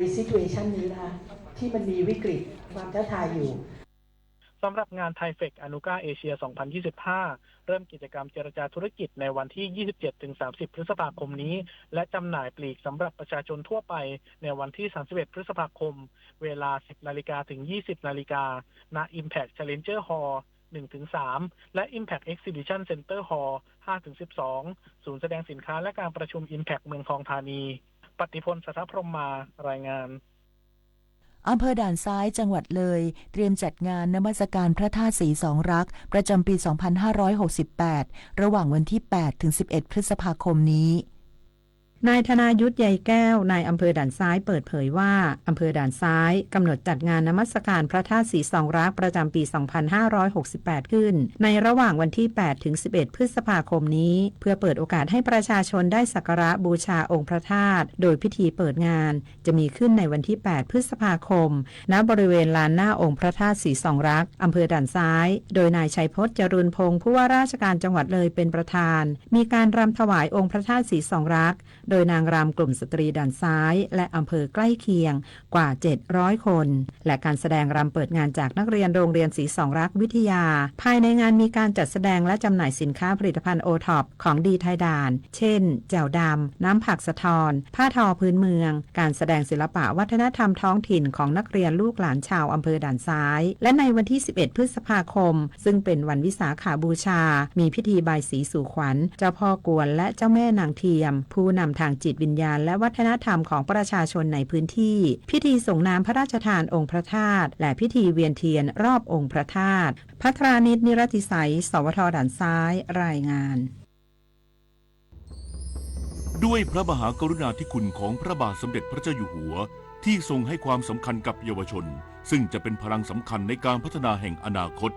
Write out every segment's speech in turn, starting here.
ใน situation นี้นะคะ ที่มันมีวิกฤตความท้าทายอยู่ สำหรับงาน ไทเฟค อนุก้า เอเชีย สองพันยี่สิบห้า เริ่มกิจกรรมเจรจาธุรกิจในวันที่ ยี่สิบเจ็ดถึงสามสิบ พฤษภาคมนี้ และจำหน่ายปลีกสำหรับประชาชนทั่วไปในวันที่ สามสิบเอ็ด พฤษภาคม เวลา สิบนาฬิกาถึง ยี่สิบนาฬิกา ณ Impact Challenger Hall หนึ่งถึงสาม และ Impact Exhibition Center Hall ห้าถึงสิบสอง ศูนย์แสดงสินค้าและการประชุม Impact เมืองทองธานี ปัตติพล สัทธพรหมมา รายงาน อำเภอด่านซ้าย จังหวัดเลย เตรียมจัดงานนมัสการพระธาตุศรีสองรัก ประจำปี สองพันห้าร้อยหกสิบแปด ระหว่างวันที่ แปด ถึง สิบเอ็ด พฤษภาคมนี้ นายธนายุทธ ใยแก้ว นายอำเภอด่านซ้าย เปิดเผยว่า อำเภอด่านซ้าย กำหนดจัดงานนมัสการพระธาตุศรีสองรัก ประจำปี สองพันห้าร้อยหกสิบแปด ขึ้น ในระหว่างวันที่ แปด ถึง สิบเอ็ด พฤษภาคมนี้ เพื่อเปิดโอกาสให้ประชาชนได้สักการะบูชาองค์พระธาตุ โดยพิธีเปิดงาน จะมีขึ้นในวันที่ แปด พฤษภาคม ณ บริเวณลานหน้าองค์พระธาตุศรีสองรัก อำเภอด่านซ้าย โดยนายชัยพจน์ จรูญพงศ์ ผู้ว่าราชการจังหวัดเลยเป็นประธาน มีการรำถวายองค์พระธาตุศรีสองรัก โดยนางรำกลุ่มสตรีด่านซ้าย และอำเภอใกล้เคียงกว่า เจ็ดร้อย คน และการแสดงรำเปิดงานจากนักเรียนโรงเรียนศรีสองรักวิทยา ภายในงานมีการจัดแสดงและจำหน่ายสินค้าผลิตภัณฑ์ โอท็อป ของดีไทยด่าน เช่น แจ่วดำ น้ำผักสะทอน ผ้าทอพื้นเมือง การแสดงศิลปะวัฒนธรรมท้องถิ่นของนักเรียนลูกหลานชาวอำเภอด่านซ้าย และในวันที่ สิบเอ็ด พฤษภาคม ซึ่งเป็นวันวิสาขบูชา มีพิธีบายศรีสู่ขวัญ เจ้าพ่อกวนและเจ้าแม่นางเทียม ผู้นำทางจิตวิญญาณและวัฒนธรรมของประชาชนในพื้นที่ พิธีส่งน้ำพระราชทานองค์พระธาตุ และพิธีเวียนเทียนรอบองค์พระธาตุ พัทรานิช นิรติไสย สวท ด่านซ้าย รายงาน ด้วยพระมหากรุณาธิคุณของพระบาทสมเด็จพระเจ้าอยู่หัว ที่ทรงให้ความสำคัญกับเยาวชน ซึ่งจะเป็นพลังสำคัญในการพัฒนาแห่งอนาคต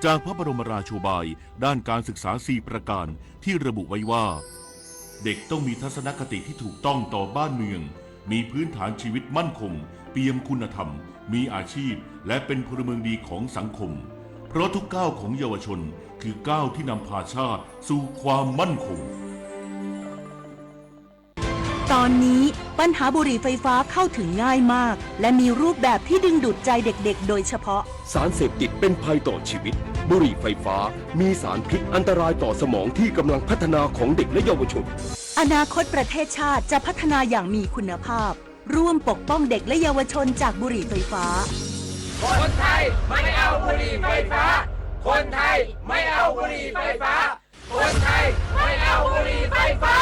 จากพระบรมราโชบายด้านการศึกษาสี่ประการที่ระบุไว้ว่า เด็กต้องมีทัศนคติที่ถูกต้องต่อบ้านเมือง มีพื้นฐานชีวิตมั่นคง เปี่ยมคุณธรรม มีอาชีพ และเป็นพลเมืองดีของสังคม เพราะทุกก้าวของเยาวชนคือก้าวที่นำพาชาติสู่ความมั่นคง ตอนนี้ปัญหาบุหรี่ไฟฟ้าเข้าถึงง่ายมาก และมีรูปแบบที่ดึงดูดใจเด็กๆ โดยเฉพาะ สารเสพติดเป็นภัยต่อชีวิต บุหรี่ไฟฟ้ามีสารพิษอันตรายต่อสมองที่กำลังพัฒนาของเด็กและเยาวชน อนาคตประเทศชาติจะพัฒนาอย่างมีคุณภาพ ร่วมปกป้องเด็กและเยาวชนจากบุหรี่ไฟฟ้า คนไทยไม่เอาบุหรี่ไฟฟ้า คนไทยไม่เอาบุหรี่ไฟฟ้า คนไทยไม่เอาบุหรี่ไฟฟ้า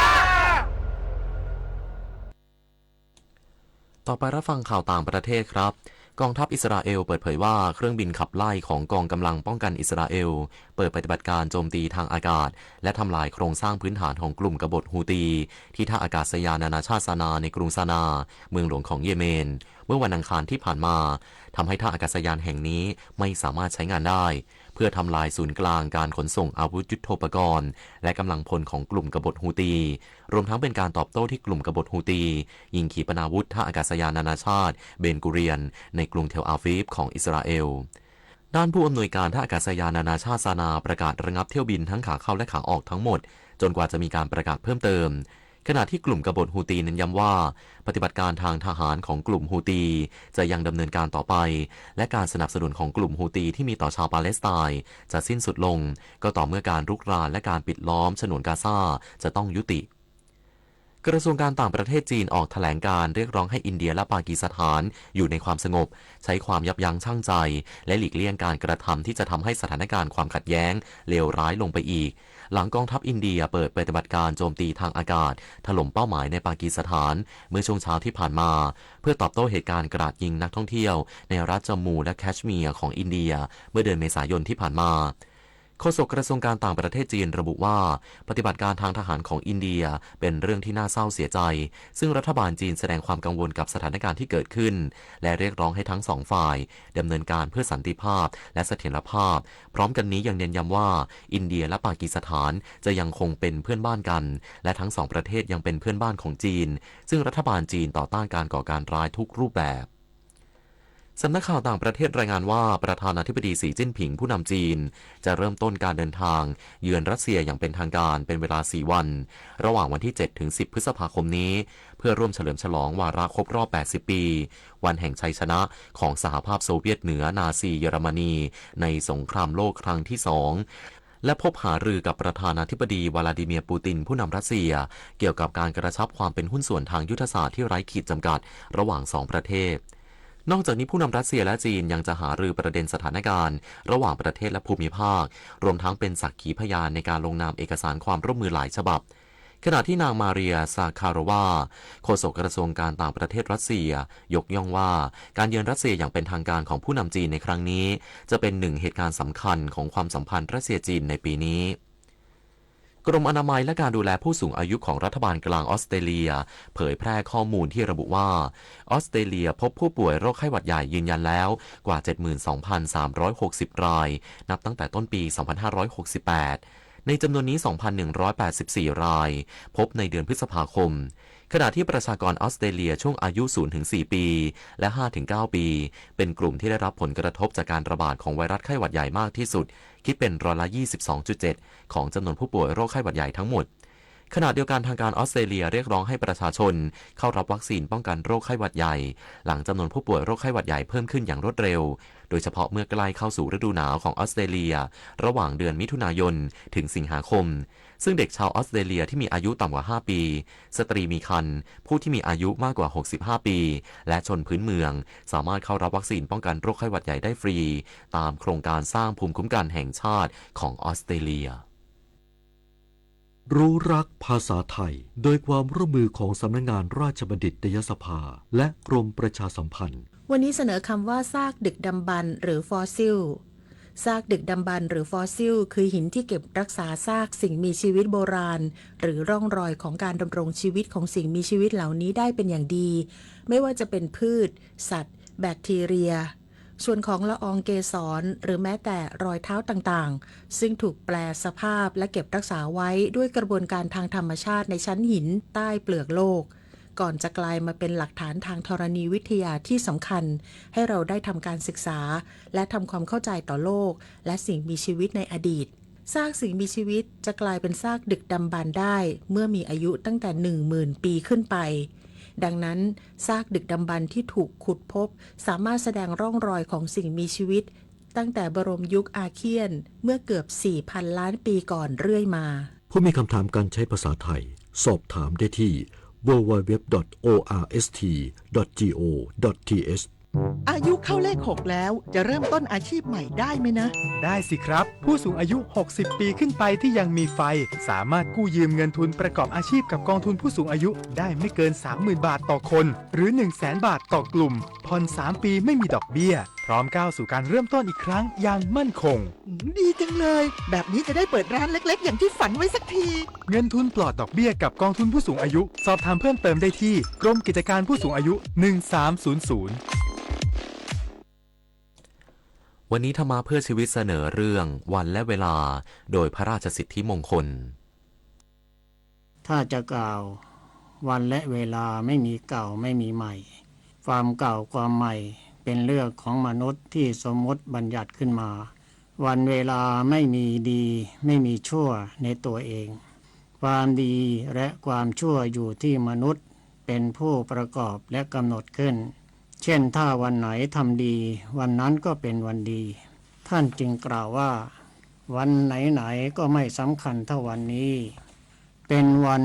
ต่อไปรับฟังข่าวต่างประเทศครับ กองทัพอิสราเอลเปิดเผยว่าเครื่องบินขับไล่ของกองกำลังป้องกันอิสราเอล เปิดปฏิบัติการโจมตีทางอากาศ และทำลายโครงสร้างพื้นฐานของกลุ่มกบฏฮูตี ที่ท่าอากาศยานนานาชาติซานาในกรุงซานา เมืองหลวงของเยเมน เมื่อวันอังคารที่ผ่านมา ทำให้ท่าอากาศยานแห่งนี้ไม่สามารถใช้งานได้ เพื่อทำลายศูนย์กลางการขนส่งอาวุธยุทโธปกรณ์ และกำลังพลของกลุ่มกบฏฮูตี รวมทั้งเป็นการตอบโต้ที่กลุ่มกบฏฮูตี ยิงขีปนาวุธท่าอากาศยานนานาชาติเบนกูเรียน ในกรุงเทลอาวีฟของอิสราเอล ด้านผู้อำนวยการท่าอากาศยานนานาชาติซานาประกาศระงับเที่ยวบินทั้งขาเข้าและขาออกทั้งหมด จนกว่าจะมีการประกาศเพิ่มเติม ขณะที่กลุ่มกบฏฮูตีเน้นย้ำว่า ปฏิบัติการทางทหารของกลุ่มฮูตี จะยังดำเนินการต่อไป และการสนับสนุนของกลุ่มฮูตีที่มีต่อชาวปาเลสไตน์ จะสิ้นสุดลง ก็ต่อเมื่อการรุกรานและการปิดล้อมฉนวนกาซาจะต้องยุติ กระทรวงการต่างประเทศจีนออกแถลงการณ์เรียกร้องให้อินเดียและปากีสถานอยู่ในความสงบ ใช้ความยับยั้งชั่งใจ และหลีกเลี่ยงการกระทำที่จะทำให้สถานการณ์ความขัดแย้งเลวร้ายลงไปอีก หลังกองทัพอินเดียเปิดปฏิบัติการโจมตีทางอากาศ ถล่มเป้าหมายในปากีสถาน เมื่อช่วงเช้าที่ผ่านมา เพื่อตอบโต้เหตุการณ์กราดยิงนักท่องเที่ยวในรัฐจัมมูและแคชเมียร์ของอินเดีย เมื่อเดือนเมษายนที่ผ่านมา โฆษกกระทรวงการต่างประเทศจีนระบุว่า ปฏิบัติการทางทหารของอินเดียเป็นเรื่องที่น่าเศร้าเสียใจ ซึ่งรัฐบาลจีนแสดงความกังวลกับสถานการณ์ที่เกิดขึ้น และเรียกร้องให้ทั้งสองฝ่ายดำเนินการเพื่อสันติภาพและเสถียรภาพ พร้อมกันนี้ยังเน้นย้ำว่า อินเดียและปากีสถานจะยังคงเป็นเพื่อนบ้านกัน และทั้งสองประเทศยังเป็นเพื่อนบ้านของจีน ซึ่งรัฐบาลจีนต่อต้านการก่อการร้ายทุกรูปแบบ สำนักข่าวต่างประเทศรายงานว่า ประธานาธิบดีสีจิ้นผิงผู้นำจีน จะเริ่มต้นการเดินทางเยือนรัสเซียอย่างเป็นทางการเป็นเวลาสี่วัน ระหว่างวันที่เจ็ดถึงสิบพฤษภาคมนี้ เพื่อร่วมเฉลิมฉลองวาระครบรอบแปดสิบปี วันแห่งชัยชนะของสหภาพโซเวียตเหนือนาซีเยอรมนี ในสงครามโลกครั้งที่สอง และพบหารือกับประธานาธิบดีวลาดิเมียร์ปูตินผู้นำรัสเซีย เกี่ยวกับการกระชับความเป็นหุ้นส่วนทางยุทธศาสตร์ที่ไร้ขีดจำกัดระหว่างสองประเทศ นอกจากนี้ผู้นำรัสเซียและจีนยังจะหารือประเด็นสถานการณ์ระหว่างประเทศและภูมิภาค รวมทั้งเป็นสักขีพยานในการลงนามเอกสารความร่วมมือหลายฉบับ ขณะที่นางมาเรีย ซาคาโรวา โฆษกกระทรวงการต่างประเทศรัสเซีย ยกย่องว่า การเยือนรัสเซียอย่างเป็นทางการของผู้นำจีนในครั้งนี้ จะเป็นหนึ่งเหตุการณ์สำคัญของความสัมพันธ์รัสเซียจีนในปีนี้ กรมอนามัยและการดูแลผู้สูงอายุของรัฐบาลกลางออสเตรเลีย เผยแพร่ข้อมูลที่ระบุว่า ออสเตรเลียพบผู้ป่วยโรคไข้หวัดใหญ่ยืนยันแล้วกว่า เจ็ดหมื่นสองพันสามร้อยหกสิบ ราย นับตั้งแต่ต้นปี สองพันห้าร้อยหกสิบแปด ในจำนวนนี้ สองพันหนึ่งร้อยแปดสิบสี่ ราย พบในเดือนพฤษภาคม ขณะที่ประชากรออสเตรเลียช่วงอายุ ศูนย์ถึงสี่ ปี และ ห้าถึงเก้า ปี เป็นกลุ่มที่ได้รับผลกระทบจากการระบาดของไวรัสไข้หวัดใหญ่มากที่สุด คิดเป็นร้อยละยี่สิบสองจุดเจ็ด ของจำนวนผู้ป่วยโรคไข้หวัดใหญ่ทั้งหมด ขณะเดียวกันทางการออสเตรเลียเรียกร้องให้ประชาชนเข้ารับวัคซีนป้องกันโรคไข้หวัดใหญ่ หลังจำนวนผู้ป่วยโรคไข้หวัดใหญ่เพิ่มขึ้นอย่างรวดเร็ว โดยเฉพาะเมื่อใกล้เข้าสู่ฤดูหนาวของออสเตรเลีย ระหว่างเดือนมิถุนายนถึงสิงหาคม ซึ่งเด็กชาวออสเตรเลียที่มีอายุต่ำกว่า ห้า ปี สตรีมีครรภ์ ผู้ที่มีอายุมากกว่า หกสิบห้า ปี และชนพื้นเมือง สามารถเข้ารับวัคซีนป้องกันโรคไข้หวัดใหญ่ได้ฟรี ตามโครงการสร้างภูมิคุ้มกันแห่งชาติของออสเตรเลีย รู้รักภาษาไทย โดยความร่วมมือของสำนักงานราชบัณฑิตยสภา และกรมประชาสัมพันธ์ วันนี้เสนอคำว่าซากดึกดำบรรพ์หรือฟอสซิล ซากดึกดำบรรพ์หรือฟอสซิล คือหินที่เก็บรักษาซากสิ่งมีชีวิตโบราณ หรือร่องรอยของการดำรงชีวิตของสิ่งมีชีวิตเหล่านี้ได้เป็นอย่างดี ไม่ว่าจะเป็นพืช สัตว์ แบคทีเรีย ส่วนของละอองเกสร หรือแม้แต่รอยเท้าต่างๆ ซึ่งถูกแปลสภาพและเก็บรักษาไว้ด้วยกระบวนการทางธรรมชาติในชั้นหินใต้เปลือกโลก ก่อนจะกลายมาเป็นหลักฐานทางธรณีวิทยาที่สำคัญ ให้เราได้ทำการศึกษา และทำความเข้าใจต่อโลก และสิ่งมีชีวิตในอดีต ซากสิ่งมีชีวิตจะกลายเป็นซากดึกดำบรรพ์ได้ เมื่อมีอายุตั้งแต่ หนึ่งหมื่น ปีขึ้นไป ดังนั้น ซากดึกดำบรรพ์ที่ถูกขุดพบ สามารถแสดงร่องรอยของสิ่งมีชีวิต ตั้งแต่บรมยุคอาเคียน เมื่อเกือบ สี่พัน ล้านปีก่อนเรื่อยมา ผู้มีคำถามการใช้ภาษาไทย สอบถามได้ที่ ดับเบิลยู ดับเบิลยู ดับเบิลยู ดอท โอ อาร์ เอส ที ดอท จี โอ ดอท ที เอช อายุเข้าเลขหกแล้ว จะเริ่มต้นอาชีพใหม่ได้ไหมนะ ได้สิครับ ผู้สูงอายุ หกสิบ ปีขึ้นไปที่ยังมีไฟ สามารถกู้ยืมเงินทุนประกอบอาชีพกับกองทุนผู้สูงอายุได้ไม่เกิน สามหมื่น บาทต่อคน หรือ หนึ่งแสน บาทต่อกลุ่ม ผ่อน สาม ปีไม่มีดอกเบี้ย พร้อมก้าวสู่การเริ่มต้นอีกครั้งอย่างมั่นคง อืม ดีจังเลย แบบนี้จะได้เปิดร้านเล็กๆ อย่างที่ฝันไว้สักที เงินทุนปลอดดอกเบี้ยกับกองทุนผู้สูงอายุ สอบถามเพิ่มเติมได้ที่กรมกิจการผู้สูงอายุ หนึ่งสามศูนย์ศูนย์ วันนี้ธรรมะเพื่อชีวิตเสนอเรื่องวันและเวลา โดยพระราชสิทธิมงคล ถ้าจะกล่าว วันและเวลาไม่มีเก่าไม่มีใหม่ ความเก่าความใหม่เป็นเรื่องของมนุษย์ที่สมมุติบัญญัติขึ้นมา วันเวลาไม่มีดีไม่มีชั่วในตัวเอง ความดีและความชั่วอยู่ที่มนุษย์เป็นผู้ประกอบและกำหนดขึ้น เช่นถ้าวันไหนทำดี วันนั้นก็เป็นวันดี ท่านจึงกล่าวว่า วันไหนๆ ก็ไม่สำคัญเท่าวันนี้ เป็นวัน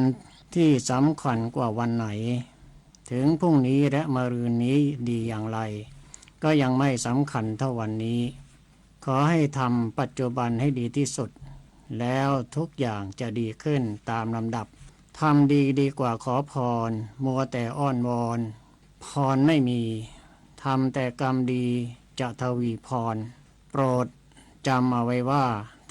ที่สำคัญกว่าวันไหน ถึงพรุ่งนี้และมะรืนนี้ดีอย่างไร ก็ยังไม่สำคัญเท่าวันนี้ ขอให้ทำปัจจุบันให้ดีที่สุด แล้วทุกอย่างจะดีขึ้นตามลำดับ ทำดีดีกว่าขอพร มัวแต่อ้อนวอน พรไม่มี ทำแต่กรรมดีจะทวีพร โปรดจำเอาไว้ว่า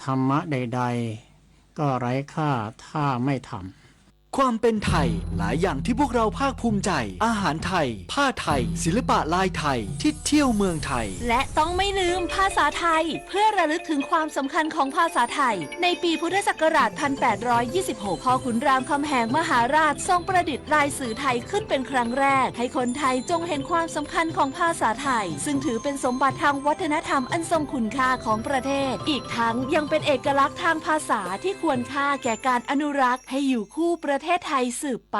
ธรรมะใดๆ ก็ไร้ค่าถ้าไม่ทำ ความเป็นไทย หลายอย่างที่พวกเราภาคภูมิใจ อาหารไทย ผ้าไทย ศิลปะลายไทย ที่เที่ยวเมืองไทย และต้องไม่ลืมภาษาไทย เพื่อระลึกถึงความสำคัญของภาษาไทย ในปีพุทธศักราช พันแปดร้อยยี่สิบหก พ่อขุนรามคำแหงมหาราชทรงประดิษฐ์ลายสื่อไทยขึ้นเป็นครั้งแรก ให้คนไทยจงเห็นความสำคัญของภาษาไทย ซึ่งถือเป็นสมบัติทางวัฒนธรรมอันทรงคุณค่าของประเทศ อีกทั้งยังเป็นเอกลักษณ์ทางภาษาที่ควรค่าแก่การอนุรักษ์ให้อยู่คู่ประเทศไทยสืบไป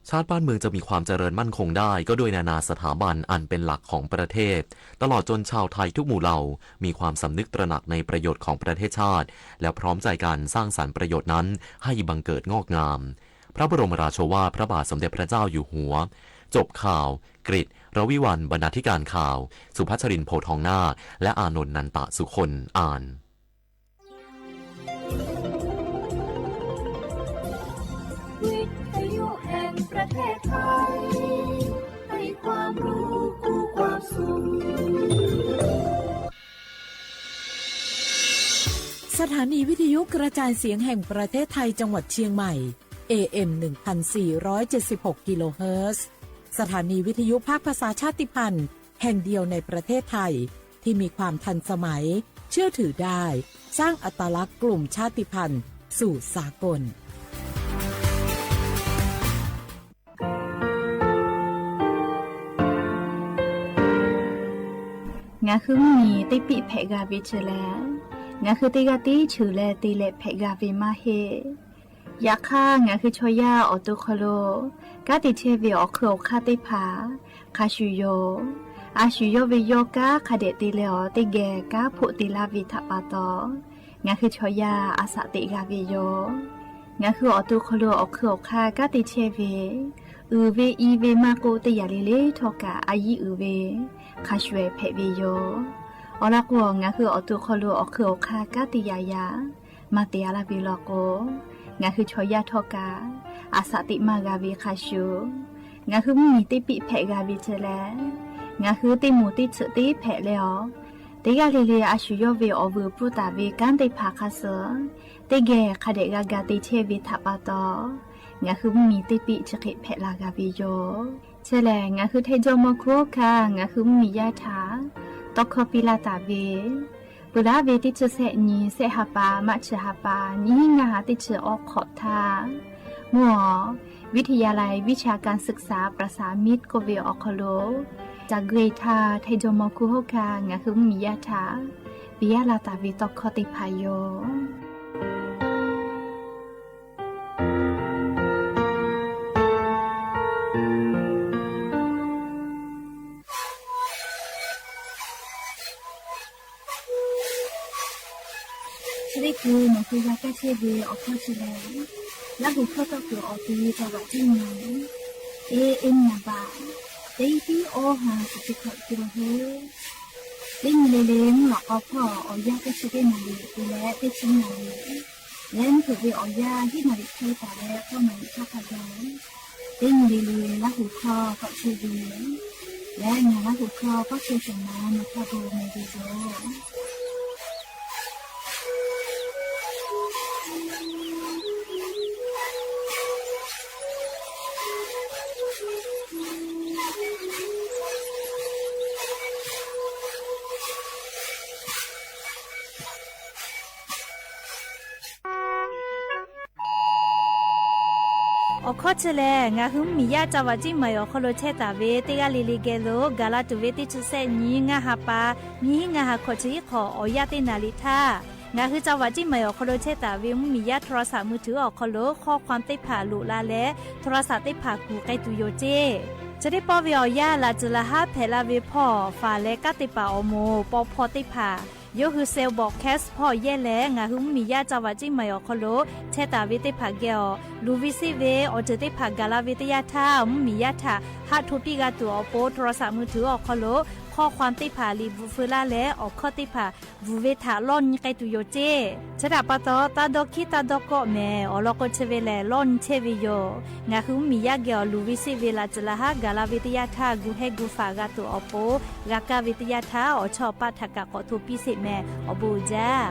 ชาติบ้านเมืองจะมีความเจริญมั่นคงได้ก็ด้วยนานาสถาบันอันเป็นหลักของประเทศ ตลอดจนชาวไทยทุกหมู่เหล่ามีความสำนึกตระหนักในประโยชน์ของประเทศชาติ และพร้อมใจกันสร้างสรรค์ประโยชน์นั้นให้บังเกิดงอกงาม พระบรมราโชวาทพระบาทสมเด็จพระเจ้าอยู่หัว จบข่าว กฤษ รวิวัลย์ บรรณาธิการข่าว สุภัชรินทร์ โพธิ์ทองนาค และอานนท์ นันตะสุคน อ่าน วิทยุแห่งประเทศไทย ให้ความรู้คู่ความสุข สถานีวิทยุกระจายเสียงแห่งประเทศไทยจังหวัดเชียงใหม่ เอ เอ็ม หนึ่งพันสี่ร้อยเจ็ดสิบหก กิโลเฮิรตซ์ สถานีวิทยุภาคภาษาชาติพันธุ์แห่งเดียวในประเทศไทย ที่มีความทันสมัย เชื่อถือได้ สร้างอัตลักษณ์กลุ่มชาติพันธุ์สู่สากล Ngaˬ hui mvuhˇ miˬ teˇ piˆ hpehꞈ g'a ve chi lehˬ, ngaˬ hui teˇ g'aˇ tiˉ cheuˬ leh te leh hpehꞈ g'a ve maˇ heˆ. Yaꞈ hk'aˇ, ngaˬ hui chaw yaˇ awˬ to hk'aw lo kanˉ te chehˇ ve awˬ hk'eun awˬ hk'aˇ teˇ hpaˍ hk'a shuˍ yoˬ. A shu yawˇ ve yawˇ kanˉ hk'a dehꞈ te leh awˬ teˇ geh kanˉ hpoˆ te laˇ ve htaꞈ pa taw, ngaˬ hui chaw yaˇ a shaꞈ teꞈ g'a ve yoˬ. Ngaˬ hui awˬ to hk'aw lo awˬ hk'eun awˬ hk'aˇ kanˉ te chehˇ ve, uiˍ ve i ve maˇ k'oˆ, teˇ yanˇ le le htawˇ kaꞈ a yiˉ uiˍ ve hk'a shuˍ ehˍ hpehꞈ ve yoˬ. Awˬ lawn k'o, ngaˬ hui awˬ to hk'aw lo awˬ hk'eun awˬ hk'aˇ kanˉ te yaꞈ yaꞈ maˇ te a laˇ ve law k'o, ngaˬ hui chaw yaˇ htawˇ kaꞈ a shaꞈ teꞈ maˇ g'a ve hk'a shuˍ, ngaˬ hui mvuhˇ miˬ teˇ piˆ hpehꞈ g'a ve chi lehˬ, ngaˬ hui teˇ moˍ teˇ tsuhꞈ teˇ hpehꞈ leh awˬ, teˇ g'aˇ le le a shu yawˇ ve awˬ vuiˬ pfuhˇ taˍ ve kanˉ teˇ hpaˍ hk'a suh teˇ geh hk'a dehꞈ g'a ga te chehˇ ve htaꞈ pa taw, ngaˬ hui mvuhˇ miˬ teˇ piˆ chi hk'e hpehꞈ la g'a ve yoˬ. Chi lehˬ, ngaˬ hui Htaiˇ jawˇmawˇ hkuˇ hawˉ hkanˇ ngaˬ hui mvuhˇ miˬ yaˇ htaꞈ tawˇ hkawˇ piˇ laˇ taˍ ve, peuˬ laˉ ve teˇ chi sehˆ nyi, sehˆ ha pa, maˆ chi ha pa, nyiˇ hinˉ ngaˇ ha teˇ chi awˉ hk'awꞈ htaˇ, mvuhˇ awˬ วิทยาลัยวิชาการศึกษาประสานมิตร k'oˆ ve awˬ hk'aw lo ca gu e htaˇ, Htaiˇ jawˇmawˇ hkuˇ hawˉ hkanˇ ngaˬ hui mvuhˇ miˬ yaˇ htaꞈ piˇ laˇ taˍ ve tawˇ hkawˇ teˇ hpaˍ yoˬ. Chi teˇ hkui nawˬ hui g'a kaˇ chehˇ ve awˬ hkawˇ chi lehˬ, Laˇ huˍ hkawˇ tawˇ kuiˬ awˬ te ve caw vaꞈ tiˉ nyi, e e nyi a baꞈ, teˇ tiˉ awˇ ha shiˍ chi hkawꞈ te la hu. Teˇ nyi le le mvuhˇ lawꞈ k'aw hpawˇ awˬ yanˇ teˇ chi teˇ naˍ riˍ te leh teˇ chi naˍ riˍ leh mvuhˇ hpeuꞈ ve awˬ yanˇ hiˉ naˍ riˍ hk'e taˍ leh k'awˇ naˍ riˍ hk'aˇ hk'a gaˬ, teˇ nyi le le Laˇ huˍ hkawˇ tawˆ chehˇ ve leh ngaˬ Laˇ huˍ hkawˇ pawˆ chehˇ shawˍ ma nawˬ htaˇ bon meh ve yoˬ. Awˬ hkawˇ chi lehˬ, ngaˬ hui mvuhˇ miˬ yaˇ caw vaꞈ ciˉ maˍ awˬ hk'aw lo chehˇ taˍ ve teˇ g'aˇ le le geh lo gaˬ la tuˬ ve teˇ chi sehˆ nyi ngaˇ ha pa, nyiˇ hinˉ ngaˇ ha hkawꞈ chi hiˉ hk'awꞈ awˬ yanˇ teˇ naˍ riˍ htaˇ, ngaˬ hui caw vaꞈ ciˉ maˍ awˬ hk'aw lo chehˇ taˍ ve mvuhˇ miˬ yaˇ โทรศัพท์มือถือ awˬ hk'aw lo hkawˇ hk'aw teˇ hpaˍ loꞈ la leh โทรศัพท์ teˇ hpaˍ kuˬ k'ai tuˬ yoˬ ceˇ. Chi teˇ pawˆ ve awˬ yanˇ laꞈ tcuhˬ laꞈ haˉ hpehꞈ la ve hpawˇ, faˍ leh kanˉ te paˍ awˬ moˍ paw hpawˇ teˇ hpaˍ, yawˇ hui cell broadcast hpawˇ yehˇ leh ngaˬ hui mvuhˇ miˬ yaˇ caw vaꞈ ciˉ maˍ awˬ hk'aw lo chehˇ taˍ ve teˇ hpaˍ geh awˬ luˬ ve seˆ ve awˬ ceuˬ teˇ hpaˍ gaˬ la ve teˇ yanˇ htaˇ, mvuhˇ miˬ yaˇ htaꞈ haˆ hto piˇ g'a tuˬ awˬ pon โทรศัพท์มือถือ awˬ hk'aw lo hkawˇ hk'aw teˇ hpaˍ liꞈ bvuhꞈ feu laˇ leh awˬ hkawˇ teˇ hpaˍ bvuhꞈ ve htaꞈ lawˇ nyi k'ai tuˬ yoˬ ceˇ. Chi htaꞈ pa taw, taˇ dawˇ hkiˉ taˇ dawˇ kawˆ mehˍ. Awˬ lawn k'o, chi ve lehˬ lawˇ nyi chehˇ ve yoˬ. Ngaˬ hui mvuhˇ miˬ yaˇ geh awˬ luˬ ve seˆ ve laꞈ tcuhˬ laꞈ haˉ gaˬ la ve teˇ yanˇ htaˇ, gu hehˇ gu faˍ g'a tuˬ awˬ pon g'a kaˇ ve teˇ yanˇ htaˇ, awˬ chawˇ awˬ paˆ htaꞈ kaꞈ k'awꞈ hto piˇ sheˍ mehˍ. Awˬ bon uiˍ jaˇ.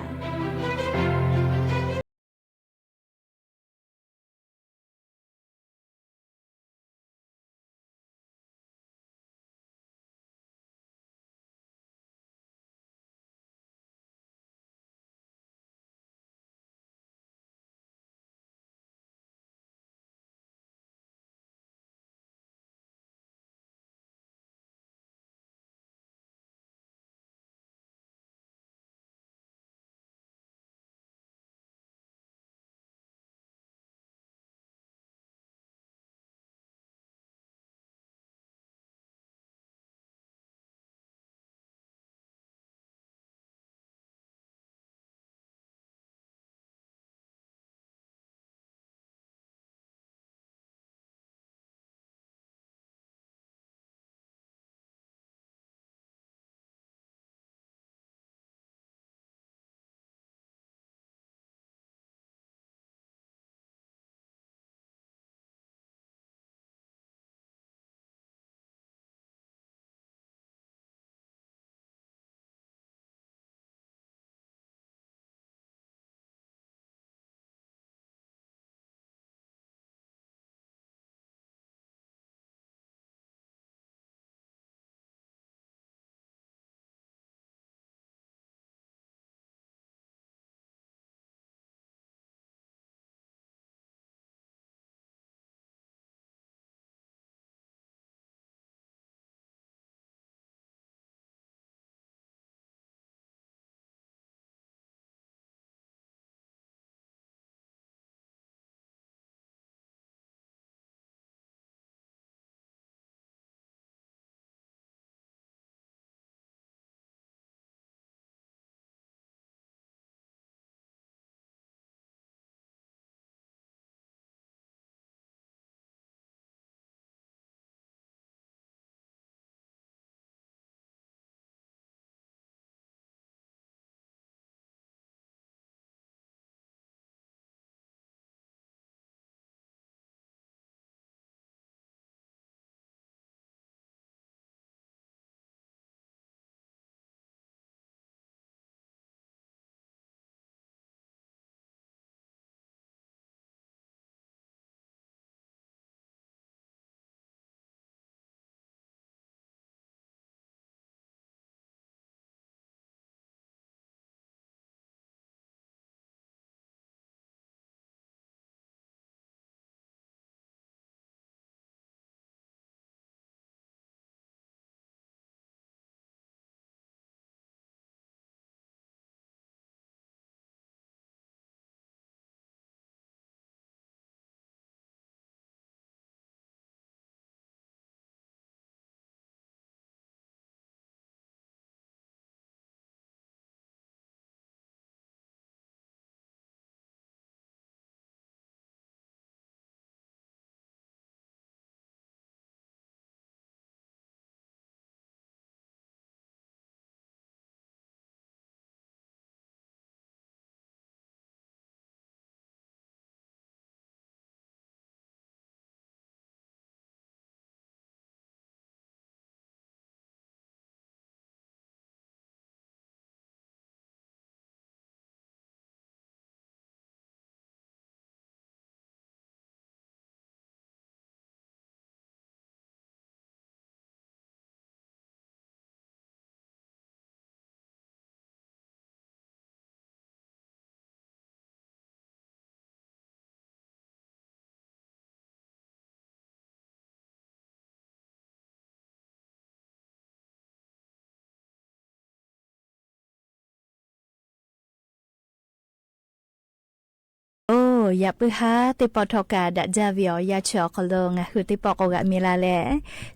Yaꞈ puiˉ haˉ teˇ pawˆ htawˇ kaꞈ daꞈ jaˇ ve awˬ yanˇ chi awˬ hk'aw lo ngaˬ hui teˇ pawˆ k'awꞈ g'aꞈ mi la leh,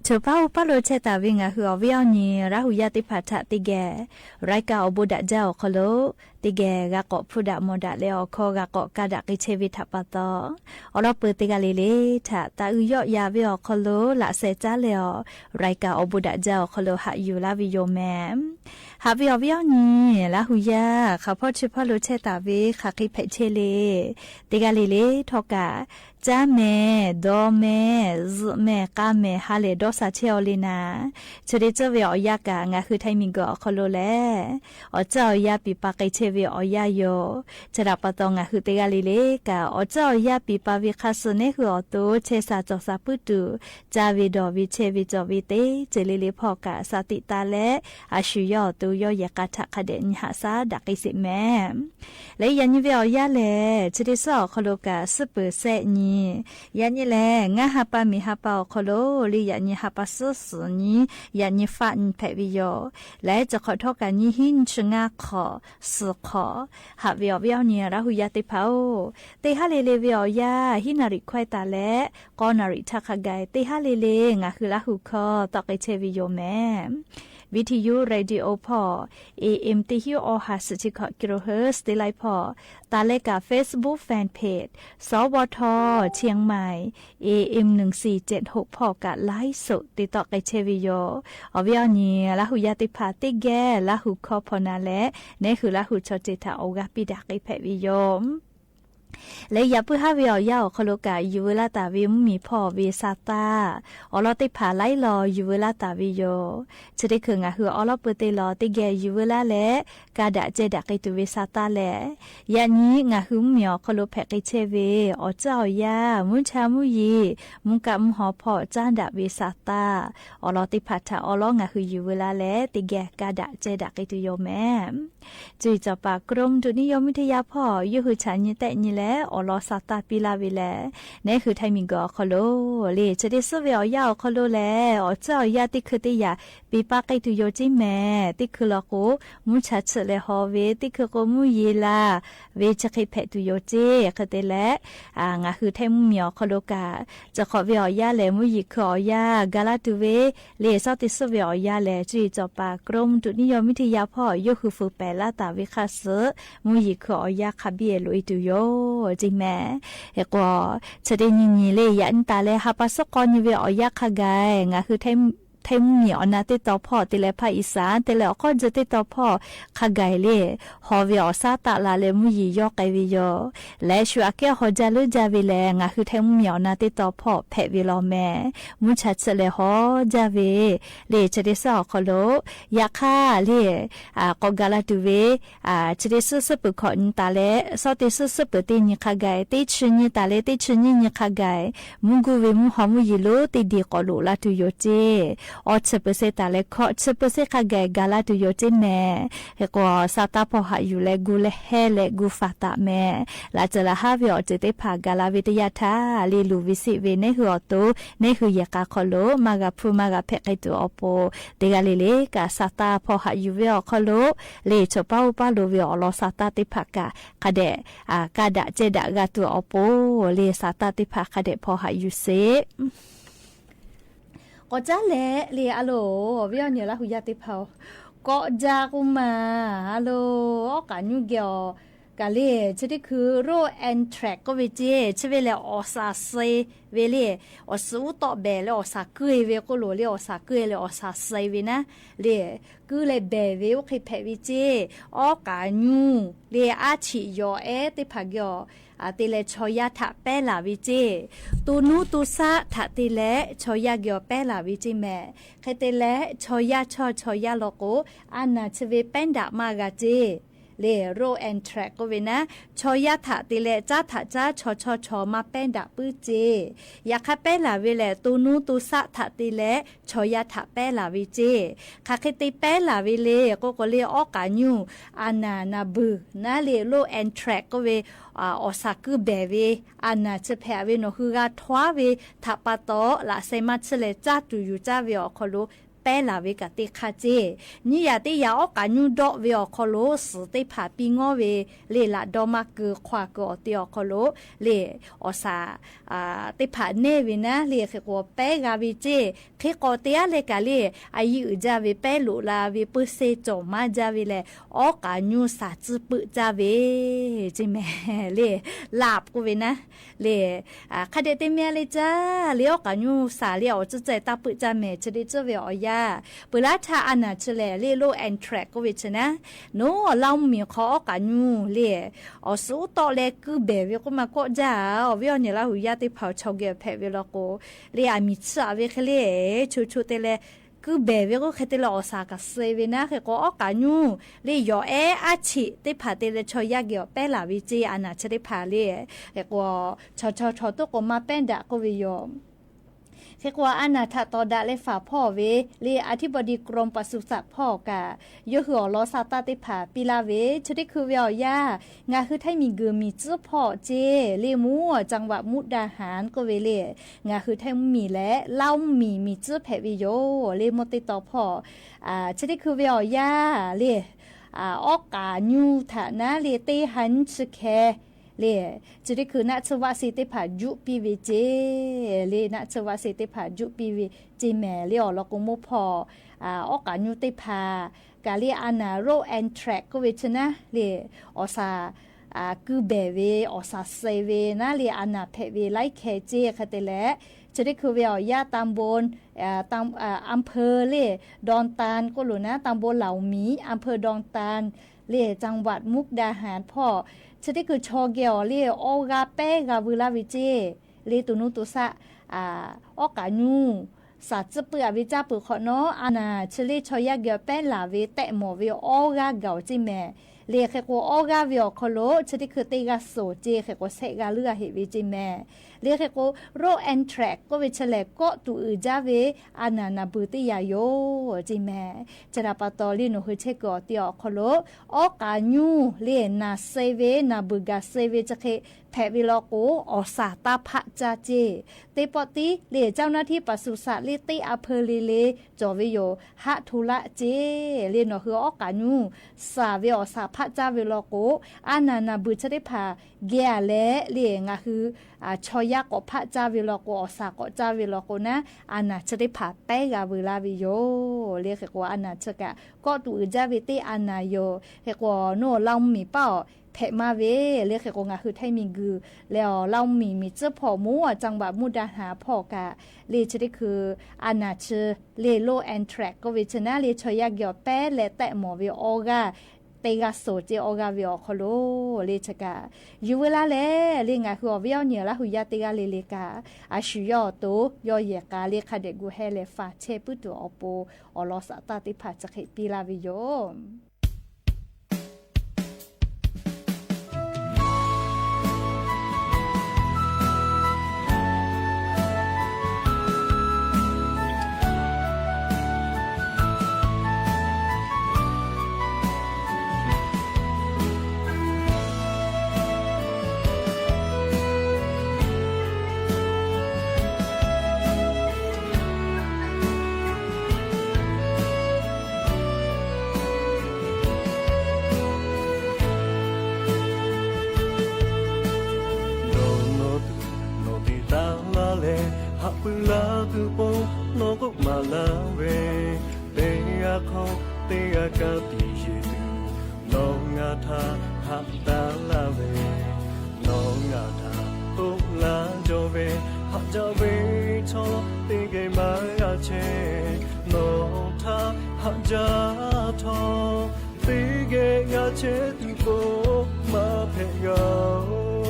choˬ paˉ oˇ paˉ lo chehˇ taˍ ve ngaˬ hui awˬ viˉ awˬ nyi Laˇ hu yaˇ teˇ hpaˍ htaꞈ teˇ geh raiˉ kaˆ awˬ bon daꞈ jaˇ awˬ hk'aw lo teˇ geh g'a k'awꞈ hpuˇ daꞈ mawˬ daꞈ leh awˬ hkawˇ g'a k'awꞈ ka daꞈ k'ai chehˇ ve htaꞈ pa taw, awˬ lawn peuˬ teˇ g'aˇ le le htaꞈ taˍ uiˍ yawˆ yan ve awˬ hk'aw lo laꞈ sheh caˉ leh awˬ raiˉ kaˆ awˬ bon daꞈ jaˇ awˬ hk'aw lo haꞈ yuˬ laˇ ve yoˬ mehˍ. Haꞈ ve awˬ viˉ awˬ nyi Laˇ hu yaˇ hk'aˬ hpawˇ chi hpawˇ lo chehˇ taˍ ve hk'aˬ hk'e hpehꞈ chehˇ le. Teˇ g'aˇ le le htawˇ kaꞈ, caˇ mehˍ, dawˇ mehˍ, zuhꞈ mehˍ, k'a mehˍ ha lehˬ dawˇ sha chehˇ aw le naˍ, chi te tcuhˇ ve awˬ yanˇ kaꞈ ngaˬ hui Htaiˇ miˬguiˬ awˬ hk'aw lo lehˬ, awˬ tcuhˉ awˬ yanˇ piˍ pa k'ai chehˇ ve awˬ yanˇ yoˬ. Chi htaꞈ pa taw ngaˬ hui teˇ g'aˇ le le kaꞈ awˬ tcuhˉ awˬ yanˇ piˍ pa ve hk'a suh neˉ hui awˬ to chehˇ sha cawˬ sha puiˉ tuˬ, caˇ ve dawˬ ve chehˇ ve cawˬ ve teˇ ceuˬ le le hpawˇ kaꞈ sha tiꞈ taˍ leh, a shu yawˇ awˬ to yawˇ yehˬ k'a htaꞈ hk'a dehꞈ nyi haꞈ shaˉ daꞈ k'ai sheˍ mehˍ. Leh yaꞈ nyi ve awˬ yanˇ lehˬ, chi teˇ suhˉ awˬ hk'aw lo kaꞈ suhˉ peuˬ shehˆ nyi. Yaꞈ nyi lehˬ, ngaˇ ha pa miˬ ha pa awˬ hk'aw lo le yaꞈ nyi ha pa suhˉ suhˍ nyi, yaꞈ nyi faˆ nyi hpehꞈ ve yoˬ. Leh chi hk'awꞈ htawˇ kaꞈ nyiˇ hinˉ nyiˇ chi ngaˇ hk'awꞈ, suhˍ hk'awꞈ. Haꞈ ve awˬ viˉ awˬ nyi Laˇ hu yaˇ teˇ hpaˍ-oˬ, teˇ haˉ le le ve awˬ yanˇ hiˉ naˍ riˍ hkawehˇ taˍ leh, k'awˇ naˍ riˍ htaˇ hk'a gaˬ teˇ haˉ le le ngaˬ hui Laˇ hu hkawˇ tawˆ k'ai chehˇ ve yoˬ mehˍ. Viˇ hteˇ yuˇ radio hpawˇ, A M teˇ hinˉ awˬ ha suhˍ chi hkawꞈ kilohertz teˇ laiˉ hpawˇ, taˍ leh kaꞈ Facebook fan page สวท เชียงใหม่ A M หนึ่งสี่เจ็ดหก hpawˇ kaꞈ ไลฟ์สด te tawˆ k'ai chehˇ ve yoˬ. Awˬ viˉ awˬ nyi Laˇ hu yaˇ teˇ hpaˍ teˇ geh Laˇ hu hkawˇ hpaw na leh, neˉ hui Laˇ hu chaw ceuˬ htaꞈ awˬ g'aˇ piˇ daꞈ k'ai hpehꞈ ve yoˬ. Leh yaꞈ puiˉ haˉ ve awˬ yanˇ awˬ hk'aw lo kaꞈ yuˬ veu laˇ taˍ ve mvuhˇmiˬ hpawˇ ve sa taˇ, awˬ lawn teˇ hpaˍ laiˉ law yuˬ veu laˇ taˍ ve yoˬ. Chi teˇ hkui ngaˬ hui awˬ lawn peuˬ te law teˇ geh yuˬ veu laˇ leh, ka daꞈ ceh daꞈ k'ai tuˬ ve sa taˇ lehˬ, yaꞈ nyi ngaˬ hui mvuhˇmiˬ awˬ hk'aw lo hpehꞈ k'ai chehˇ ve awˬ tcuhˉ awˬ yanˇ, mvuhˇ cha mvuhˇ yeˬ, mvuhˇ kaˆ mvuhˇ haw hpawˇ caˉ daꞈ ve sa taˇ, awˬ lawn teˇ hpaˍ htaꞈ awˬ lawn ngaˬ hui yuˬ veu laˇ leh teˇ geh ka daꞈ ceh daꞈ k'ai tuˬ yoˬ mehˍ. Cuˇ yiˍ cawˬ paˍ กรมอุตุนิยมวิทยา hpawˇ yawˇ hui chaꞈ nyi tehˆ nyi leh awˬ lawn sa taˇ piˇ laˇ ve lehˬ, neˉ hui Htaiˇ miˬguiˬ awˬ hk'aw lo le chi teˇ suhˉ ve awˬ yanˇ awˬ hk'aw lo lehˬ, awˬ tcuhˉ awˬ yanˇ teˇ hkui teˇ yaꞈ piˍ pa k'ai tuˬ yoˬ ceˇ mehˍ. Teˇ hkui law k'o, mvuhˇ cha chiꞈ leh haw ve, teˇ hkui k'o mvuhˇ yeˬ la ve chi hk'e hpehꞈ tuˬ yoˬ ceˇ. Hk'e te leh, ngaˬ hui Htaiˇ mvuhˇmiˬ awˬ hk'aw lo kaꞈ, cawˬ hk'awꞈ ve awˬ yanˇ lehˬ mvuhˇ yeˬ hkui awˬ yanˇ ga laˇ tuˬ ve le, suhˉ teˇ suhˉ ve awˬ yanˇ lehˬ, cuˇ yiˍ cawˬ paˍ กรมอุตุนิยมวิทยา hpawˇ yawˇ hui fuiˍ pehˍ laˇ taˍ ve hk'a suh, mvuhˇ yeˬ hkui awˬ yanˇ hk'a biˇ loꞈ e tuˬ yoˬ ceˇ mehˍ. Hk'e k'o, chi teˇ nyi nyi le yaꞈ nyi taˍ leh ha pa suhˉ k'aw nyi ve awˬ yanˇ hk'a gaˬ ngaˬ hui Htaiˇ mvuhˇmiˬ awˬ na teˇ taw hpawˇ te leh ภาคอีสาน te leh awˬ hk'awˇ jeu teˇ taw hpawˇ hk'a gaˬ le, haw ve awˬ saˉ taˆ la leh mvuhˇ yeˬ yawˇ k'ai ve yoˬ. Leh shu aꞈ kehˉ haw jaˇ leuˉ jaˇ ve lehˬ, ngaˬ hui Htaiˇ mvuhˇmiˬ awˬ na teˇ taw hpawˇ hpehꞈ ve law mehˍ. Mvuhˇ cha chiꞈ leh haw jaˇ ve le chi teˇ suhˉ awˬ hk'aw lo, yaꞈ hk'aˇ le, k'awꞈ ga la tuˬ ve chi teˇ suhˉ suhˉ peuˬ hkawꞈ nyi taˍ leh, suhˉ teˇ suhˉ suhˉ peuˬ teˇ nyi hk'a gaˬ, teˇ chi nyiˇ taˍ leh teˇ chi nyiˇ nyi hk'a gaˬ, mvuhˇ guˇ ve mvuhˇ haw mvuhˇ yeˬ lonˉ teˇ diˬ k'awꞈ loꞈ la tuˬ yoˬ ceˇ. Awˬ chi peuˬ se taˍ leh hkawꞈ chi peuˬ se hk'a gaˬ ga la tuˬ yoˬ ceˇ mehˍ. Hk'e k'o, sa taˇ hpawˇ haꞈ yuˬ leh gu leh heh leh gu faˍ taˍ mehˍ. Laꞈ ceuˬ laꞈ haˉ ve awˬ ceuˬ teˇ hpaˍ ga la ve teˇ yanˇ htaˇ, le luˬ ve siˆ ve neˉ hui awˬ to, neˉ hui yehˬ k'a hk'aw lo maˇ g'a hpuˇ maˇ g'a hpehꞈ k'ai tuˬ awˬ pon, teˇ g'aˇ le le kaꞈ sa taˇ hpawˇ haꞈ yuˬ ve awˬ hk'aw lo le, chaw paˉ oˇ paˉ lo ve awˬ lawn sa taˇ teˇ hpaˍ kaꞈ hk'a dehꞈ ka daꞈ ceh daꞈ g'a tuˬ awˬ pon le, sa taˇ teˇ hpaˍ hk'a dehꞈ hpawˇ haꞈ yuˬ sheˍ. K'awꞈ caˉ leh le a loˬ, awˬ viˉ awˬ nyi Laˇ hu yaˇ teˇ hpaˍ-oˬ, kawˆ jaˇ k'oˆ ma. A loˬ, awˉ k'aꞈ nyuˇ geh awˬ kaꞈ le, chi teˇ hkui โรคแอนแทรกซ์ k'oˆ ve ceˇ, chi ve lehˬ awˬ shaˍ suh ve le, awˬ suhˍ uˉ tawˆ behˬ leh awˬ shaˍ kuiˇ ve k'oˆ loˬ le, awˬ shaˍ kuiˇ leh awˬ shaˍ suh ve naˉ le, kuiˇ leh behˬ ve oˇ hk'e hpehꞈ ve ceˇ. Awˉ k'aꞈ nyuˇ le, aˉ chiꞈ yawˬ ehˉ teˇ hpaˍ geh awˬ te leh chaw yaˇ htaꞈ pehˉ laˬ ve ceˇ. To nuˇ to shaˆ htaꞈ te leh chaw yaˇ geh awˬ pehˉ laˬ ve ceˇ mehˍ. Hk'e te leh chaw yaˇ chawˇ chaw yaˇ law k'o, a naˬ chi ve pehˉ daꞈ maˇ g'a ceˇ. Le โรคแอนแทรกซ์ k'oˆ ve naˉ, chaw yaˇ htaꞈ te leh caˉ htaꞈ caˉ chaw chawˇ chaw maˇ pehˉ daꞈ puiˉ ceˇ. Yaꞈ hk'aˇ pehˉ laˬ ve lehˬ, to nuˇ to shaˆ htaꞈ te leh chaw yaˇ htaꞈ pehˉ laˬ ve ceˇ. Hk'aˬ hk'e te pehˉ laˬ ve le k'oˆ k'o le, awˉ k'aꞈ nyuˇ a naˬ naˬ beuˬ naˉ le, โรคแอนแทรกซ์ k'oˆ ve awˬ shaˍ kuiˇ behˬ ve a naˬ chi hpehꞈ ve nawˬ hui g'a htaw aˉ ve htaꞈ pa taw, laꞈ sheh maˇ chiˇ leh caˇ tuˬ yuˬ caˇ ve awˬ hk'aw lo pehˉ laˬ ve kaꞈ teˇ hk'aˇ ceˇ. Nyiˇ yaꞈ teˇ yaꞈ awˉ k'aꞈ nyuˇ dawˆ ve awˬ hk'aw lo suhˍ teˇ hpaˍ piˇ ngawˉ ve le laꞈ dawˇ maˇ keu hk'aw keu awˬ te awˬ hk'aw lo le awˬ shaˍ teˇ hpaˍ neˇ ve naˉ le hk'e k'o pehˉ g'a ve ceˇ. Hk'e k'o teˇ g'aˇ leh kaꞈ le a yiˇ uiˍ jaˇ ve pehˉ loꞈ la ve peu se cawˬ maˇ jaˇ ve lehˬ, awˉ k'aꞈ nyuˇ shaˍ tcuhˉ peuˆ caˇ ve ceˇ mehˍ le. Laꞈ k'oˆ ve naˉ le hk'a dehꞈ te meh le caˇ le awˉ k'aꞈ nyuˇ shaˍ le awˬ tcuhˉ ceh taˇ peuˆ caˇ mehˍ. Chi teˇ tcuhˉ ve awˬ yanˇ peuˬ laˇ htaˇ a naˍ chi lehˬ le low anthrax k'oˆ ve chi naˉ, nawˬ Laˇ oˇ miˬ hk'aw awˉ k'aꞈ nyuˇ le awˬ suhˍ uˉ tawˆ leh kuiˇ behˬ ve k'oˆ maˇ kawˆ jaˇ. Awˬ viˉ awˬ nyi Laˇ huˍ yaˇ teˇ hpaˍ chaw geh hpehꞈ ve law k'o le aˬ miˍ tsuhˇ aꞈ ve hk'e le co co te leh kuiˇ behˬ ve k'oˆ hk'e te leh awˬ shaˍ kaꞈ suh ve naˉ hk'e k'o awˉ k'aꞈ nyuˇ le yawˬ ehˉ aˉ cheꞈ teˇ hpaˍ te leh chaw yaˇ geh awˬ pehˉ laˬ ve ceˇ. A naˍ chi teˇ hpaˍ le hk'e k'o chaw chaw chaw toˉ k'o maˇ pehˉ daꞈ k'oˆ ve yoˬ. Hk'e k'o a naˍ htaꞈ tawˍ daꞈ leh faˍ hpawˇ ve le อธิบดีกรมปศุสัตว์ hpawˇ kaꞈ yawˇ hui awˬ lawn sha taˇ teˇ hpaˍ piˇ laˇ ve chi teˇ hkui ve awˬ yanˇ ngaˬ hui Htaiˇ miˬguiˬ miˬ tcuhˉ hpawˇ ceˇ le mvuhˇ จังหวัดมุกดาหาร k'oˆ ve le ngaˬ hui Htaiˇ mvuhˇ miˬ leh Laˇ oˇ miˬ miˬ tcuhˉ hpehꞈ ve yoˬ le mvuhˇ teˇ taw hpawˇ chi teˇ hkui ve awˬ yanˇ le awˉ k'aꞈ nyuˇ htaꞈ naˉ le teˇ ha nyiˇ chi hkeh le chi teˇ hkui naˆ tsuhˇ vaˆ se teˇ hpaˍ juˆ piˇ ve ceˇ. Le naˆ tsuhˇ vaˆ se teˇ hpaˍ juˆ piˇ ve ceˇ mehˍ le awˬ lawn k'o mvuhˇ hpawˇ awˉ k'aꞈ nyuˇ teˇ hpaˍ kaꞈ le a naˍ โรค anthrax k'oˆ ve chi naˉ le awˬ shaˍ kuiˇ behˬ ve awˬ shaˍ suh ve naˉ le a naˍ hpehꞈ ve laiˉ hkeh ceˇ hk'e te leh chi teˇ hkui ve awˬ yanˇ ตำบล อำเภอ le ดอนตาล k'oˆ lo naˉ ตำบลเหล่าหมี อำเภอดอนตาล le จังหวัดมุกดาหาร hpawˇ chi teˇ hkui chaw geh awˬ le awˇ g'aˇ pehˉ g'a veu laˇ ve ceˇ. Le to nuˇ to shaˆ awˉ k'aꞈ nyuˇ shaˍ tcuhˉ peuˆ aꞈ ve caˇ peuˬ hk'awꞈ nawˉ a naˍ chi le chaw yaˇ geh awˬ pehˉ laˬ ve tehꞈ mawˬ ve awˇ g'aˇ gaˬ awˬ ceˇ mehˍ. Le hk'e k'o awˇ g'aˇ ve awˬ hk'aw lo chi teˇ hkui teˇ g'aˇ suhˍ ceˇ hk'e k'o shehˆ g'aˇ leuˉ g'a heꞈ ve ceˇ mehˍ. Le hk'e k'o โรค anthrax k'oˆ ve chi lehˬ kawˆ tuꞈ uiˍ jaˇ ve a naˍ naˍ beuˬ teˇ yanˇ yoˬ ceˇ mehˍ. Chi htaꞈ pa taw le nawˬ hui chehˇ kuiˬ awˬ te awˬ hk'aw lo awˉ k'aꞈ nyuˇ le naˍ suh ve naˍ beuˬ gaˬ suh ve chi hk'e hpehꞈ ve law k'o awˬ shaˍ taˇ hpaˆ caˇ ceˇ. Teˇ pawˆ tiˉ le เจ้าหน้าที่ปศุสัตว์ le teˇ อำเภอ le le cawˬ ve yoˬ haˆ hto laˆ ceˇ. Le nawˬ hui awˉ k'aꞈ nyuˇ shaˍ ve awˬ shaˍ hpaˆ caˇ ve law k'o a naˍ naˍ beuˬ chi teˇ hpaˍ geh aꞈ leh le ngaˬ hui chaw yaˇ k'awꞈ hpaˆ caˇ ve law k'o awˬ shaˍ k'awꞈ caˇ ve law k'o naˉ a naˍ chi teˇ hpaˍ pehˉ g'a veu laˇ ve yoˬ. Le hk'e k'o a naˍ chi kaꞈ kawˆ tuꞈ uiˍ jaˇ ve teˇ a naˍ yoˬ. Hk'e k'o nawˬ Laˇ oˇ miˬ paˉ awˬ hpehꞈ maˇ ve le hk'e k'o ngaˬ hui Htaiˇ miˬguiˬ leh awˬ Laˇ oˇ miˬ miˬ tcuhˉ hpawˇ mvuhˇ จังหวัดมุกดาหาร hpawˇ kaꞈ le chi teˇ hkui a naˍ chi le โรค anthrax k'oˆ ve chi naˉ le chaw yaˇ geh awˬ pehˉ leh tehꞈ mawˬ ve awˇ g'aˇ teˇ g'aˇ suhˍ ceˇ awˇ g'aˇ ve awˬ hk'aw lo le chi kaꞈ yuˬ veu laˇ leh le ngaˬ hui awˬ viˉ awˬ nyi Laˇ huˍ yaˇ teˇ g'aˇ le le kaꞈ a shu yawˇ awˬ to yawˇ yehˬ k'a le hk'a dehꞈ gu heh leh faˍ chehˇ puiˉ tuˬ awˬ pon awˬ lawn shaˍ taˇ teˇ hpaˍ chi hk'e piˇ laˇ ve yoˬ. Nawˬ nawˬ tuˬ nawˬ te taˍ laˇ leh, haꞈ pui laˇ tuˬ pon nawˬ k'oˆ maˍ laˇ ve, teˇ g'aˇ hk'aw teˇ g'aˇ ka tiꞈ yeˬ tuˬ, nawˬ ngaˬ htaꞈ haꞈ taˍ laˇ ve, nawˬ ngaˬ htaꞈ toˆ laˇ jaw ve, haꞈ jaˇ ve chaw teˇ geh maˇ g'a chehˇ, nawˬ htaꞈ haꞈ jaˇ htawˇ, teˇ geh g'a chehˇ tuˬ k'o maˇ hpehꞈ g'a oˬ.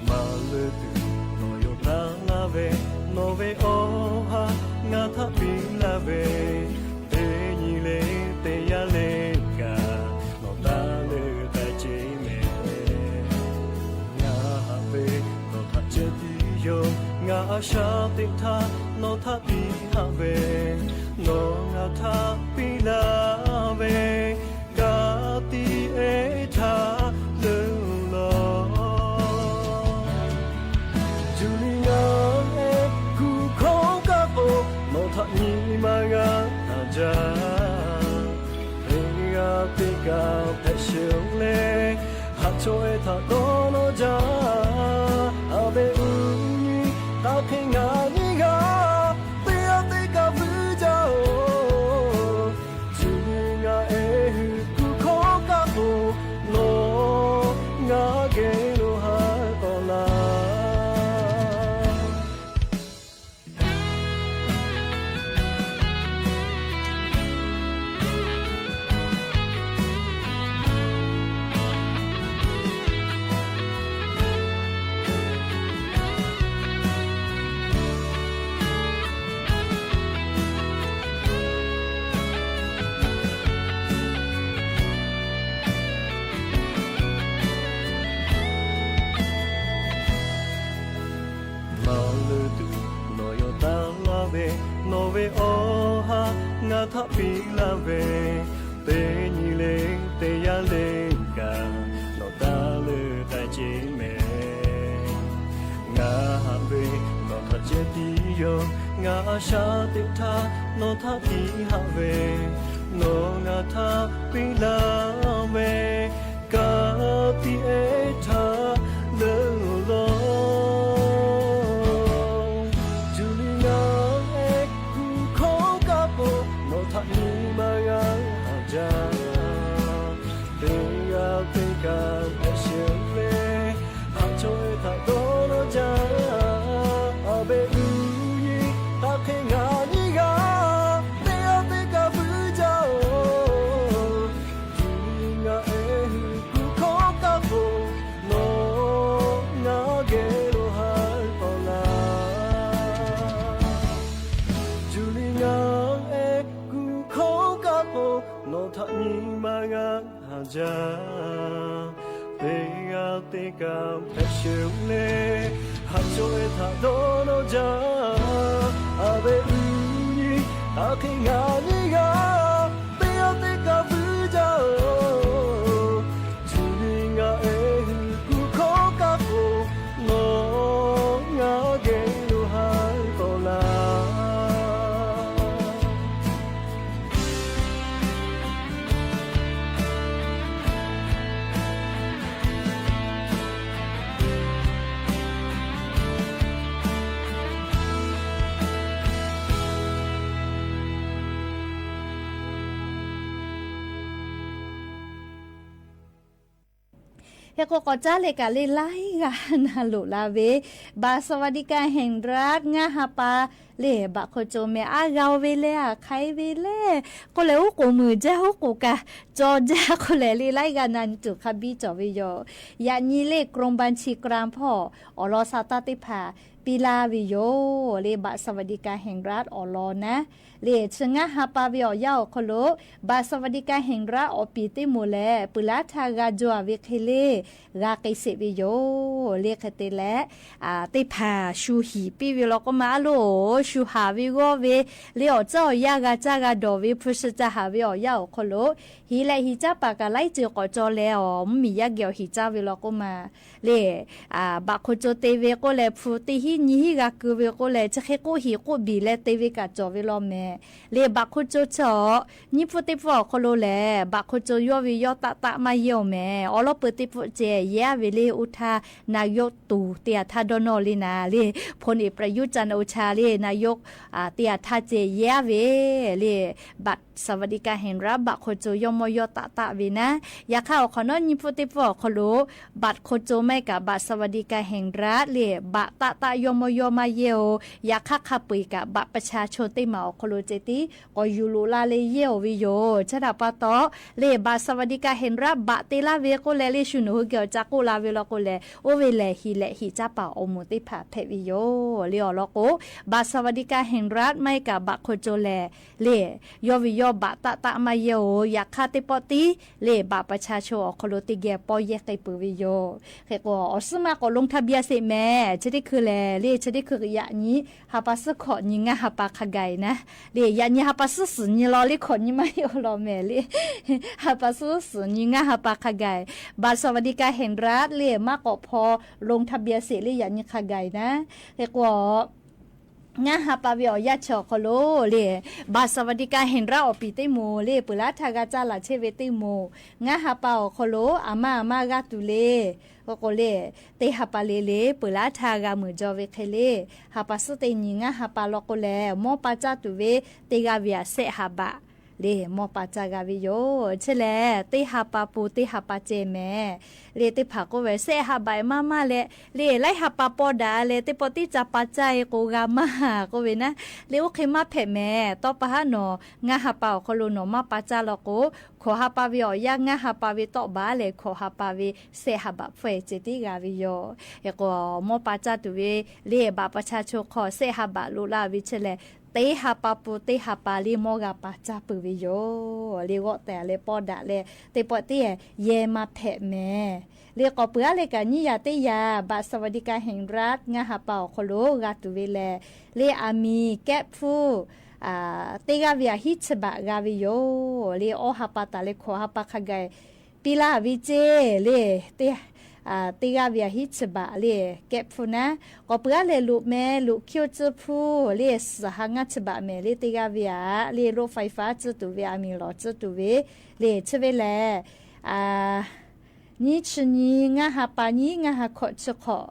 Maˇ leuˉ tuˬ nawˬ yonˍ taˍ laˇ ve, nawˬ ve awˬ ha ngaˬ htaꞈ piˇ laˇ ve, teˇ nyi le teˇ yanˇ le kaꞈ nawˬ taˇ leuˉ k'ai ceˇ mehˍ. Ngaˬ haꞈ ve nawˬ htaꞈ ceh tiˉ yoˬ. Ngaˬ a shaꞈ teꞈ htaˇ nawˬ htaꞈ piˇ haꞈ ve, nawˬ ngaˬ htaꞈ piˇ laˇ ve, ka tiꞈ ehˉ htaˇ leuˉ law. Juˇ liꞈ ngaˬ ehˉ kuˬ hkawˇ kaꞈ k'o, jaˇ. Teˇ g'aˇ teˇ kaꞈ hpehꞈ sheuˍ leh, haꞈ chaweh htaꞈ dawˇ nawˇ jaˇ. A ve uˉ nyi taˇ hk'e ngaˬ nyiˇ g'aˇ teˇ g'aˇ teˇ kaꞈ vuiˇ jaˇ-oˬ. Cuˇ yiˍ ngaˬ ehˉ hui kuˬ hkawˇ kaˆ k'o, nawˬ ngaˬ geh lo ha k'awꞈ laˇ. Maˇ leuˬ tuˬ nawˬ yawˇ taˇ laˇ ve, nawˬ ve awˬ ha ngaˬ htaꞈ piˇ laˇ ve, teˇ nyi le teˇ yanˇ le kaꞈ nawˬ taˇ leuˬ k'ai ceˇ mehˍ. Ngaˬ haꞈ ve nawˬ htaꞈ ceh tiˉ yoˬ. Ngaˬ a shaꞈ teꞈ htaˇ nawˬ htaꞈ tiˉ haꞈ ve, nawˬ ngaˬ htaꞈ piˇ laˇ ve, ka tiꞈ ehˉ htaˇ leuˬ law. Cuˇ yiˍ ngaˬ ehˉ kuˬ hkawˇ kaˆ k'o, nawˬ htaꞈ nyi ma g'a haˍ jaˇ. Teˇ g'aˇ teˇ kaꞈ hpehꞈ sheuˍ leh, haꞈ chaweh htaꞈ dawˇ nawˇ jaˇ. A ve uˉ nyi taˇ hk'e ngaˬ nyiˇ g'aˇ teˇ g'aˇ teˇ kaꞈ vuiˇ jaˇ-oˬ. Cuˇ yiˍ ngaˬ ehˉ hui kuˬ hkawˇ kaˆ k'o, nawˬ ngaˬ geh lo ha k'awꞈ laˇ. Cuˇ yiˍ ngaˬ ehˉ kuˬ hkawˇ kaˆ k'o, nawˬ htaꞈ nyi ma g'a haˍ jaˇ. Teˇ g'aˇ teˇ kaꞈ hpehꞈ sheuˍ leh, haꞈ chaweh htaꞈ dawˇ nawˇ jaˇ. A ve uˉ nyi taˇ hk'e ngaˬ nyiˇ g'aˇ teˇ g'aˇ teˇ kaꞈ vuiˇ jaˇ-oˬ. Cuˇ yiˍ ngaˬ ehˉ hui kuˬ hkawˇ kaˆ k'o, nawˬ ngaˬ geh lo ha k'awꞈ laˇ. Hk'e k'o, k'awꞈ caˉ leh kaꞈ le laiˉ g'aˇ na loꞈ la ve, บัตรสวัสดิการแห่งรัฐ ngaˇ ha pa le, baꞈ hk'o co meh aˉ g'a-o ve leh, aˬ hk'aiˉ ve leh k'oˆ leh, oˉ k'oˍ meuˍ jaˇ, oˉ k'oˍ kaꞈ cawˬ jaˇ k'oˆ leh le, laiˉ g'aˇ na nyi tuˬ hk'a biˇ cawˬ ve yoˬ. Yaꞈ nyi le กรมบัญชีกลาง hpawˇ awˬ lawn sha taˇ teˇ hpaˍ piˇ laˇ ve yoˬ. Le บัตรสวัสดิการแห่งรัฐ awˬ lawn naˉ le, chi ngaˇ ha pa ve awˬ yanˇ awˬ hk'aw lo บัตรสวัสดิการแห่งรัฐ awˬ piˍ teˇ moˍ lehˬ, peuˬ laˇ htaˇ g'a jaw-a ve hk'e le, g'a k'ai sheˍ ve yoˬ. Le hk'e te leh, teˇ hpaˍ shu hiˍ piˇ ve law k'oˆ ma, aˉ loꞈ shu haˍ ve g'awˇ ve le, awˬ caˉ awˬ yanˇ g'a caˇ g'a dawˬ ve hpu shi ca haˍ ve awˬ yanˇ awˬ hk'aw lo, hiˍ leh hiˍ caˉ paˍ kaꞈ laiˉ ceuˬ k'awꞈ caw leh, awˬ mvuhˇmiˬ yaˇ geh awˬ hiˍ caˇ ve law k'oˆ ma le, baꞈ hk'o co te ve k'oˆ leh, hpu teˇ hinˉ nyiˇ hinˉ g'a keu ve k'oˆ leh, chi hk'e k'oˆ hiˍ k'oˆ biˬ leh te ve kaꞈ cawˬ ve law mehˍ. Le baꞈ hk'o co chi awˬ nyiˇ pfuhˇ teˇ pfuhˇ awˬ hk'aw lo lehˬ, baꞈ hk'o co yawˇ ve yawˇ taˆ taˆ maˇ yehˇ-oˬ mehˍ. Awˬ lawn peuˬ teˇ pfuhˇ ceh yehˇ-a ve le, oˇ htaˇ นายก tuˬ te yaꞈ htaˇ dawˇ nawˇ le naˍ le, พลเอกประยุทธ์ จันทร์โอชา le นายก te yaꞈ htaˇ ceh yehˇ-a ve le, baꞈ สวัสดิการแห่งรัฐ baꞈ hk'o co yawˇ mawˇ yawˇ taˆ taˆ ve naˉ. Yaꞈ hk'aˇ awˬ hk'awꞈ nawˉ nyiˇ pfuhˇ teˇ pfuhˇ awˬ hk'aw lo, baꞈ hk'o co maˇ heˆ kaꞈ บัตรสวัสดิการแห่งรัฐ le, baꞈ taˆ taˆ yawˇ mawˇ yawˇ maˇ yehˇ-oˬ. Yaꞈ hk'aˇ hk'a peu-eˬ kaꞈ baꞈ ประชาชน teˇ maˬ awˬ hk'aw lo ceh tiˉ k'awꞈ yuˬ loꞈ la leh yehˇ-oˬ ve yoˬ. Chi htaꞈ pa taw le, baꞈ สวัสดิการแห่งรัฐ baꞈ te laˇ ve k'oˆ leh le, shu nawˬ hui geh awˬ ca k'oˆ la ve law k'o lehˬ, oˇ ve lehˬ hiˍ leh hiˍ caˉ paˍ awˬ moˍ teˇ hpaˍ hpehꞈ ve yoˬ. Le awˬ lawn k'o, บัตรสวัสดิการแห่งรัฐ maˇ heˆ kaꞈ baꞈ hk'o co lehˬ le, yawˇ ve yawˇ baꞈ taˆ taˆ maˇ yehˇ-oˬ. Yaꞈ hk'aˇ teˇ pawˆ tiˉ le, baꞈ ประชาชน awˬ hk'aw lo teˇ geh pawˇ yehˇ k'ai peuˬ ve yoˬ. Hk'e k'o, awˬ suhˉ maˇ k'awꞈ ลงทะเบียน sheˍ mehˍ. Chi teˇ hkui lehˬ le, chi teˇ hkui yaꞈ nyi ha pa suhˉ hkawꞈ nyi ngaˇ ha pa hk'a gaˬ-e naˉ le, yaꞈ nyi ha pa suhˉ suhˍ nyi law le, hkawꞈ nyi maˇ heˆ-oˬ law mehˍ le. Ha pa suhˉ suhˍ nyi ngaˇ ha pa hk'a gaˬ-e, บัตรสวัสดิการแห่งรัฐ le maˇ k'awꞈ hpaw ลงทะเบียน sheˍ le, yaꞈ nyi hk'a gaˬ-e naˉ. Hk'e k'o, ngaˇ ha pa ve awˬ yanˇ chi awˬ hk'aw lo le, บัตรสวัสดิการแห่งรัฐ awˬ piˍ teˇ moˍ le, peuˬ laˇ htaˇ g'a caˇ laˬ chehˇ ve teˇ moˍ, ngaˇ ha pa awˬ hk'aw lo aˬ ma aˬ ma g'a tuˬ le. K'o k'o le, teˇ ha pa le le peuˬ laˇ htaˇ g'a meuˍ jaw ve hk'e le, ha pa suhˉ teˇ nyi ngaˇ ha pa law k'o lehˬ, mawˇ pa caˇ tuˬ ve teˇ g'aˇ ve aꞈ shehˆ ha baꞈ le mawˇ pa caˇ g'a ve yoˬ. Chi lehˬ teˇ ha pa pon teˇ ha pa ceh mehˍ. Le teˇ hpaˍ k'oˆ ve shehˆ ha baꞈ maˇ maˇ leh, le laiˉ ha pa paw daꞈ leh teˇ pawˆ tiˉ ca pa caˇ e k'o g'a maˇ k'oˆ ve naˉ, le oˇ hk'e maˇ hpehꞈ mehˍ. Tawˇ pa haˉ nawˬ ngaˇ ha pa awˬ hk'aw lo nawˬ maˇ pa caˇ law k'o, hkawꞈ ha pa ve awˬ yanˇ ngaˇ ha pa ve tawˆ baˬ leh hkawꞈ ha pa ve shehˆ ha baꞈ hpawehˇ ceh tiˉ g'a ve yoˬ. Hk'e k'o, mawˇ pa caˇ tuˬ ve le บัตรประชาชน hk'aw shehˆ ha baꞈ loꞈ la ve chi lehˬ, teˇ ha pa pon teˇ ha pa le mawˇ g'a pa caˇ peuˬ ve yoˬ. Le g'awˆ tehˬ leh paw daꞈ leh teˇ pawˆ tiˉ yehˇ maˇ hpehꞈ mehˍ. Le k'awꞈ peuˬ aˉ leh kaꞈ nyiˇ yaꞈ teˇ yaꞈ บัตรสวัสดิการแห่งรัฐ ngaˇ ha pa awˬ hk'aw lo g'a tuˬ ve lehˬ, le aˬ miˍ kehˆ hpfuhˇ teˇ g'aˇ ve aꞈ hiˉ chi baꞈ g'a ve yoˬ. Le awˇ ha pa taˍ leh hkawꞈ ha pa hk'a gaˬ piˇ laˇ ve ceˇ le, teˇ g'aˇ ve aꞈ hiˉ chi baꞈ le kehˆ hpfuhˇ naˉ. K'awꞈ peuˬ aˉ leh loꞈ meh loꞈ hkiˇ oˇ tcuhˇ hpfuhˇ le suhˍ ha ngaˇ chi baꞈ mehˍ le teˇ g'aˇ ve aꞈ le รถไฟฟ้า tcuhˇ tuˬ ve aˬ miˍ lawˬ tcuhˇ tuˬ ve le chi ve lehˬ, nyiˇ chi nyi ngaˇ ha pa nyiˇ ngaˇ ha hkawꞈ chi hk'awꞈ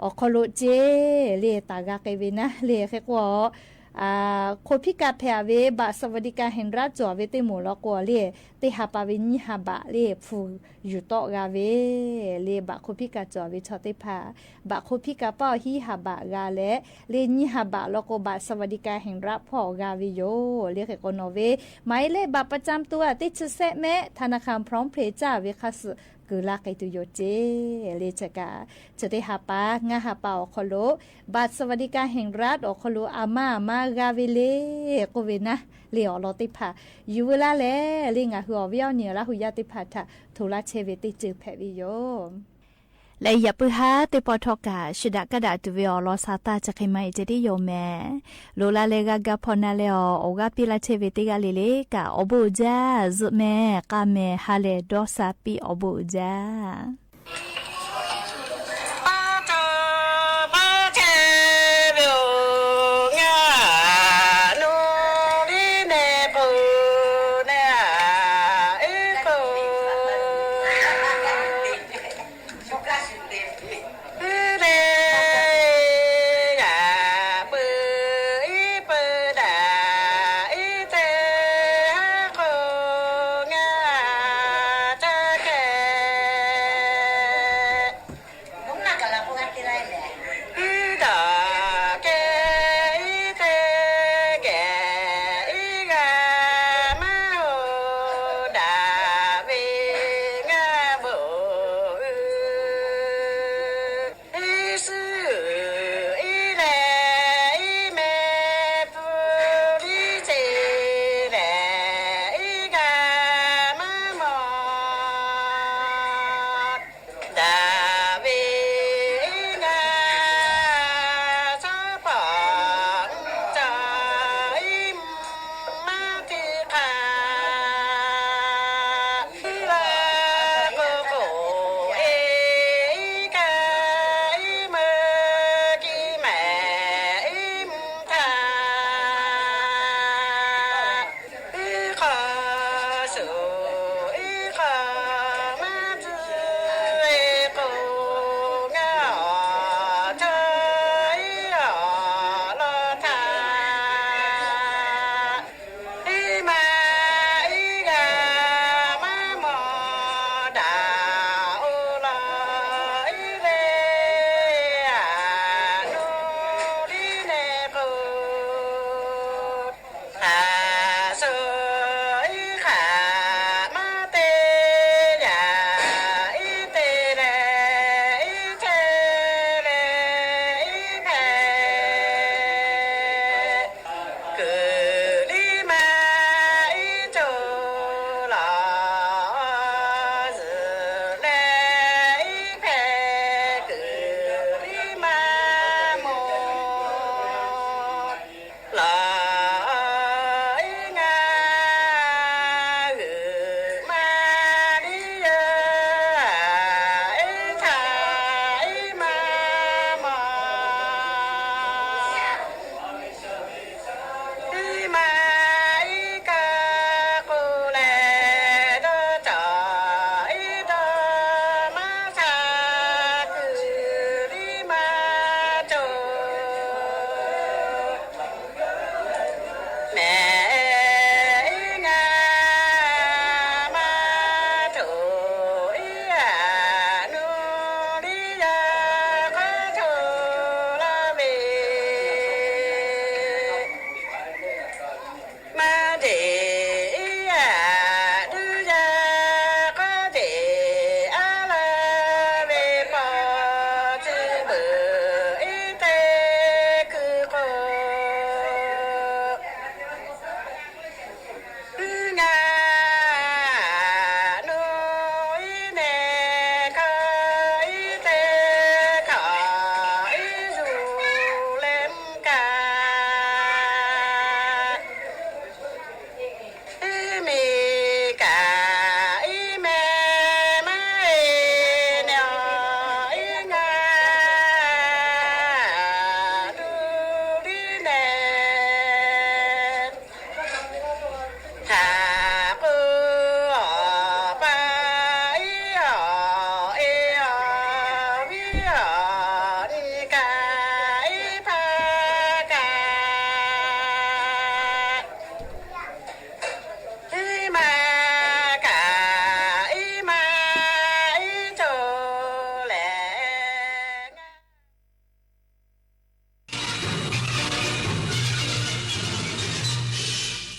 awˬ hk'aw lo ceˇ le taˍ g'a k'ai ve naˉ. Le hk'e k'o, hk'o hpiˇ kaꞈ hpehꞈ ve บัตรสวัสดิการแห่งรัฐ cawˬ ve teˇ moˍ law k'o le, teˇ ha pa ve nyiˇ ha baꞈ le hpu yuˬ tawˆ g'a ve le, baꞈ hk'o hpiˇ kaꞈ cawˬ ve chaw teˇ hpaˍ baꞈ hk'o hpiˇ kaꞈ paˇ awˬ hiˉ ha baꞈ g'a leh, le nyiˇ ha baꞈ law k'o บัตรสวัสดิการแห่งรัฐ hpawˇ g'a ve yoˬ. Le hk'e k'o nawˬ ve maˇ heˆ leh baꞈ pa caˇ tuˬ aꞈ teˇ chi sehˆ mehˆ ธนาคารพร้อมเพย์ caˇ ve hk'a suhˍ kuˬ laˇ k'ai tuˬ yoˬ ceˇ. Le chi kaꞈ chi teˇ ha pa ngaˇ ha pa awˬ hk'aw lo บัตรสวัสดิการแห่งรัฐ awˬ hk'aw lo aˬ ma aˬ ma g'a ve le k'oˆ ve naˉ. Le awˬ lawn teˇ hpaˍ yuˬ veu laˇ leh, le ngaˬ hui awˬ viˉ awˬ nyi Laˇ hu yaˇ teˇ hpaˍ htaꞈ hto laˇ chehˇ ve teˇ ceuˬ hpehꞈ ve yoˬ. Leh yaꞈ puiˉ haˉ teˇ pawˆ htawˇ kaꞈ shiˍ daꞈ kaˇ daꞈ tuˬ ve awˬ lawn sha taˇ chi hk'e maˇ heˆ ceh tiˉ yoˬ mehˍ. Loꞈ la leh g'a ga hpawˇ na leh awˬ g'aˇ piˇ laˇ chehˇ ve teˇ g'aˇ le le kaꞈ awˬ bon uiˍ jaˇ. Zuhꞈ mehˍ k'a mehˍ ha lehˬ dawˇ sha piˇ awˬ bon uiˍ jaˇ.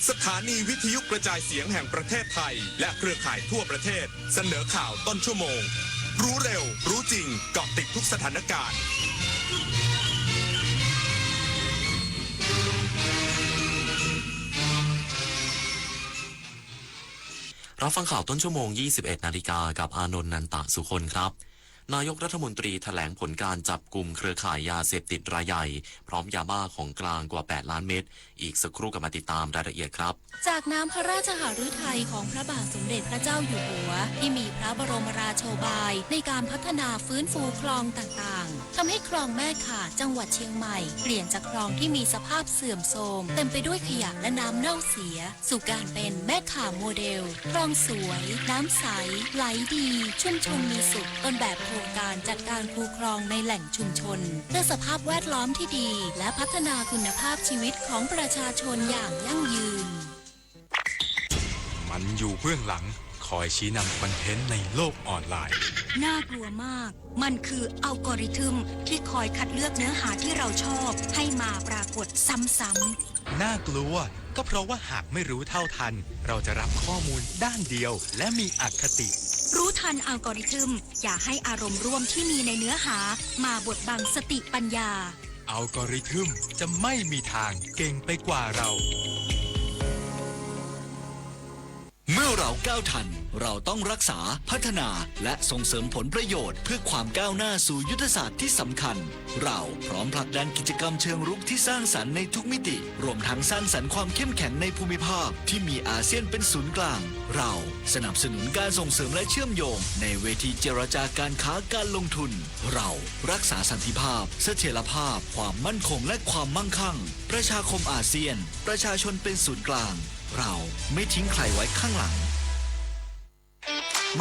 สถานีวิทยุกระจายเสียงแห่งประเทศไทยและเครือข่ายทั่วประเทศ เสนอข่าวต้นชั่วโมง รู้เร็ว รู้จริง เกาะติดทุกสถานการณ์ รับฟังข่าวต้นชั่วโมง ยี่สิบเอ็ดนาฬิกา กับอานนท์ นันตะสุคนครับ นายกรัฐมนตรีแถลงผลการจับกุมเครือข่ายยาเสพติดรายใหญ่ พร้อมยาบ้าของกลางกว่า แปดล้านเม็ด อีกสักครู่กลับมาติดตามรายละเอียดครับ จากน้ำพระราชหฤทัยของพระบาทสมเด็จพระเจ้าอยู่หัว ที่มีพระบรมราโชบายในการพัฒนาฟื้นฟูคลองต่างๆ ทำให้คลองแม่ข่าจังหวัดเชียงใหม่ เปลี่ยนจากคลองที่มีสภาพเสื่อมโทรม เต็มไปด้วยขยะและน้ำเน่าเสีย สู่การเป็นแม่ข่าโมเดล คลองสวย น้ำใส ไหลดี ชุมชนมีสุข ต้นแบบโครงการจัดการคูคลองในแหล่งชุมชน เพื่อสภาพแวดล้อมที่ดี และพัฒนาคุณภาพชีวิตของประชาชนอย่างยั่งยืน มันอยู่เบื้องหลัง คอยชี้นำคอนเทนต์ในโลกออนไลน์ น่ากลัวมาก มันคืออัลกอริทึมที่คอยคัดเลือกเนื้อหาที่เราชอบให้มาปรากฏซ้ำๆ น่ากลัว ก็เพราะว่าหากไม่รู้เท่าทัน เราจะรับข้อมูลด้านเดียวและมีอคติ รู้ทันอัลกอริทึม อย่าให้อารมณ์ร่วมที่มีในเนื้อหามาบดบังสติปัญญา อัลกอริทึมจะไม่มีทางเก่งไปกว่าเรา เมื่อเราก้าวทัน เราต้องรักษา พัฒนา และส่งเสริมผลประโยชน์เพื่อความก้าวหน้าสู่ยุทธศาสตร์ที่สำคัญ เราพร้อมผลักดันกิจกรรมเชิงรุกที่สร้างสรรค์ในทุกมิติ รวมทั้งสร้างสรรค์ความเข้มแข็งในภูมิภาคที่มีอาเซียนเป็นศูนย์กลาง เราสนับสนุนการส่งเสริมและเชื่อมโยงในเวทีเจรจาการค้าการลงทุน เรารักษาสันติภาพ เสถียรภาพ ความมั่นคงและความมั่งคั่ง ประชาคมอาเซียน ประชาชนเป็นศูนย์กลาง เราไม่ทิ้งใครไว้ข้างหลัง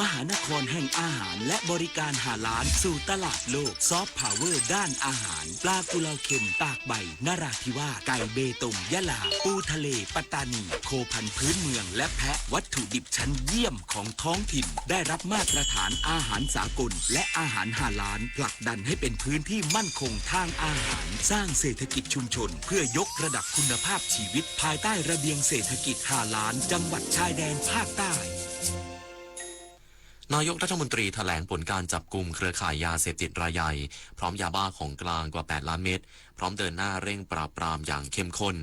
มหานครแห่งอาหารและบริการฮาลาลสู่ตลาดโลก ซอฟต์พาวเวอร์ด้านอาหาร ปลากุเลาเค็มตากใบนราธิวาส ไก่เบตงยะลา ปูทะเลปัตตานี โคพันธุ์พื้นเมืองและแพะ วัตถุดิบชั้นเยี่ยมของท้องถิ่น ได้รับมาตรฐานอาหารสากล และอาหารฮาลาล ผลักดันให้เป็นพื้นที่มั่นคงทางอาหาร สร้างเศรษฐกิจชุมชน เพื่อยกระดับคุณภาพชีวิต ภายใต้ระเบียงเศรษฐกิจฮาลาล จังหวัดชายแดนภาคใต้ นายกรัฐมนตรีแถลงผลการจับกุมเครือข่ายยาเสพติดรายใหญ่ พร้อมยาบ้าของกลางกว่า แปดล้านเม็ด พร้อมเดินหน้าเร่งปราบปรามอย่างเข้มข้น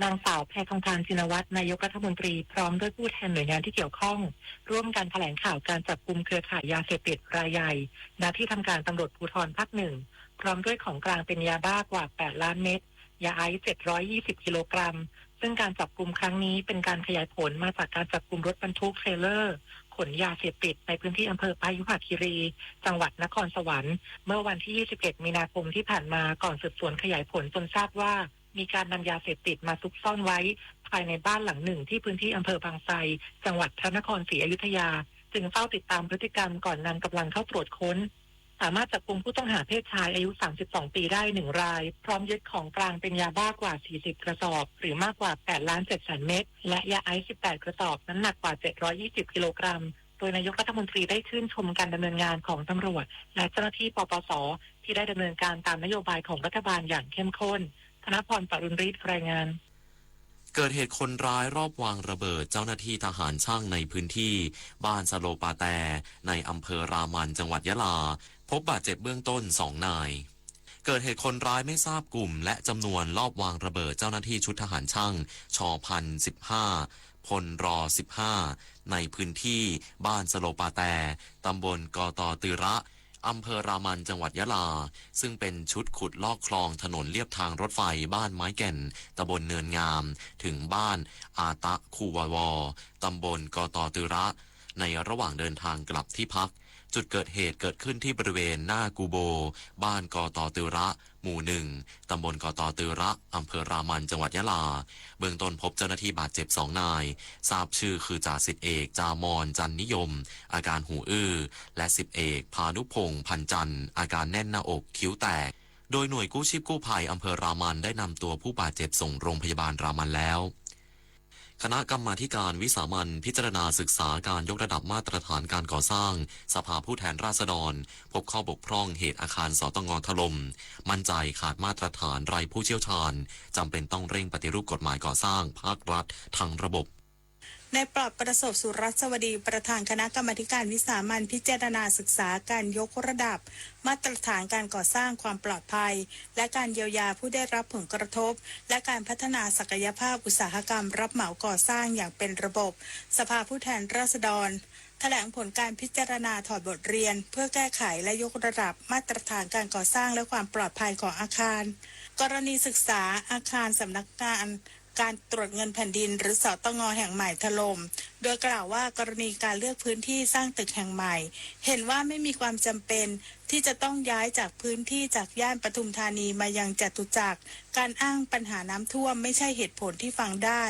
นางสาวแพทองธาร ชินวัตร นายกรัฐมนตรี พร้อมด้วยผู้แทนหน่วยงานที่เกี่ยวข้อง ร่วมกันแถลงข่าวการจับกุมเครือข่ายยาเสพติดรายใหญ่ ณ ที่ทำการตำรวจภูธรภาคหนึ่ง พร้อมด้วยของกลางเป็นยาบ้ากว่า แปดล้านเม็ด ยาไอซ์ เจ็ดร้อยยี่สิบกิโลกรัม ซึ่งการจับกุมครั้งนี้เป็นการขยายผลมาจากการจับกุมรถบรรทุกเทรลเลอร์ขนยาเสพติดในพื้นที่อำเภอพยุหคีรี จังหวัดนครสวรรค์ เมื่อวันที่ ยี่สิบเอ็ด มีนาคมที่ผ่านมา ก่อนสืบสวนขยายผลจนทราบว่า มีการนำยาเสพติดมาซุกซ่อนไว้ภายในบ้านหลังหนึ่งที่พื้นที่อำเภอบางไทร จังหวัดพระนครศรีอยุธยา จึงเฝ้าติดตามพฤติกรรมก่อนนำกำลังเข้าตรวจค้น สามารถจับกุมผู้ต้องหาเพศชายอายุ สามสิบสอง ปีได้หนึ่งราย พร้อมยึดของกลางเป็นยาบ้ากว่า สี่สิบกระสอบ หรือมากกว่า แปดล้านเจ็ดแสนเม็ด และยาไอซ์ สิบแปดกระสอบ น้ำหนักกว่า เจ็ดร้อยยี่สิบกิโลกรัม โดยนายกรัฐมนตรีได้ชื่นชมการดำเนินงานของตำรวจ และเจ้าหน้าที่ ปปส ที่ได้ดำเนินการตามนโยบายของรัฐบาลอย่างเข้มข้น ธนพร ปรุณฤทธิ์ รายงาน เกิดเหตุคนร้ายรอบวางระเบิดเจ้าหน้าที่ทหารช่างในพื้นที่บ้านสะโลปาแต ในอำเภอรามัน จังหวัดยะลา พบบาดเจ็บเบื้องต้นสองนาย เกิดเหตุคนร้ายไม่ทราบกลุ่มและจำนวนลอบวางระเบิดเจ้าหน้าที่ชุดทหารช่าง ชพันสิบห้า พลรสิบห้า ในพื้นที่บ้านสะโลปาแต ตำบลกอตอตือระ อำเภอรามัน จังหวัดยะลา ซึ่งเป็นชุดขุดลอกคลองถนนเลียบทางรถไฟบ้านไม้แก่น ตำบลเนินงาม ถึงบ้านอาตะคูวาวอ ตำบลกอตอตือระ ในระหว่างเดินทางกลับที่พัก จุดเกิดเหตุเกิดขึ้นที่บริเวณหน้ากูโบ บ้านกอตอตือระ หมู่หนึ่ง ตำบลกอตอตือระ อำเภอรามัน จังหวัดยะลา เบื้องต้นพบเจ้าหน้าที่บาดเจ็บสองนาย ทราบชื่อคือจ่าสิบเอก จามอน จันนิยม อาการหูอื้อ และสิบเอก พานุพงษ์ พันจันทร์ อาการแน่นหน้าอก คิ้วแตก โดยหน่วยกู้ชีพกู้ภัยอำเภอรามันได้นำตัวผู้บาดเจ็บส่งโรงพยาบาลรามันแล้ว คณะกรรมาธิการวิสามัญพิจารณาศึกษาการยกระดับมาตรฐานการก่อสร้างสภาผู้แทนราษฎร พบข้อบกพร่องเหตุอาคาร สตง ถล่ม มั่นใจขาดมาตรฐาน ไร้ผู้เชี่ยวชาญ จำเป็นต้องเร่งปฏิรูปกฎหมายก่อสร้างภาครัฐทั้งระบบ นายปลอด ประสบสุรัสวดี ประธานคณะกรรมาธิการวิสามัญพิจารณาศึกษาการยกระดับมาตรฐานการก่อสร้างความปลอดภัย และการเยียวยาผู้ได้รับผลกระทบ และการพัฒนาศักยภาพอุตสาหกรรมรับเหมาก่อสร้างอย่างเป็นระบบ สภาผู้แทนราษฎร แถลงผลการพิจารณาถอดบทเรียน เพื่อแก้ไขและยกระดับมาตรฐานการก่อสร้างและความปลอดภัยของอาคาร กรณีศึกษาอาคารสำนักงานการตรวจเงินแผ่นดิน หรือ สตง แห่งใหม่ถล่ม โดยกล่าวว่ากรณีการเลือกพื้นที่สร้างตึกแห่งใหม่ เห็นว่าไม่มีความจำเป็นที่จะต้องย้ายจากพื้นที่จากย่านปทุมธานีมายังจตุจักร การอ้างปัญหาน้ำท่วมไม่ใช่เหตุผลที่ฟังได้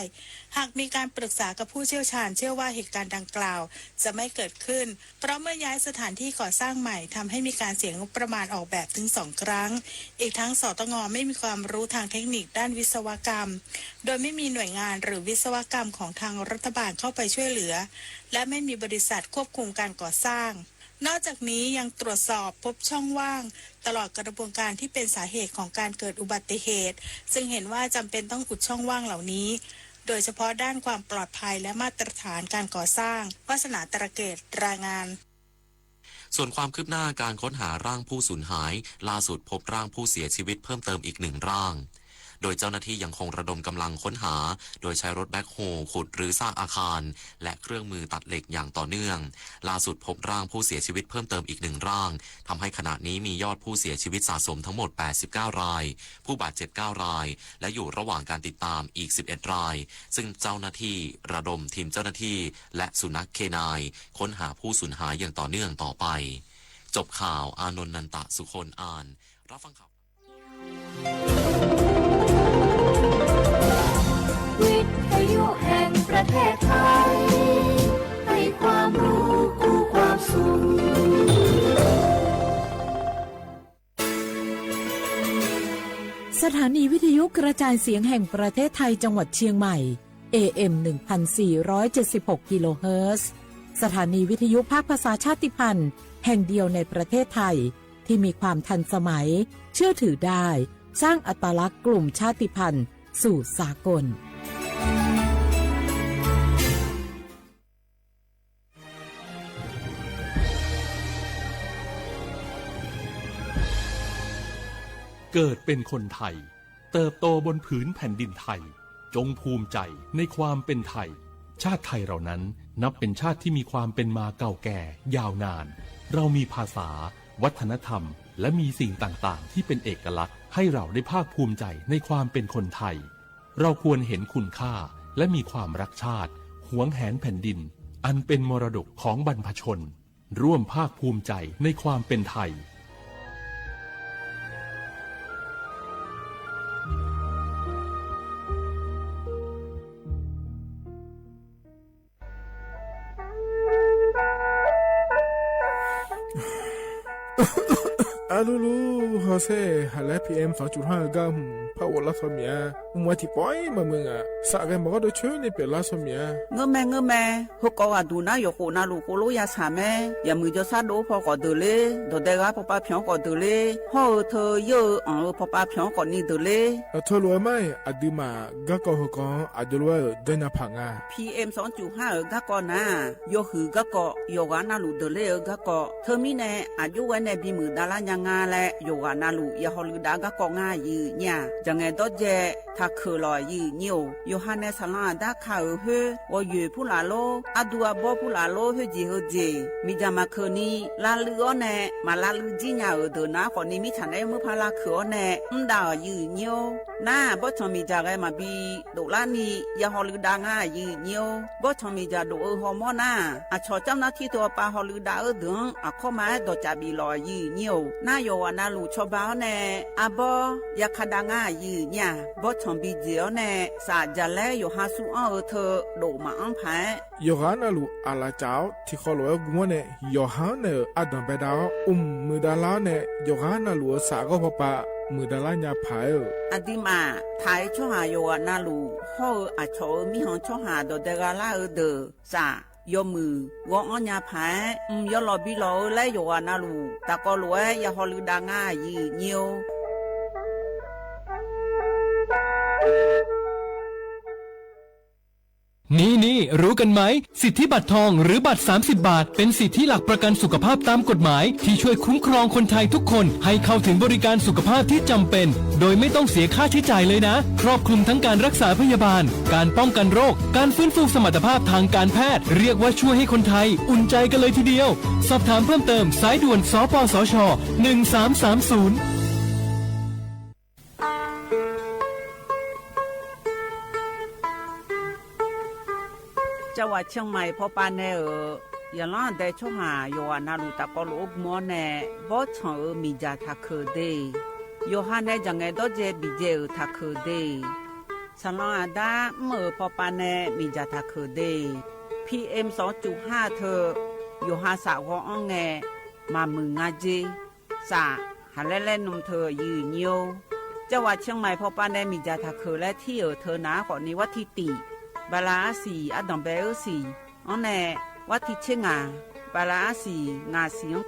หากมีการปรึกษากับผู้เชี่ยวชาญ เชื่อว่าเหตุการณ์ดังกล่าวจะไม่เกิดขึ้น เพราะเมื่อย้ายสถานที่ก่อสร้างใหม่ทำให้มีการเสียงบประมาณออกแบบถึงสองครั้ง อีกทั้ง สตง ไม่มีความรู้ทางเทคนิคด้านวิศวกรรม โดยไม่มีหน่วยงานหรือวิศวกรรมของทางรัฐบาลเข้าไปช่วยเหลือ และไม่มีบริษัทควบคุมการก่อสร้าง นอกจากนี้ยังตรวจสอบพบช่องว่างตลอดกระบวนการที่เป็นสาเหตุของการเกิดอุบัติเหตุ จึงเห็นว่าจำเป็นต้องอุดช่องว่างเหล่านี้ โดยเฉพาะด้านความปลอดภัยและมาตรฐานการก่อสร้าง วาสนา ตระเกต รายงาน ส่วนความคืบหน้าการค้นหาร่างผู้สูญหาย ล่าสุดพบร่างผู้เสียชีวิตเพิ่มเติมอีกหนึ่งร่าง โดยเจ้าหน้าที่ยังคงระดมกำลังค้นหา โดยใช้รถแบ็คโฮขุดรื้อซากอาคาร และเครื่องมือตัดเหล็กอย่างต่อเนื่อง ล่าสุดพบร่างผู้เสียชีวิตเพิ่มเติมอีกหนึ่งร่าง ทำให้ขณะนี้มียอดผู้เสียชีวิตสะสมทั้งหมดแปดสิบเก้าราย ผู้บาดเจ็บเก้าราย และอยู่ระหว่างการติดตามอีกสิบเอ็ดราย ซึ่งเจ้าหน้าที่ระดมทีมเจ้าหน้าที่ และสุนัขเคนายน์ ค้นหาผู้สูญหายอย่างต่อเนื่องต่อไป จบข่าว อานนท์ นันตะสุคน อ่าน รับฟังข่าว วิทยุแห่งประเทศไทย ให้ความรู้คู่ความสุข สถานีวิทยุกระจายเสียงแห่งประเทศไทยจังหวัดเชียงใหม่ เอ เอ็ม หนึ่งพันสี่ร้อยเจ็ดสิบหก กิโลเฮิรตซ์ สถานีวิทยุภาคภาษาชาติพันธุ์แห่งเดียวในประเทศไทย ที่มีความทันสมัย เชื่อถือได้ สร้างอัตลักษณ์กลุ่มชาติพันธุ์สู่สากล เกิดเป็นคนไทย เติบโตบนผืนแผ่นดินไทย จงภูมิใจในความเป็นไทย ชาติไทยเรานั้นนับเป็นชาติที่มีความเป็นมาเก่าแก่ยาวนาน เรามีภาษา วัฒนธรรม และมีสิ่งต่างๆ ที่เป็นเอกลักษณ์ ให้เราได้ภาคภูมิใจในความเป็นคนไทย เราควรเห็นคุณค่า และมีความรักชาติ หวงแหนแผ่นดิน อันเป็นมรดกของบรรพชน ร่วมภาคภูมิใจในความเป็นไทย Aˬ lu lu, hawˬ shehˆ haꞈ leh P M สองจุดห้า gaˇ mvuhˬ hpaˆ g'awˬ laˇ shaw miˬ a. Mvuhˬ a tiꞈ pawehˇ maˇ meuˇ ngaˬ, saꞈ g'a mawˬ g'awˇ dawˇ chehˇ neˇ pehˍ laˇ shaw miˬ a. Ngeuˇ meh, ngeuˇ meh, hui k'awꞈ g'aꞈ duˬ naˉ yawˬ k'oꞈ na luˬ k'o lonˉ yaˇ shaˍ meh. Yaꞈ muiˬ jaw shaˉ doˇ hpaw k'awꞈ deuˬ le, dawˬ deh g'aˇ paw pa hpyanˇ k'awꞈ deuˬ le, hawˉ-eu hteu yeuˇ-eu anˬ-eu paw pa hpyanˇ k'awꞈ nyi deuˬ le. Aˬ htoꞈ lo a maˇ, aˬ dui maˬ gaˇ kawˆ hui k'awꞈ aˬ jaw lo a-euˬ dawˇ na hpaꞈ ngaˬ. P M สองจุดห้า euˬ gaˇ kawˆ naˉ, yawˇ huiˍ gaˇ kawˆ, yawˬ g'aꞈ na luˬ deuˬ le-eu gaˇ kawˆ. Hteu miˉ nehˬ, aˬ joˇ g'aˇ nehˬ biˇ muiˬ daꞈ laˇ nya ngaˇ leh, yawˬ g'aꞈ na luˬ yaꞈ haw leuꞈ daꞈ gaˇ kawˆ ngaˇ yuˬ nyi a. Jaˬ ngehˬ dawˇ jehˇ htaꞈ hkeuꞈ lawˬ yuˬ nyi-oˬ. Yawˬ ha nehˬ saˍ laꞈ daꞈ hk'a-euˬ hoˉ, g'aw yoˬ hpuˇ laˬ lonˉ, a duˬ a bawˇ hpuˇ laˬ lonˉ, hoˉ jeˬ heu jeˬ miˬ jaˬ maˬ hkeuꞈ ni, la leuˆ-awˉ nehˬ maˍ la leuˆ jiˇ nya-euˬ deuˬ naˉ k'awꞈ ni miˉ chaꞈ nehˉ meuˇ hpaˇ laˇ hkeuꞈ-awˉ nehˬ mvuhˇ daꞈ-awˬ yuˬ nyi-oˬ. Naˉ, bawˆ chaw miˬ jaˬ g'a maˍ biˇ doꞈ laˇ ni, yaꞈ haw leuꞈ daꞈ ngaˇ yuˬ nyi-oˬ. Bawˆ chaw miˬ jaˬ doꞈ-eu haw mawˇ naˉ, aˬ chaw caˇ naˉ htiˇ to pa haw leuꞈ daꞈ-euˬ deuˬ-anˉ aˬ hkawˇ ma ehˉ dawˬ caꞈ biˬ lawˬ yuˬ nyi-oˬ. Naˉ, yawˬ g'aꞈ na luˬ chaw ba-awˉ nehˬ, a bawˇ yaꞈ hk'a daꞈ ngaˇ yuˬ nyi a. Bawˆ chaw biˇ jeˬ-awˉ nehˬ, saꞈ jaˬ lehˉ yawˬ ha suh anˇ-eu hteu doꞈ maˍ anˉ hpaˍ ehˉ. Yawˬ g'aꞈ na luˬ aˬ laˬ caꞈ-awˉ hti hk'aw loꞈ-ehˉ gu mawˇ nehˬ, yawˬ ha-anˉ nehˬ-euˬ a danˍ beh daꞈ-awˉ, uˉ mvuhˇ mui daꞈ laˇ-awˉ nehˬ, yawˬ g'aꞈ na luˬ-euˬ saꞈ g'awˇ hpaw pa meuˍ daꞈ laˇ nya hpaˍ-eˬ. Aˬ di maˬ htaꞈ e chawˇ haˍ yawˬ g'aꞈ na luˬ hawˉ-eu aˬ chawꞈ-eu miˇ haw chawˇ haˍ dawˬ deh g'a laˇ-eu deuˬ saˍ yawˇ meuˍ g'aw anˉ nya hpaˍ-eˬ. Mvuhˇ yawˇ lawˬ biˇ lawˬ-eu leh yawˬ g'aꞈ na luˬ taꞈ k'aw loꞈ-e yaꞈ haw leuꞈ daꞈ ngaˇ yiˍ nyi-oˬ. นี่ๆ รู้กันไหม สิทธิบัตรทอง หรือบัตร สามสิบ บาท เป็นสิทธิหลักประกันสุขภาพตามกฎหมาย ที่ช่วยคุ้มครองคนไทยทุกคน ให้เข้าถึงบริการสุขภาพที่จำเป็น โดยไม่ต้องเสียค่าใช้จ่ายเลยนะ ครอบคลุมทั้งการรักษาพยาบาล การป้องกันโรค การฟื้นฟูสมรรถภาพทางการแพทย์ เรียกว่าช่วยให้คนไทยอุ่นใจกันเลยทีเดียว สอบถามเพิ่มเติม สายด่วน สปสช หนึ่งสามสามศูนย์ Caˇ wa Chiang Mai hpawˇ pa neh-euˬ, yaꞈ lanˉ deh chawˇ haˍ yawˬ g'aꞈ na luˬ taꞈ k'aw loꞈ-oˆ gu mawˇ neh, bawˇ chanˬ-euˬ miˬ jaˬ htaꞈ hkeuꞈ deˇ. Yawˬ ha neh jaˬ ngehˬ dawˇ jehˇ biˬ jehˇ-euˬ htaꞈ hkeuꞈ deˇ. Saˍ lawn aˍ daˉ mvuhˇ-euˬ hpawˇ pa neh miˬ jaˬ htaꞈ hkeuꞈ deˇ. PM sawˉ cuˬ haˇ hteu, yawˬ ha shaꞈ g'aw anˇ ngeh, maˍ muiˬ ngaˇ jeˇ, saꞈ, haˍ lehˉ lehˉ nuˇ hteu yiˍ nyi-oˬ. Caˇ wa Chiang Mai hpawˇ pa neh miˬ jaˬ htaꞈ hkeuꞈ leh hteˇ-euˬ hteu naˉ k'awꞈ ni vaˇ htiˇ tiꞈ, ba la aˉ shiˍ aˉ danˍ beh uˉ shiˍ, anˉ neh vaˇ htiˇ cheˇ ngaˬ, ba la aˉ shiˍ ngaˬ shiˍ-anˉ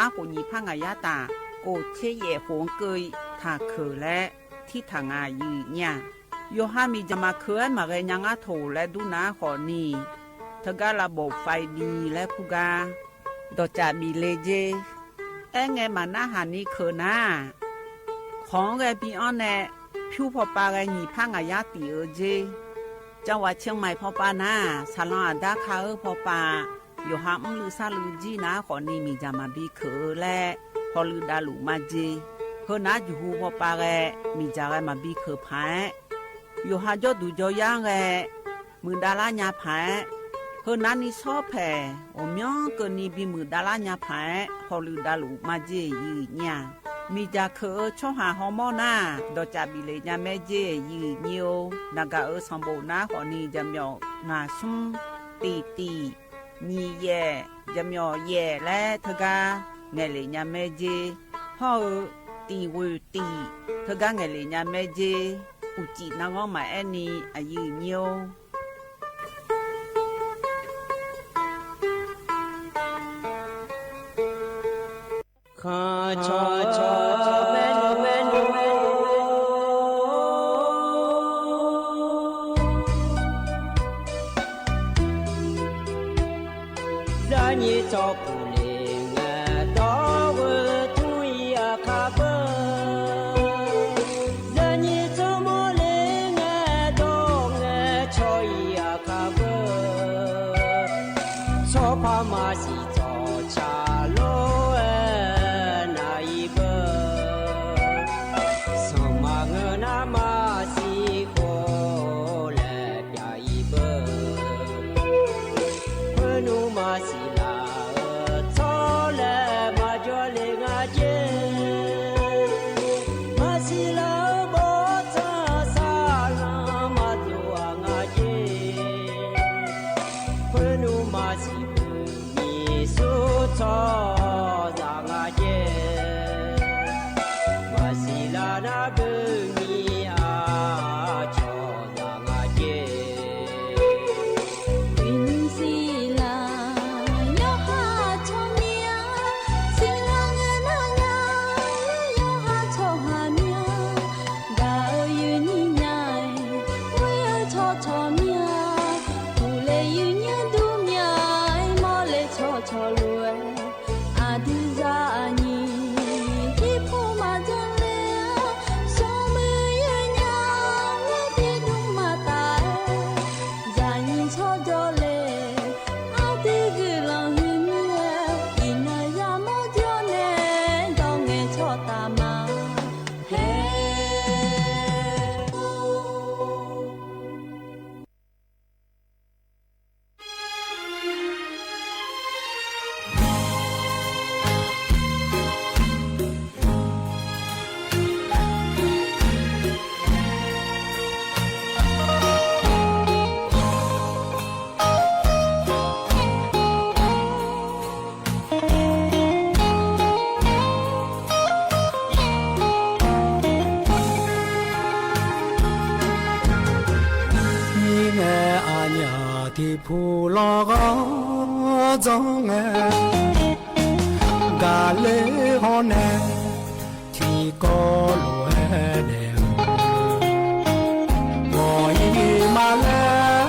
aˉ k'oꞈ nyi hpaˇ ngaˬ yaˇ taˍ, k'oˍ cheˇ yehˬ k'oˍ keu htaꞈ hkeuꞈ leh hteˇ htaꞈ ngaˬ yiˍ nyi-a. Yawˬ ha miˬ jaˬ maˬ hkeuꞈ ehˉ maˬ g'eh nya ngaˇ htoꞈ leh duˇ naˉ k'awꞈ ni, hteu gaˇ la bawꞈ faiˍ biˬ leh hpu gaˇ, dawˬ caꞈ biˬ le jeˇ. Ehˉ ngeh maˍ naˉ haˍ ni hkeuꞈ naˉ, hk'awꞈ-anˉ g'eh biˇ anˉ neh, hpuˇ hpawˇ pa g'eh nyi hpaˇ ngaˬ yaˇ tiꞈ-eu jeˇ. Caˇ wa Chiang Mai hpawˇ pa naˉ, saˍ lawn aˍ daˉ hk'a-euˬ hpawˇ pa, yawˬ ha mvuhˇ leuˆ shaˉ leuˆ jiˇ naˉ k'awꞈ ni miˬ jaˬ maˬ biˇ hkeuꞈ-eu leh, haw leuꞈ daꞈ luˬ maˇ jeˇ. Heu naˉ juˬ hu hpawˇ pa g'eh miˬ jaˬ g'eh maˬ biˇ hkeuꞈ hpaˍ-eˬ. Yawˬ ha jawˇ duˬ jaw yaˇ g'eh meuꞈ daꞈ laˇ nya hpaˍ-eˬ. Heu naˉ ni shawˉ hpehꞈ awˬ myanˇ keu ni biˇ meuꞈ daꞈ laˇ nya hpaˍ-eˬ, haw leuꞈ daꞈ luˬ maˇ jeˇ yiˍ nyi-a. Miˬ jaˬ hkeuꞈ-eu chawˇ haˍ haw mawˇ naˉ, dawˬ caꞈ biˬ le nya mehˇ jeˇ yiˍ nyi-oˬ. Naˍ gaˬ-euˬ sanˍ boˍ naˉ k'awꞈ ni jaꞈ myawˬ ngaˬ suhˉ, tiˍ tiˍ, nyiˍ yehˬ, jaꞈ myawˬ yehˬ leh hteu gaˇ ngehˬ le nya mehˇ jeˇ. Hawˇ-eu tiˍ g'uiˬ tiˍ, hteu gaˇ ngehˬ le nya mehˇ jeˇ. Uˍ ciˍ na g'awˇ maˍ ehˉ ni a yiˍ nyi-oˬ. Hkanˍ caw caw mehˇ nu mehˇ nu, yaˇ nyi cawˬ kuˬ le ngaˬ dawˇ g'uiˬ tuˉ yaꞈ hk'a peuˬ. Yaˇ nyi cawˬ mawˇ le ngaˬ dawˇ ngaˬ chaw yaꞈ hk'a peuˬ. Chaw hpaˇ maˇ shiˍ cawˬ chaꞈ lonˉ naˍ i peuˬ. Suhˍ maˬ ngeuˬ naˉ maˇ shiˍ k'o leh pyaꞈ i peuˬ. Heuˆ nuˇ maˇ shiˍ laˬ-euˬ tcuhˉ leh maˇ jawˇ le ngaˬ jeˇ. Maˇ shiˍ laˬ-euˬ bawˆ tcuhˉ saˍ laꞈ maˇ tuˬ a ngaˬ jeˇ. Heuˆ nuˇ maˇ shiˍ peuˬ nyi suˉ chaw zaꞈ ngaˬ jeˇ. Maˇ shiˍ laˬ naˉ peuˬ nyi a chaw zaꞈ ngaˬ jeˇ. Iˉ nyi shiˍ laˬ yawˇ ha chaw miˇ-a, shiˍ laˬ ngaˬ naˉ ngaˬ yawˇ ha chaw ha miˇ-a. Gaˬ-eu yuˬ nyi nya-e, vuiˇ-eu chaw chaw miˇ-a. Kuˬ leh yuˬ nyi duˇ miˇ-a, mawˇ leh chaw chaw loꞈ-e. Aˬ duˬ zaꞈ nyi tiˉ hpoˆ maˇ jaˇ le, shawˍ meuˇ yeuˬ nya ve teˇ duˇ maˇ taˍ-e. Yaꞈ nyi chaw jawˇ le, aˉ teˇ g'uiˬ laˬ hui miˇ-a, iˉ naˍ yaˇ mawˇ jawˇ neh dawˇ ngeh chaw taˍ maˍ heˆ. Tiꞈ hpu lawˬ g'awˇ dawˇ ngaˬ, gaˬ le hawˉ nehˬ, hti kawˆ loꞈ eˬ dehꞈ, g'awˬ e maˇ leh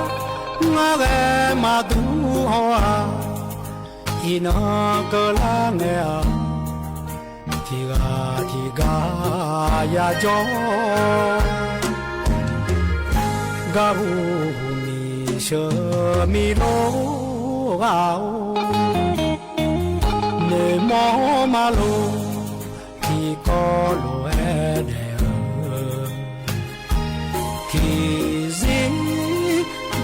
ngaˬ geh maˇ duˇ hawˉ a, iˉ naw keu laˇ ngeh a, hti g'a hti gaˬ yaˇ jawˇ, gaˇ hu hu miˬ sheˍ miˬ lonˉ g'a oˬ, neˬ mawˇ maˇ loˍ, hti kawˆ loꞈ eˬ dehꞈ, hti ziˉ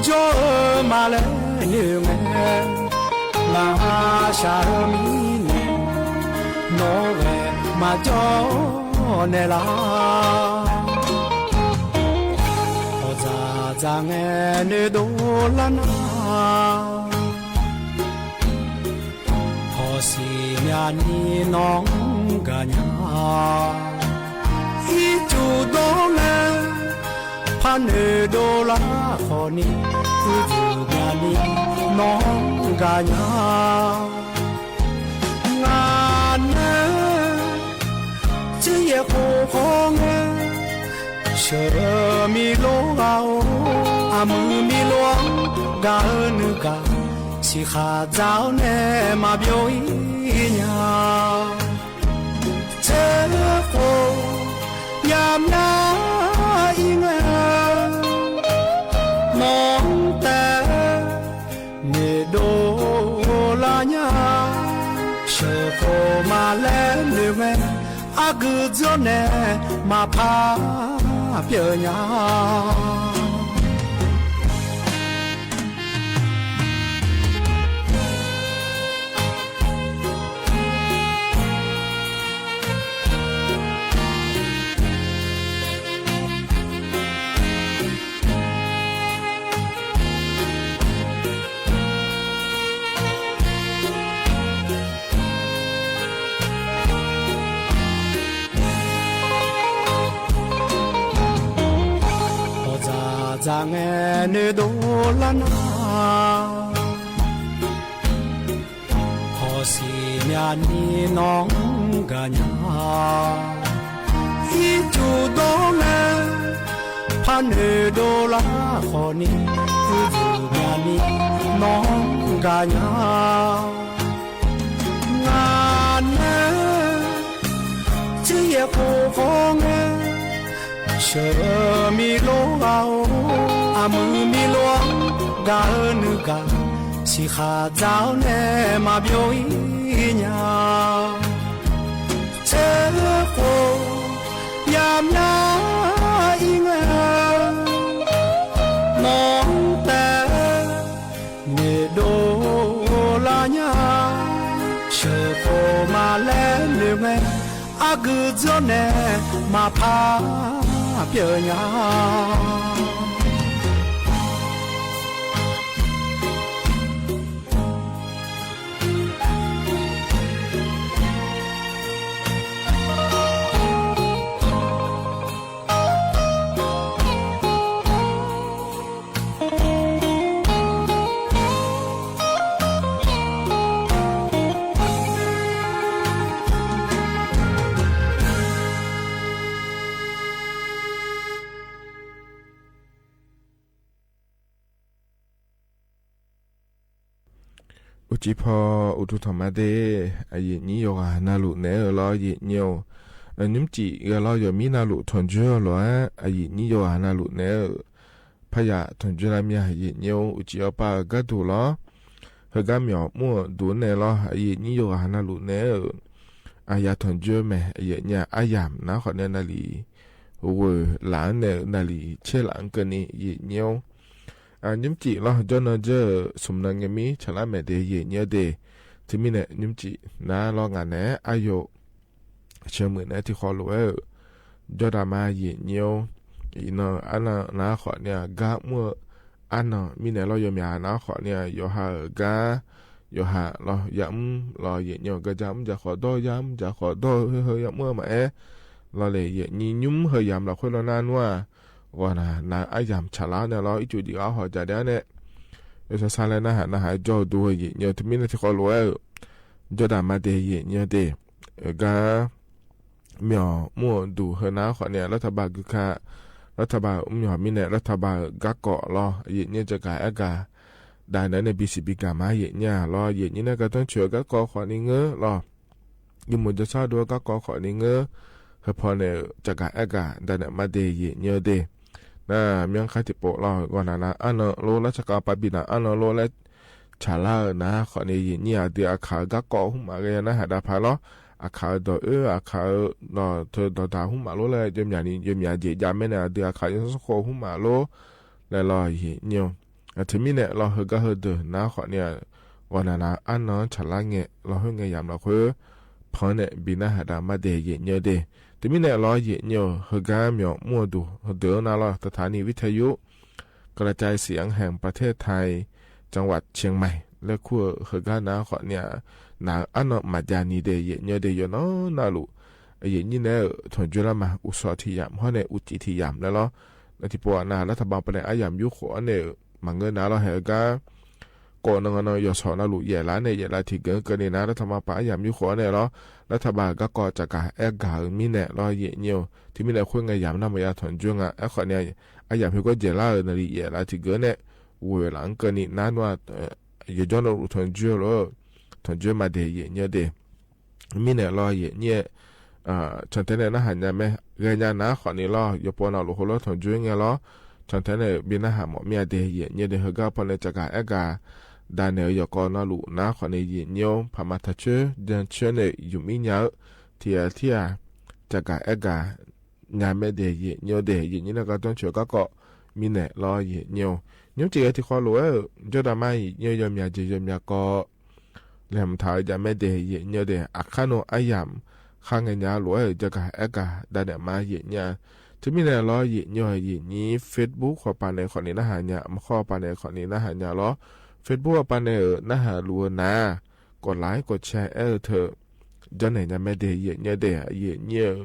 jawˇ maˇ leh neˬ ngeh, ngaˬ ha shaˍ hui miˉ nehˬ, nawˬ geh maˇ jawˇ nehˬ laˇ. Awˬ tzaˍ tzaˍ ngeh neˬ dawˇ laˇ naˇ, hawˬ shiˍ nyaˇ nyi nawˬ gaˬ nyaˇ, iˉ cuˬ dawˇ leh hpaˇ neˬ dawˇ laˇ hk'awꞈ nyi, iˉ cuˬ nyaˇ nyi nawˬ gaˬ nyaˇ. Ngaˬ nehˬ chi yehˬ hk'oˆ hk'aw ngeh, sheˍ miˬ lonˉ g'a oˬ, aˬ meuꞈ miˬ lonˉ gaˬ hui nuˇ gaˬ, shiˍ hk'aˬ dzaˇ oˬ nehˬ maˇ biˇ oˬ iˉ nyaˇ. Chi k'o, yaˇ mvuhˇ naˆ iˉ ngaˬ, nawˬ tehꞈ neˬ dawˇ laˇ nyaˇ, sheˍ hk'oˆ maˇ leh neˬ meh, aˉ guiˬ tcuhˉ nehˬ maˇ hpaˇ piˇ nyaˇ. Awˬ tzaˍ tzaˍ ngeh neˬ dawˇ laˇ naˇ, hawˬ shiˍ nyaˇ nyi nawˬ gaˬ nyaˇ. Iˉ cuˬ dawˇ leh hpaˇ neˬ dawˇ laˇ hk'awꞈ nyi, iˉ cuˬ nyaˇ nyi nawˬ gaˬ nyaˇ. Ngaˬ nehˬ chi yehˬ hk'oˆ hk'aw ngeh, sheˍ miˬ lonˉ g'a oˬ, aˬ meuꞈ miˬ lonˉ gaˬ hui nuˇ gaˬ, shiˍ hk'aˬ dzaˇ oˬ nehˬ maˇ biˇ oˬ iˉ nyaˇ. Chi k'o, yaˇ mvuhˇ naˆ iˉ ngaˬ, nawˬ tehꞈ neˬ dawˇ laˇ nyaˇ, sheˍ hk'oˆ maˇ leh neˬ meh, aˉ guiˬ tcuhˉ nehˬ maˇ hpaˇ piˇ nyaˇ. Oˇ chi hpaw uˉ htoꞈ ma te, a yehˬ nyi yawˇ g'a na loꞈ nehˬ-oˬ law yehˬ nyi-oˬ, nyiˇ mvuhˇ ciˍ g'a law yawˬ miˉ na loꞈ htawnˍ juˇ loꞈ-a, a yehˬ nyi yawˇ g'a na loꞈ nehˬ-oˬ. Hpaˇ yaꞈ htawnˍ juˇ laˇ miˇ-a, yehˬ nyi-oˬ, uˉ ci awˬ paˇ gaˇ tuˬ law, heh gaˇ miˬ awˬ mvuhˇ duˬ nehˬ law, a yehˬ nyi yawˇ g'a na loꞈ nehˬ-oˬ. A yaꞈ htawnˍ juˇ meh, a yehˬ nyi-a, aˉ yaꞈ naˉ hk'awꞈ nehˬ na liꞈ g'oˬ laꞈ nehˬ na liꞈ chehˇ laꞈ keu ni yehˬ nyi-oˬ. Nyiˇ mvuhˇ ciˍ law jawˇ na jeuˇ sum na ngeh miˉ chaꞈ laˇ mehˍ te yehˬ nyi-a te. Chi miˇ nehˬ nyiˇ mvuhˇ ciˍ naˉ law ngaˬ nehˬ aˉ yoˬ. Chi meuꞈ nehˬ teˇ hk'aw loꞈ-e-oˬ, jawˇ daꞈ ma yehˬ nyi-oˬ. Iˉ naw aˉ naw naˉ hk'awꞈ nehˬ-a, gaˇ mvuhˇ aˉ naw miˇ nehˬ law yawˇ miˬ-a naˉ hk'awꞈ nehˬ-a, yawˬ ha g'aˇ, yawˬ ha law yaꞈ mvuhˇ law yehˬ nyi-oˬ. Gaˇ jaˇ mvuhˇ jaˇ hk'awꞈ dawˇ, yaˇ mvuhˇ jaˇ hk'awꞈ dawˇ hui yaꞈ mvuhˇ maꞈ-ehˉ law lehˬ, yehˬ nyi nyiˇ mvuhˇ hui yaꞈ mvuhˇ laꞈ hk'oˆ lo naˇ nuˇ-a, g'awˬ naˍ naˍ aˉ yaꞈ mvuhˇ chaꞈ laˇ nehˬ law, iˉ co diꞈ g'aˇ hawˬ jaˇ dehꞈ-a nehˬ. Yawˇ sha sha leh naˆ haꞈ naˆ haꞈ jawˇ duˬ yehˬ nyi-oˬ. Teˇ miˉ naˆ teˇ hk'aw loꞈ-e, jawˇ daꞈ maˇ dehˬ yehˬ nyi-oˬ dehˬ. G'aˇ myawnˍ mvuhˇ awˬ duˬ hui naˉ hk'awꞈ ni-a, รัฐบาล g'uiˬ hkanˇ, รัฐบาล mvuhˇ miˬ miˇ nehˬ, รัฐบาล g'aˇ kawꞈ lawˬ yehˬ nyi, ca gaˬ ehˉ gaˬ daꞈ nehˬ neˇ biˇ shiˍ biˇ gaˬ maˇ yehˬ nyi-a lawˬ. Yehˬ nyi naˆ g'a dawˇ chi g'aˇ kawꞈ hk'awꞈ ni ngeuˉ lawˬ. Iˉ moˍ jaˇ shaˉ do g'aˇ kawꞈ hk'awꞈ ni ngeuˉ, heh hpaw nehˬ ca gaˬ ehˉ gaˬ daꞈ nehˬ maˇ dehˬ yehˬ nyi-oˬ dehˬ. Naˆ miˇ hk'aˇ teˇ poꞈ lawˬ g'awˬ naˍ naˍ aˉ naˆ lo, laˇ cha k'a pa biˇ naˍ aˉ naˆ lo leh chaˍ laˇ-euˬ naˉ hk'awꞈ ni yehˬ nyi, a dui a hkaˍ g'aˇ kawꞈ huˉ maꞈ g'a yaˇ naˆ haꞈ daꞈ hpaˍ lawˬ. A hkaˍ dawˬ oˇ a hkaˍ dawˬ hteu dawˬ daꞈ huˉ maꞈ lo leh, yawˇ myaꞈ ni yawˇ myaꞈ jeˬ jaˇ mehˉ nehˬ, a dui a hkaˍ yawˇ suhˉ hk'oˆ huˉ maꞈ lo leh lawˬ yehˬ nyi-oˬ. Chi miˉ nehˬ lawˬ hui gaˇ hui deuˬ naˉ hk'awꞈ ni-a, g'awˬ naˍ naˍ aˉ naˆ chaˍ laˇ ngeh lawˬ hui ngeh yaꞈ mvuhˇ hk'oˆ hpawnˬ nehˬ biˇ naˆ haꞈ daꞈ maˇ dehˬ yehˬ nyi-oˬ dehˬ. Teˇ miˉ nehˬ lawˬ yehˬ nyi-oˬ, hui gaˇ myawnˍ mvuhˇ awˬ duˬ hui deuˬ-oˬ naˉ lawˬ, สถานีวิทยุ กระจายเสียงแห่งประเทศไทย จังหวัดเชียงใหม่ leh hkuˇ hui gaˇ naˉ hk'awꞈ ni-a, naˍ aˉ naˆ maˍ jaˇ nyi dehˬ yehˬ nyi-oˬ dehˬ. Yawˇ nawˉ naˆ loꞈ yehˬ nyi nehˬ, htawnˍ juˇ laˇ maˬ uˬ shawˍ htiꞈ yaꞈ mvuhˇ nehˬ uˉ ceˬ htiꞈ yaꞈ leh lawˬ. Naˆ teˇ pawˆ-a naˍ รัฐบาล pa nehˬ aˉ yaꞈ yuˇ hk'oꞈ-a nehˬ maˍ ngeuˉ naˉ lawˬ heh gaˇ kawꞈ naw ngaˬ naw yawˬ shawˍ naˆ loꞈ yehˬ laˇ nehˬ yehˬ la htiꞈ gaˬ keu ni naˉ รัฐบาล pa aˉ yaꞈ yuˇ hk'oꞈ-a nehˬ lawˬ. รัฐบาล g'aˇ kawꞈ ca gaˬ ehˉ gaˬ-euˬ miˉ nehˬ lawˬ yehˬ nyi-oˬ. Teˇ miˉ nehˬ hk'oˆ ngaˬ yaꞈ naˉ maˍ yaˇ htawnˍ juˇ ngaˬ ehˉ hk'awꞈ ni-a, aˉ yaꞈ hk'e k'oˆ jehˬ laˇ-euˬ naˍ riˍ yehˬ la htiꞈ gaˬ nehˬ g'oˬ ve laꞈ keu ni naˉ nu-a, yehˬ jawˇ naˆ loꞈ htawnˍ juˇ lo, htawnˍ juˇ maˇ dehˬ yehˬ nyi-oˬ dehˬ. Miˉ nehˬ lawˬ yehˬ nyi-e, chaw teˇ nehˬ naˉ haꞈ nya mehˉ g'a nya naˉ hk'awꞈ ni lawˬ. Yawˇ paw naˆ loꞈ hk'oˆ lo htawnˍ juˇ nyi lawˬ. Chaw teˇ nehˬ biˇ naˆ haꞈ mawꞈ miˇ-a dehˬ yehˬ nyi dehˬ. Hui gaˇ paw nehˬ ca gaˬ ehˉ gaˬ daꞈ nehˬ yawˬ k'aw naˆ loꞈ naˉ hk'awꞈ ni yehˬ nyi-oˬ. Hpaˍ maˍ htaꞈ chehˇ jaˇ chehˇ nehˬ yuˬ miˉ nya-eu teˇ yanˇ teˇ yanˇ ca gaˬ ehˉ gaˬ nya mehˉ dehˬ yehˬ nyi-oˬ dehˬ. Yehˬ nyi naˆ g'a dawˇ chi g'aˇ kawꞈ miˉ nehˬ lawˬ yehˬ nyi-oˬ. Nyiˇ mvuhˇ ceˬ g'a teˇ hk'aw loꞈ-e, jawˇ daꞈ maˇ yehˬ nyi-oˬ. Yawˇ myaꞈ jeˬ yawˇ myaꞈ k'aw lehˬ mvuhˇ htaꞈ jaꞈ mehˉ dehˬ yehˬ nyi-oˬ dehˬ. Aˬ hk'aˇ naw aˉ yaꞈ hk'a ngaˬ nya loꞈ-e, ca gaˬ ehˉ gaˬ daꞈ nehˬ maˇ yehˬ nyi-a. Teˇ miˉ nehˬ lawˬ yehˬ nyi-oˬ. Yehˬ nyi Facebook hk'aw pa nehˬ hk'awꞈ ni naˉ haꞈ nya, maˬ hk'aw pa nehˬ hk'awꞈ ni naˉ haꞈ nya lawˬ. Facebook pa nehˬ-euˬ naˉ haꞈ loꞈ-eu naˉ, k'awꞈ laiˉ k'awꞈ chehˇ ehˉ-eu hteꞈ, jawˇ nehˬ nya mehˉ dehˬ yehˬ nyi-oˬ dehˬ. Yehˬ nyi-eu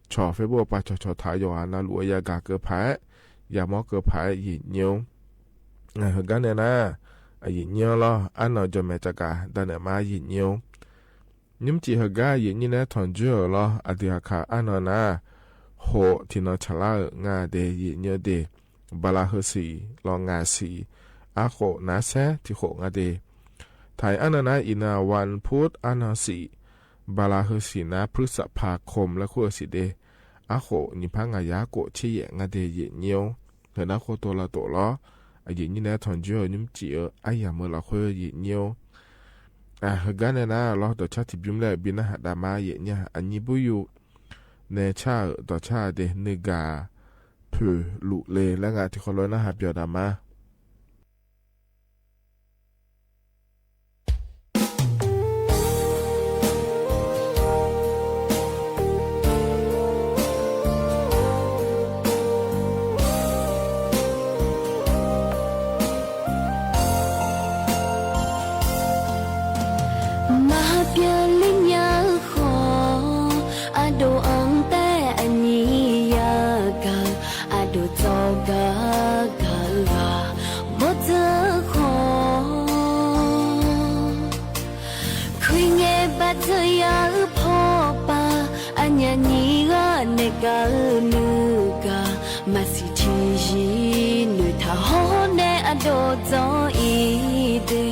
chaw Facebook pa chaw chaw htaꞈ yawˬ a naˆ loꞈ-e yaˇ gaˬ keu hpaˍ-eˬ, yaˇ mawˇ keu hpaˍ-eˬ yehˬ nyi-oˬ. Ngaˬ hui gaˇ nehˬ naˉ, yehˬ nyi-oˬ lawˬ aˉ naw jawˇ mehˍ ca gaˬ daꞈ nehˬ maˇ yehˬ nyi-oˬ. Nyiˇ mvuhˇ ceˬ hui gaˇ yehˬ nyi nehˬ htawnˍ juˇ-euˬ lawˬ. A dui a hkaˍ aˉ naw naˉ, hoꞈ htiꞈ naw chaˍ laˇ-euˬ ngaˬ dehˬ yehˬ nyi-oˬ dehˬ. Baˬ laˬ hui shiˍ lawˬ ngaˬ shiˍ, aˉ hoꞈ naˉ sehˉ htiꞈ hoꞈ ngaˬ dehˬ. Htaiˍ aˉ naw naˉ อีกนะ วันพุธ aˉ naw shiˍ, baˬ laˬ hui shiˍ naˉ พฤษภาคม leh hk'oˆ-eu shiˍ dehˬ. Aˉ hoꞈ nyi hpaˇ ngaˬ yaˇ k'oꞈ chiˇ yehˬ ngaˬ dehˬ yehˬ nyi-oˬ. Hui naˉ hk'oˆ to la toꞈ lawˬ. A yehˬ nyi nehˬ htawnˍ juˇ-euˬ nyiˇ mvuhˇ ceˬ-euˬ aˉ yaꞈ meuˬ laˬ hk'oˆ yehˬ nyi-oˬ. Hui gaˇ nehˬ naˉ lawˬ dawˬ chaˇ htiꞈ biˇ mvuhˇ leh biˇ naˆ haꞈ daꞈ maˇ yehˬ nyi-a. A nyi buˇ yuˬ nehˬ chaˇ-euˬ dawˬ chaˇ dehˬ neˇ gaˬ hpeuˬ loꞈ le leh ngaˬ teˇ hk'aw lo naˉ haꞈ pyawˬ daꞈ maˇ Maˇ haꞈ pyawˬ liˇ nyaˇ hk'aw, a doˍ anˇ tehꞈ a nyi yaˇ gaˬ, a doˍ tcuh gaˇ gaˬ g'a bawˇ tcuhˉ hk'aw, hkui ngeh baˬ tcuh yaˇ uiˍ hpawˇ paˍ, a nyi nyi g'aˇ nehˬ kaꞈ nuˇ gaˬ, maˇ shiˍ chi yiˍ nuˇ htaꞈ hawˉ nehˬ a doˍ tcuh iˉ te.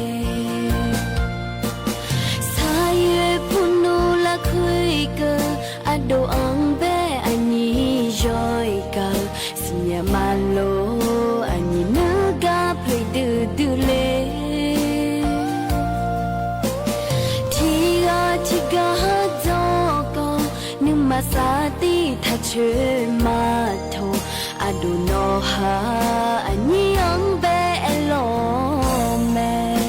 Saˍ yehˬ hpu nuˇ laˇ hkui keu, a doˍ anˇ behꞈ a nyi yawˇ kaꞈ, suh nyi maˇ loˍ a nyi nuˇ gaˇ hpeuꞈ duˬ duˬ le. Htiˇ g'aˇ htiˇ gaˇ dawˇ kawꞈ, nuˇ maˇ shaˍ tiˇ htaꞈ cheuˬ maˇ htoꞈ, a doˍ nawˬ haꞈ a nyi anˇ behꞈ lawˬ mehˍ.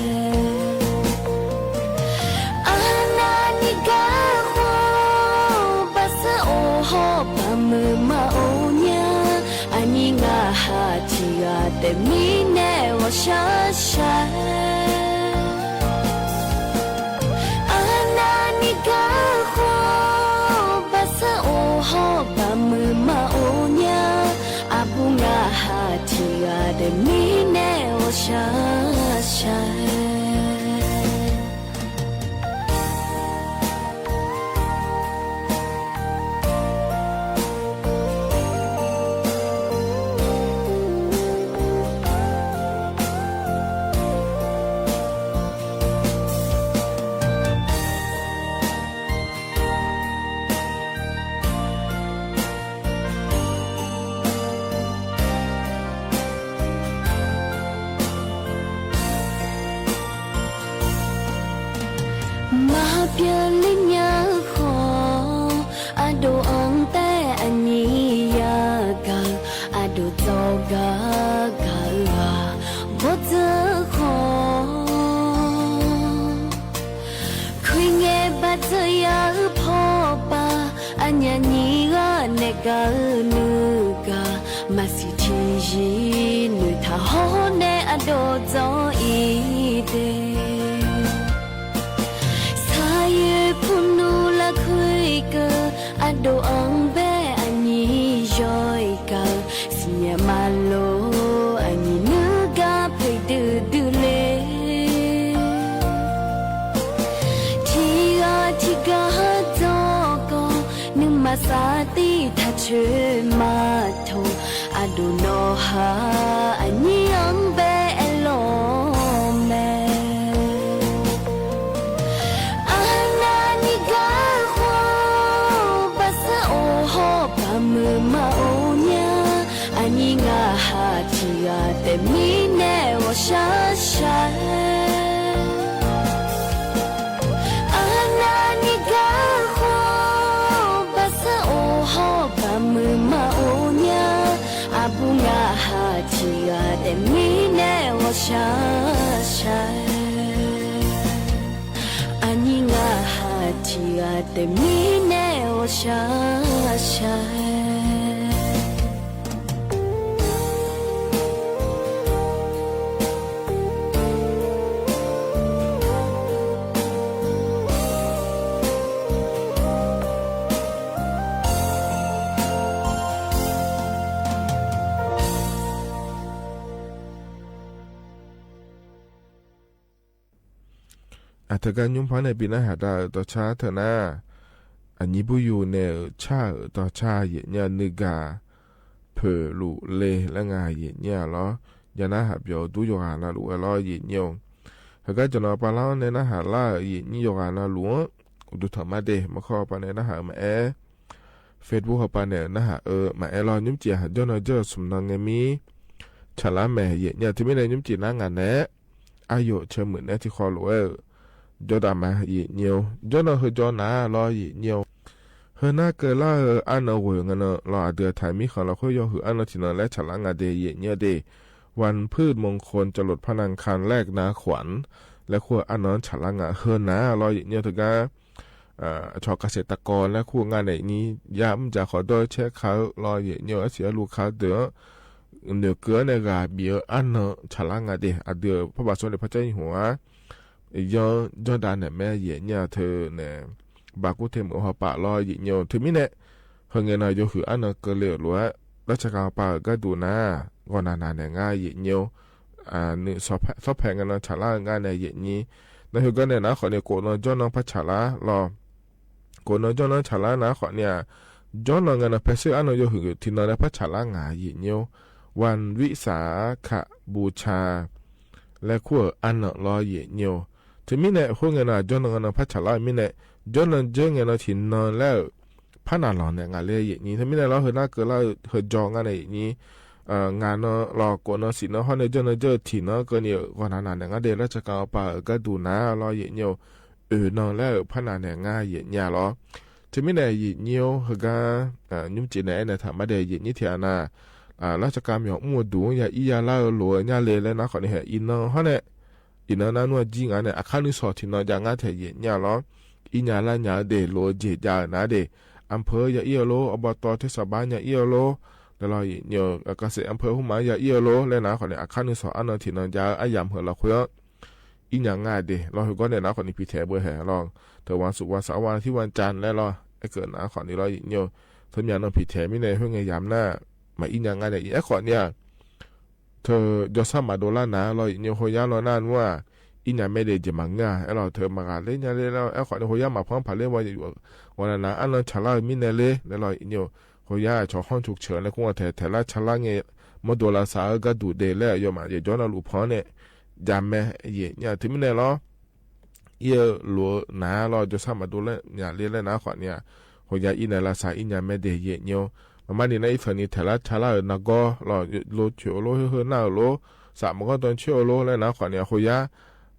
A naˆ nyi gaˇ hk'oˆ, baˬ suhˉ oˇ hawˉ baˬ meuꞈ maˇ oˇ nyaˇ, a nyi ngaˬ haꞈ htiˇ g'aˇ tehꞈ miˉ nehˬ g'awˬ shaˉ shaˉ. A naˆ nyi gaˇ hk'oˆ, baˬ suhˉ oˇ hawˉ baˬ meuꞈ maˇ oˇ nyaˇ, a buˆ ngaˬ haꞈ htiˇ g'aˇ tehꞈ miˉ nehˬ g'awˬ shaˉ shaˍ. Maˇ piˇ le nyaˇ hk'aw, a doˍ anˍ tehꞈ a nyi yaˇ gaˬ, a doˍ tcuh gaˇ gaˬ a, bawˇ tcuhˉ hk'aw hkui ngeh baˬ tcuh yaˇ hpawˇ paˍ, a nyi nyi g'aˇ nehˬ gaˬ nuˇ gaˬ, maˇ shiˍ chi yiˍ nuˬ htaꞈ hawˉ nehˬ a doˍ tcuh i te. Saˍ yeˍ hpu nuˇ la hkui kuiˬ, a doˍ anˍ behˇ a nyi yawˇ i kaꞈ, suh nyi maˇ loˍ a nyi nuˇ gaˬ hpeꞈ duˬ duˬ le. Chi g'aˇ chi gaˇ tawˇ kawꞈ, nuˇ maˇ shaˍ tiˇ htaꞈ cheuˬ maˇ htoꞈ, a doˍ nawˬ haꞈ a nyi anˍ behˇ lawˬ mehˍ. A naˍ nyi gaˇ hk'aw, baˬ suhˉ awˬ hawˉ baˬ meuꞈ maˇ oˍ nyaˇ, a nyi ngaˬ haꞈ chi g'a tehꞈ miˇ nehˆ g'awˬ shaˉ shaˉ. A naˍ nyi gaˇ hk'aw, baˬ suhˉ awˬ hawˉ baˬ meuꞈ maˇ oˍ nyaˇ, a buˆ ngaˬ haꞈ chi g'a tehꞈ miˇ nehˆ g'awˬ shaˉ shaˉ. A nyi ngaˬ haꞈ chi g'a tehꞈ miˇ nehˆ g'awˬ shaˉ shaˉ. Aˬ htoꞈ gaˇ nyi hpaˇ nehˬ piˇ naˉ haꞈ daꞈ tawˇ chaˇ hteuꞈ naˉ, a nyi buˇ yuˬ nehˬ chaˇ tawˇ chaˇ yehˬ nyi nuˇ gaˬ hpeuꞈ loꞈ le leh ngaˬ yehˬ nyi a lawˬ. Yaꞈ naˉ haꞈ pyawˬ duˉ yawˇ g'a na loꞈ a lawˬ yehˬ nyi oˬ. Hk'e gaˇ cawˬ naˬ pa laˇ oˇ nehˬ naˉ haꞈ laˇ yehˬ nyi yawˇ g'a na loꞈ, uˉ duˬ htaꞈ maˇ deˇ mawˬ hkawˇ pa nehˬ naˉ haꞈ maꞈ ehˉ Facebook hawˬ pa nehˬ naˉ haꞈ maꞈ ehˉ lawˬ. Nyiˇ ceuˬ jawˇ naw jawˇ sum naw ngeh miˇ chaꞈ laˉ mehˍ yehˬ nyi. Hteˇ miˇ leh nyiˇ ceuˬ naˉ ngaˬ nehˬ a yoˬ chehˇ meuꞈ nehˉ teˇ hk'aw loꞈ-e jawˇ daꞈ maˍ yehˬ nyi oˬ. Jawˇ naw hui jawˇ naˍ lawˬ yehˬ nyi oˬ. Hui naˉ keu laˇ hui a naw g'oˬ ngaˬ naw lawˬ a dui htaꞈ miˇ hk'aˬ lawˬ hk'oˆ yawˇ hui a naw tiꞈ naw leh chaꞈ laˇ ngaˬ de yehˬ nyi a de. วันพฤหัสมงคล จรดพระอังคาร แรกนาขวัญ leh hk'oˆ a naw chaꞈ laˇ ngaˬ hui naˍ lawˬ yehˬ nyi htawˇ gaˇ chaw เกษตรกร leh hk'oˆ ngaˬ nehˬ nyi yaˇ mvuhˇ jaˬ hk'awꞈ dawˇ chehˇ hk'a-o lawˬ yehˬ nyi a shiˍ a lo hk'a deuˬ noˬ keu nehˬ g'a biˬ a naw chaꞈ laˇ ngaˬ de a dui hpaˇ baˬ sawˉ leh hpaˇ caˇ nyi hoꞈ a yawˇ jawˇ daꞈ nehˬ mehˍ yehˬ nyi a hteuꞈ nehˬ baˬ k'oˆ hteˇ meuꞈ haw paˍ lawˬ yehˬ nyi oˬ. Hteˇ miˇ nehˬ hui ngaˬ naw yawˇ hui a naw keu le loꞈ-e laˇ chaˇ ka pa gaˇ duˬ naˍ g'awˬ naˍ naˍ nehˬ ngaˬ yehˬ nyi oˬ. Nuꞈ shawˉ hpehꞈ ngaˬ naw chaꞈ laˇ ngaˬ nehˬ yehˬ nyi. Naˬ hui gaˇ nehˬ naˉ hk'awꞈ nehˬ k'oꞈ naw jawˇ naw hpaˇ chaꞈ laˇ lawˬ. K'oꞈ naw jawˇ naw chaꞈ laˇ naˉ hk'awꞈ nehˬ a, jawˇ naw ngaˬ naw hpehꞈ suhˉ a naw yawˇ hui tiꞈ naw leh hpaˇ chaꞈ laˇ ngaˬ yehˬ nyi oˬ. วันวิสาขบูชา leh hk'oˆ a naw lawˬ yehˬ nyi oˬ. Hteˇ miˇ nehˬ hk'oˆ ngaˬ naw jawˇ naw ngaˬ naw hpaˇ chaꞈ laˇ miˇ nehˬ jawˇ naw jawˇ ngaˬ naw tiꞈ naw leh hpaˇ naˍ lawˬ nehˬ ngaˬ le yehˬ nyi. Hteˇ miˇ nehˬ lawˬ hui naˉ keu laˇ hui jawˇ ngaˬ nehˬ yehˬ nyi. Ngaˬ naw lawˬ k'oꞈ naw shiˍ naw hawˉ nehˬ jawˇ naw jawˇ tiꞈ naw keu nehˬ g'awˬ naˍ naˍ nehˬ ngaˬ de laˇ chaˇ ka pa gaˇ duˬ naˍ lawˬ yehˬ nyi oˬ. Uiˍ naw leh hpaˇ naˍ nehˬ ngaˬ yehˬ nyi a lawˬ. Hteˇ miˇ nehˬ yehˬ nyi oˬ. Hui gaˇ nyiˇ ceuˬ nehˬ ehˉ nehˬ htaꞈ maˇ dehˬ yehˬ nyi hteˇ a naˍ, laˇ chaˇ ka mehˍ awˬ mvuhˇ awˬ duˬ yaˇ iˉ yaˇ laˇ-eu loꞈ-e nyaˇ le leh naˉ hk'awꞈ nehˬ hehꞈ iˉ naw hawˉ nehˬ iˉ naw naˉ nuˇ a jiˇ ngaˬ nehˬ a hk'aˇ nuˇ shawˍ tiꞈ naw jaˇ ngaˬ htehꞈ yehˬ nyi a lawˬ. Iˉ nyaˇ laˇ nyaˇ-eu deˬ loꞈ-e jeˬ jaˇ-eu naˍ deˬ, อำเภอ yaˇ iˉ-eu lo, อบต. hteˇ saˍ baˆ nyaˇ iˉ-eu lo, leh lawˬ yehˬ nyi oˬ. เกษตรอำเภอ huˉ ma yaˇ iˉ-eu lo leh naˉ hk'awꞈ nehˬ a hk'aˇ nuˇ shawˍ a naw tiꞈ naw jaˇ-eu a yaꞈ meuꞈ lawˬ hk'oˆ a iˉ nyaˇ ngaˬ deˬ lawˬ hui gawˇ nehˬ naˉ hk'awꞈ nehˬ piˇ htehꞈ beuꞈ hehꞈ lawˬ. Hteˇ วันศุกร์ วันเสาร์ วันอาทิตย์ วันจันทร์ leh lawˬ ehˉ keu naˉ hk'awꞈ nehˬ lawˬ yehˬ nyi oˬ. Hteˇ miˇ a naw piˇ htehꞈ miˇ nehˬ hui ngaˬ yaꞈ naˉ maˇ iˉ nyaˇ ngaˬ nehˬ yehˬ ehˉ hk'awꞈ nehˬ a hteu jawˇ shaˉ maˍ do laˇ naˍ law, yeꞈ nyi hk'o yaˇ law naˇ nuˇ a, iˉ nyaˇ mehˆ de jeˬ maˍ ngeuˇ a, aˉ law hteu maˍ g'a le nyaˇ le, aˉ hk'awꞈ nyi hk'o yaˇ maˍ hpaˇ hpaˍ le, awˬ naˍ naˍ aˉ naw chaˍ laˇ ve miˇ neh le le law, yeꞈ nyi hk'o yaˇ chaw hawˉ choˬ cheuˬ leh k'oˆ a htehˍ htehˍ laˇ chaˇ laˇ ngeh mawˇ do la shaˍ g'aˇ duˬ de leh, a yawˇ maˬ yehˬ jawˇ naˇ luꞈ hpawˇ neh jaˇ meh, yeꞈ nyi a hteu miˇ neh law iˉ lo naˍ law, jawˇ shaˉ maˍ do leh nyaˇ le leh naˉ hk'awꞈ nyi a, hk'o yaˇ iˉ neh la shaˍ iˉ nyaˇ mehˆ de yeꞈ nyi-oˬ. Maˬ maˇ ni naˉ iˉ hpfuhˍ ni htehˍ laˇ chaˇ laˇ-euˬ naˍ gawˇ law, lo choˬ lo heuˆ heuˆ naˇ-euˬ lo, shaˍ maˍ g'awˇ dawˇ chehˇ-o lo leh naˉ hk'awꞈ nyi a, hk'o yaˇ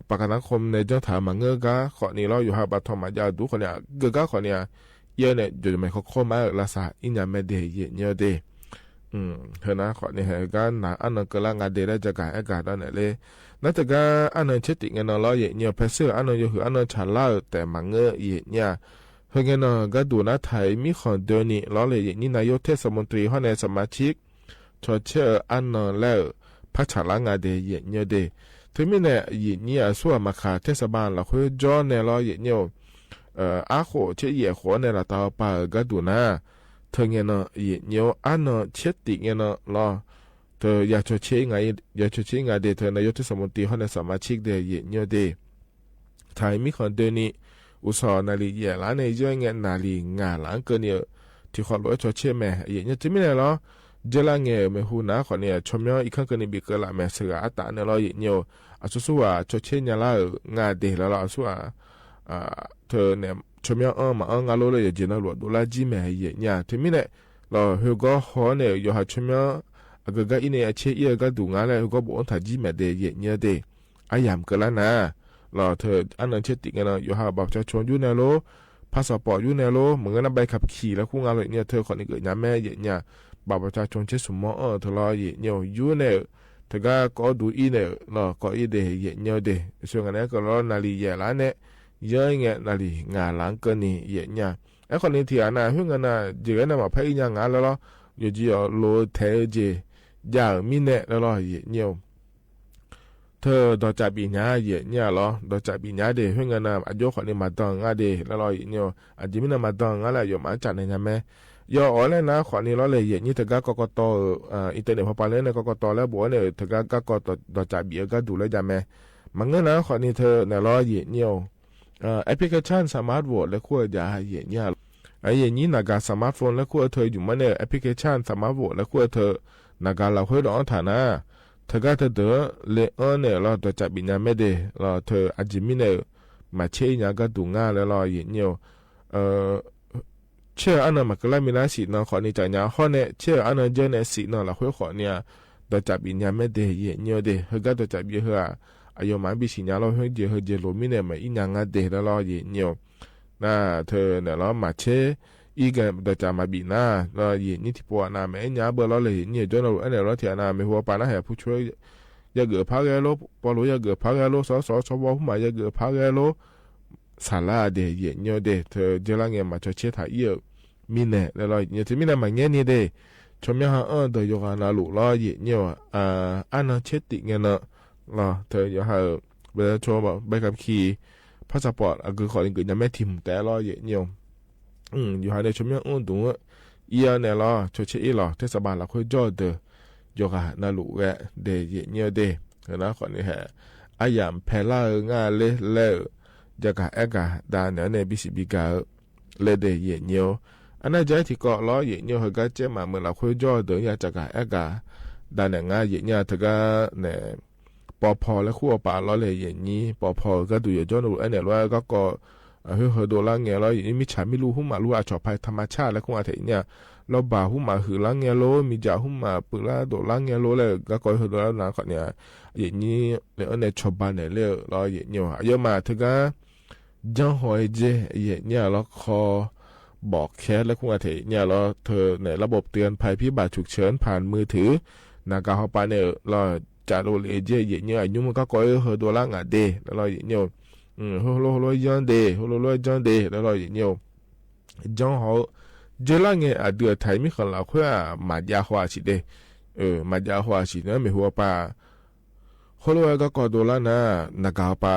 paˍ kaˍ naˉ hk'awꞈ neh jawˇ htaꞈ maˍ ngeuˇ gaˇ hk'awꞈ nyi law, yoˬ ha baˬ htawˇ maˍ jaˇ duˬ hk'awꞈ nyi a, geuˬ gaˇ hk'awꞈ nyi a, iˉ neh jawˬ jawˬ mehˍ hk'aw hk'awˇ maˇ-euˬ la shaˍ iˉ nyaˇ mehˆ de yeꞈ nyi-oˬ de. Hteu naˉ hk'awꞈ nyi hehꞈ g'aˇ naˍ aˉ naw keu laˇ nga de leh jaˇ gaˬ ehˉ gaˬ daꞈ nehˬ le. Naˉ teˇ g'aˇ aˉ naw chehˇ tiꞈ ngeh naw law, yeꞈ nyi-oˬ, hpehꞈ suhˉ aˉ naw yawˇ hui aˉ naw chaˍ laˇ-euˬ tehꞈ maˍ ngeuˇ yeꞈ nyi a. Hui ngeh naw g'aˇ duˬ naˉ htaiˍ miˉ hk'awꞈ deu ni law leh, yeꞈ nyi naˍ yoˇ hteˇ saˍ mo tri hawˉ neh saˍ maˍ chiˆ chaw chehˇ-euˬ aˉ naw leh-euˬ hpaˇ chaˍ laˇ nga de yeꞈ nyi-oˬ de. Hteu miˇ neh yeꞈ nyi a suˉ a maˍ hk'aˬ hteˇ saˍ baˇ laꞈ hk'oˆ jawˇ neh law, yeꞈ nyi-oˬ, aˉ k'oˆ chehˇ yehˬ hk'awꞈ neh laˬ taˍ-o paˍ-euˬ g'aˇ duˬ naˉ, hteu ngeh naw yeꞈ nyi-oˬ, aˉ naw chehˇ tiꞈ ngeh naw law, hteu yaˇ chaw chehˇ iˉ nga de hteu naˍ yoˇ hteˇ saˍ mo ti hawˉ neh saˍ maˍ chiˆ de yeꞈ nyi-oˬ de. Htaiˍ miˉ hk'awꞈ deu ni, uˬ suhˍ naˍ riˍ yehˬ laˉ neh yawˇ ngeh naˍ riˍ ngaˬ laꞈ keu ni-euˬ, hti hk'aw loꞈ-ehˉ chaw chehˇ mehˍ yeꞈ nyi. Hteu miˇ neh law, jehˇ laˇ ngeh-euˬ mehˍ hu naˉ hk'awꞈ nyi a, chaw mawˇ iˉ hkanˇ keu ni beˬ keu laꞈ mehˍ suhˍ g'aꞈ aˉ taˍ neh law, yeꞈ nyi-oˬ, a shu suˉ a chaw chehˇ nyaˇ laˇ-euˬ nga de law law, a suˉ a hteu nehˬ chaw mawˇ anˇ maˍ anˇ nga lo leh yawˬ jeˬ naˇ loꞈ doꞈ laˇ jiˇ mehˍ yeꞈ nyi a. Hteu miˇ neh law, hui gawˇ hawˉ neh-euˬ yawˬ ha chaw mawˇ a geu gaˇ iˉ neh a chehˇ iˉ-eu g'aˇ duˬ ngaˬ leh hui gawˇ boꞈ anˇ htaꞈ jiˇ mehˍ de yeꞈ nyi de. Aˉ yaꞈ keu laˇ naˉ law, hteu aˉ naw chehˇ tiꞈ ngeh naw, yoˬ ha baˬ pa ca chon yuˇ neh lo, hpaˇ saˍ pawˍ yuˇ neh lo, meuˬ ngeh naˉ baˆ e hk'a hkiˬ leh k'oˆ nga lo yeꞈ nyi, hteu hk'awꞈ nyi geuꞈ nyaˍ mehˍ yeꞈ nyi a. Baˬ pa ca chon chehˇ suhˍ mawˇ anˇ hteu law yeꞈ nyi-oˬ, yuˇ neh-euˬ hteu gaˇ kawˆ duˬ iˉ neh-euˬ law kawˆ iˉ de yeꞈ nyi-oˬ de. Shu ngaˬ neh keu law naˍ riˍ yehˬ laˉ neh yawˇ ngeh naˍ riˍ ngaˬ laꞈ keu ni yeꞈ nyi a. Ehˉ hk'awꞈ nyi hteˇ a naˉ, hui ngeh naˉ jeˬ g'aˇ naˇ maˬ hpehˇ iˉ nyaˇ ngaˬ leh law, yawˬ jeˬ awˬ lo htehꞈ-eu jeˬ jaˇ-euˬ miˇ neh leh law yeꞈ nyi-oˬ. Hteu dawˬ caꞈ biˍ nyaˇ yeꞈ nyi a law, dawˬ caꞈ biˍ nyaˇ de hui ngeh naˉ, a joˇ hk'awꞈ nyi maˍ dan ngaˇ de leh law yeꞈ nyi-oˬ, a jeˬ miˇ naˇ maˍ dan ngaˇ leh a yawˬ maˍ aˉ caꞈ nehˬ nyaˍ mehˍ. Yawˇ awˬ leh naˉ hk'awꞈ nyi law leh yeꞈ nyi hteu gaˇ kawˆ kawˆ taw-euˬ, internet hpaw pa leh neh kawˆ kawˆ taw leh boꞈ-aˉ neh-euˬ hteu gaˇ gaˇ kawˆ dawˬ caꞈ biˍ-eu g'aˇ duˬ leh jaˇ mehˍ. Maˬ ngeuˇ naˉ hk'awꞈ nyi hteu nehˬ law yeꞈ nyi-oˬ, application saˍ maˉ bvuhꞈ leh hk'oˆ-a jaˇ yeꞈ nyi a. Yeꞈ nyi naˍ gaˬ saˍ maˉ hpu leh hk'oˆ-a hteu yuˬ maˇ neh-euˬ, application saˍ maˉ bvuhꞈ leh hk'oˆ-a hteu naˍ gaˬ laˬ hk'oˆ dawˬ anˇ htaꞈ naˉ, hteu gaˇ hteu deuˬ le anˇ neh law dawˬ caꞈ biˍ nyaˍ mehˍ de law, hteu a jeˬ miˇ neh-euˬ maˍ chehˇ iˉ nyaˇ g'aˇ duˬ ngaˇ leh law yeꞈ nyi-oˬ. Chehˇ-euˬ aˉ naw maˍ keu laˇ mi laˇ siꞈ naw hk'awꞈ nyi caꞈ nyaˍ hawˉ neh, chehˇ-euˬ aˉ naw jehˇ neh siꞈ naw laˬ hk'oˆ hk'awꞈ nyi a, dawˬ caꞈ biˍ nyaˍ mehˍ de yeꞈ nyi-oˬ de. Hui gaˇ dawˬ caꞈ biˍ hui a, a yawˬ maˍ biˇ shiˍ nyaˍ law, hui jeˬ hui jeˬ loˍ miˇ neh maˍ iˉ nyaˇ ngaˇ de leh law yeꞈ nyi-oˬ. Naˉ hteu nehˬ law maˍ chehˇ iˉ gaˇ dawˬ caꞈ maˍ biˍ naˉ law yeꞈ nyi hteˇ po a naˍ mehˍ iˉ nyaˇ beuˆ law leh yeꞈ nyi jawˇ naw lo ehˉ nehˬ law hteˇ a naˍ mehˍ hu a pa naˉ hehꞈ hpu chaweh yaˇ geuꞈ hpaˇ g'aˇ lo, paw lo yaˇ geuꞈ hpaˇ g'aˇ lo, sawˉ sawˉ sawˉ bawˇ huˉ maˬ yaˇ geuꞈ hpaˇ g'aˇ lo, saˍ laˇ de yeꞈ nyi-oˬ de. Hteu jehˇ laˇ ngeh maˍ chaw chehˇ htaꞈ iˉ-euˬ miˇ neh leh law yeꞈ nyi, hteu miˇ neh maˍ ngehˇ nyi de. Chaw mehˍ ha anˇ dawˬ yawˬ g'a na loꞈ law yeꞈ nyi-oˬ, aˉ naw chehˇ tiꞈ ngeh naw law hteu yawˬ ha-euˬ baˆ e hk'a hkiˬ hpaˇ saˍ pawˍ a geu hk'awꞈ nyi geuꞈ nyaˍ mehˍ hteˇ mvuhˬ tehꞈ law yeꞈ nyi-oˬ. Yawˬ ha neh chaw mehˍ anˇ duˬ iˉ-a neh law chaw chehˇ iˉ law hteˇ saˍ baˇ laˬ hk'oˆ jawˇ deuˬ yawˬ g'a na loꞈ g'a de yeꞈ nyi-oˬ de. Naˉ hk'awꞈ nyi hehꞈ aˉ yaꞈ hpehꞈ laˇ-eu ngaˇ le leh-euˬ, jaˇ gaˬ ehˉ gaˬ daꞈ nehˬ neh biˇ shiˍ biˇ gaˬ-eu leh de yeꞈ nyi-oˬ. Aˉ naˉ jaˇ ehˉ hteˇ kawˆ law yeꞈ nyi-oˬ, hui gaˇ cehˇ maˍ meuꞈ laˬ hk'oˆ jawˇ deuˬ yaˇ ca gaˬ ehˉ gaˬ daꞈ nehˬ ngaˇ yeꞈ nyi a hteu gaˇ nehˬ paw hpaw leh hk'oˆ a paˍ law leh yeꞈ nyi paw hpaw g'aˇ duˬ yawˬ jawˇ naw lo ehˉ nehˬ law g'aˇ kawˆ hui hui doꞈ laˇ ngeh law yeꞈ nyi miˇ chaˍ miˇ lo huˉ maˬ lo a chawˬ hpaˇ htaꞈ ma chaˇ leh hk'oˆ a hteꞈ nyi a, lawˇ baˬ huˉ maˬ huiˍ laˇ ngeh lo, miˬ jaꞈ huˉ maˬ peuˬ laˇ doꞈ laˇ ngeh lo leh g'aˇ kawˆ hui doꞈ laˇ naˉ hk'awꞈ nyi a, yeꞈ nyi leh anˇ neh chaw ba nehˬ le-eu law yeꞈ nyi-oˬ. A yawˇ maˬ hteu gaˇ janˇ haw e jehˇ yeꞈ nyi a law hk'aw bawˬ hkehˇ leh hk'oˆ a hteꞈ nyi a law hteu nehˬ laˇ bawˬ teu anˇ hpaˇ piˇ baˬ chuˬ chehˇ anˇ hpaˇ mui hteu naˍ gaˬ haw pa neh-euˬ law caꞈ lo le jehˇ yeꞈ nyi a, nyi mvuhˇ g'aˇ kawˆ hui hui doꞈ laˇ ngaˬ de leh law yeꞈ nyi-oˬ. Hui lo hui lo janˇ de, hui lo lo janˇ de leh law yeꞈ nyi-oˬ. Janˇ haw-o, jehˇ laˇ ngeh a dui a htaiˍ miˉ hk'aw laˬ hk'oˆ a maˍ jaˇ haw a shiˍ de, maˍ jaˇ haw a shiˍ naˉ mehˍ hu a pa hk'oˆ lo g'aˇ kawˆ doꞈ laˇ naˉ, naˍ gaˬ haw pa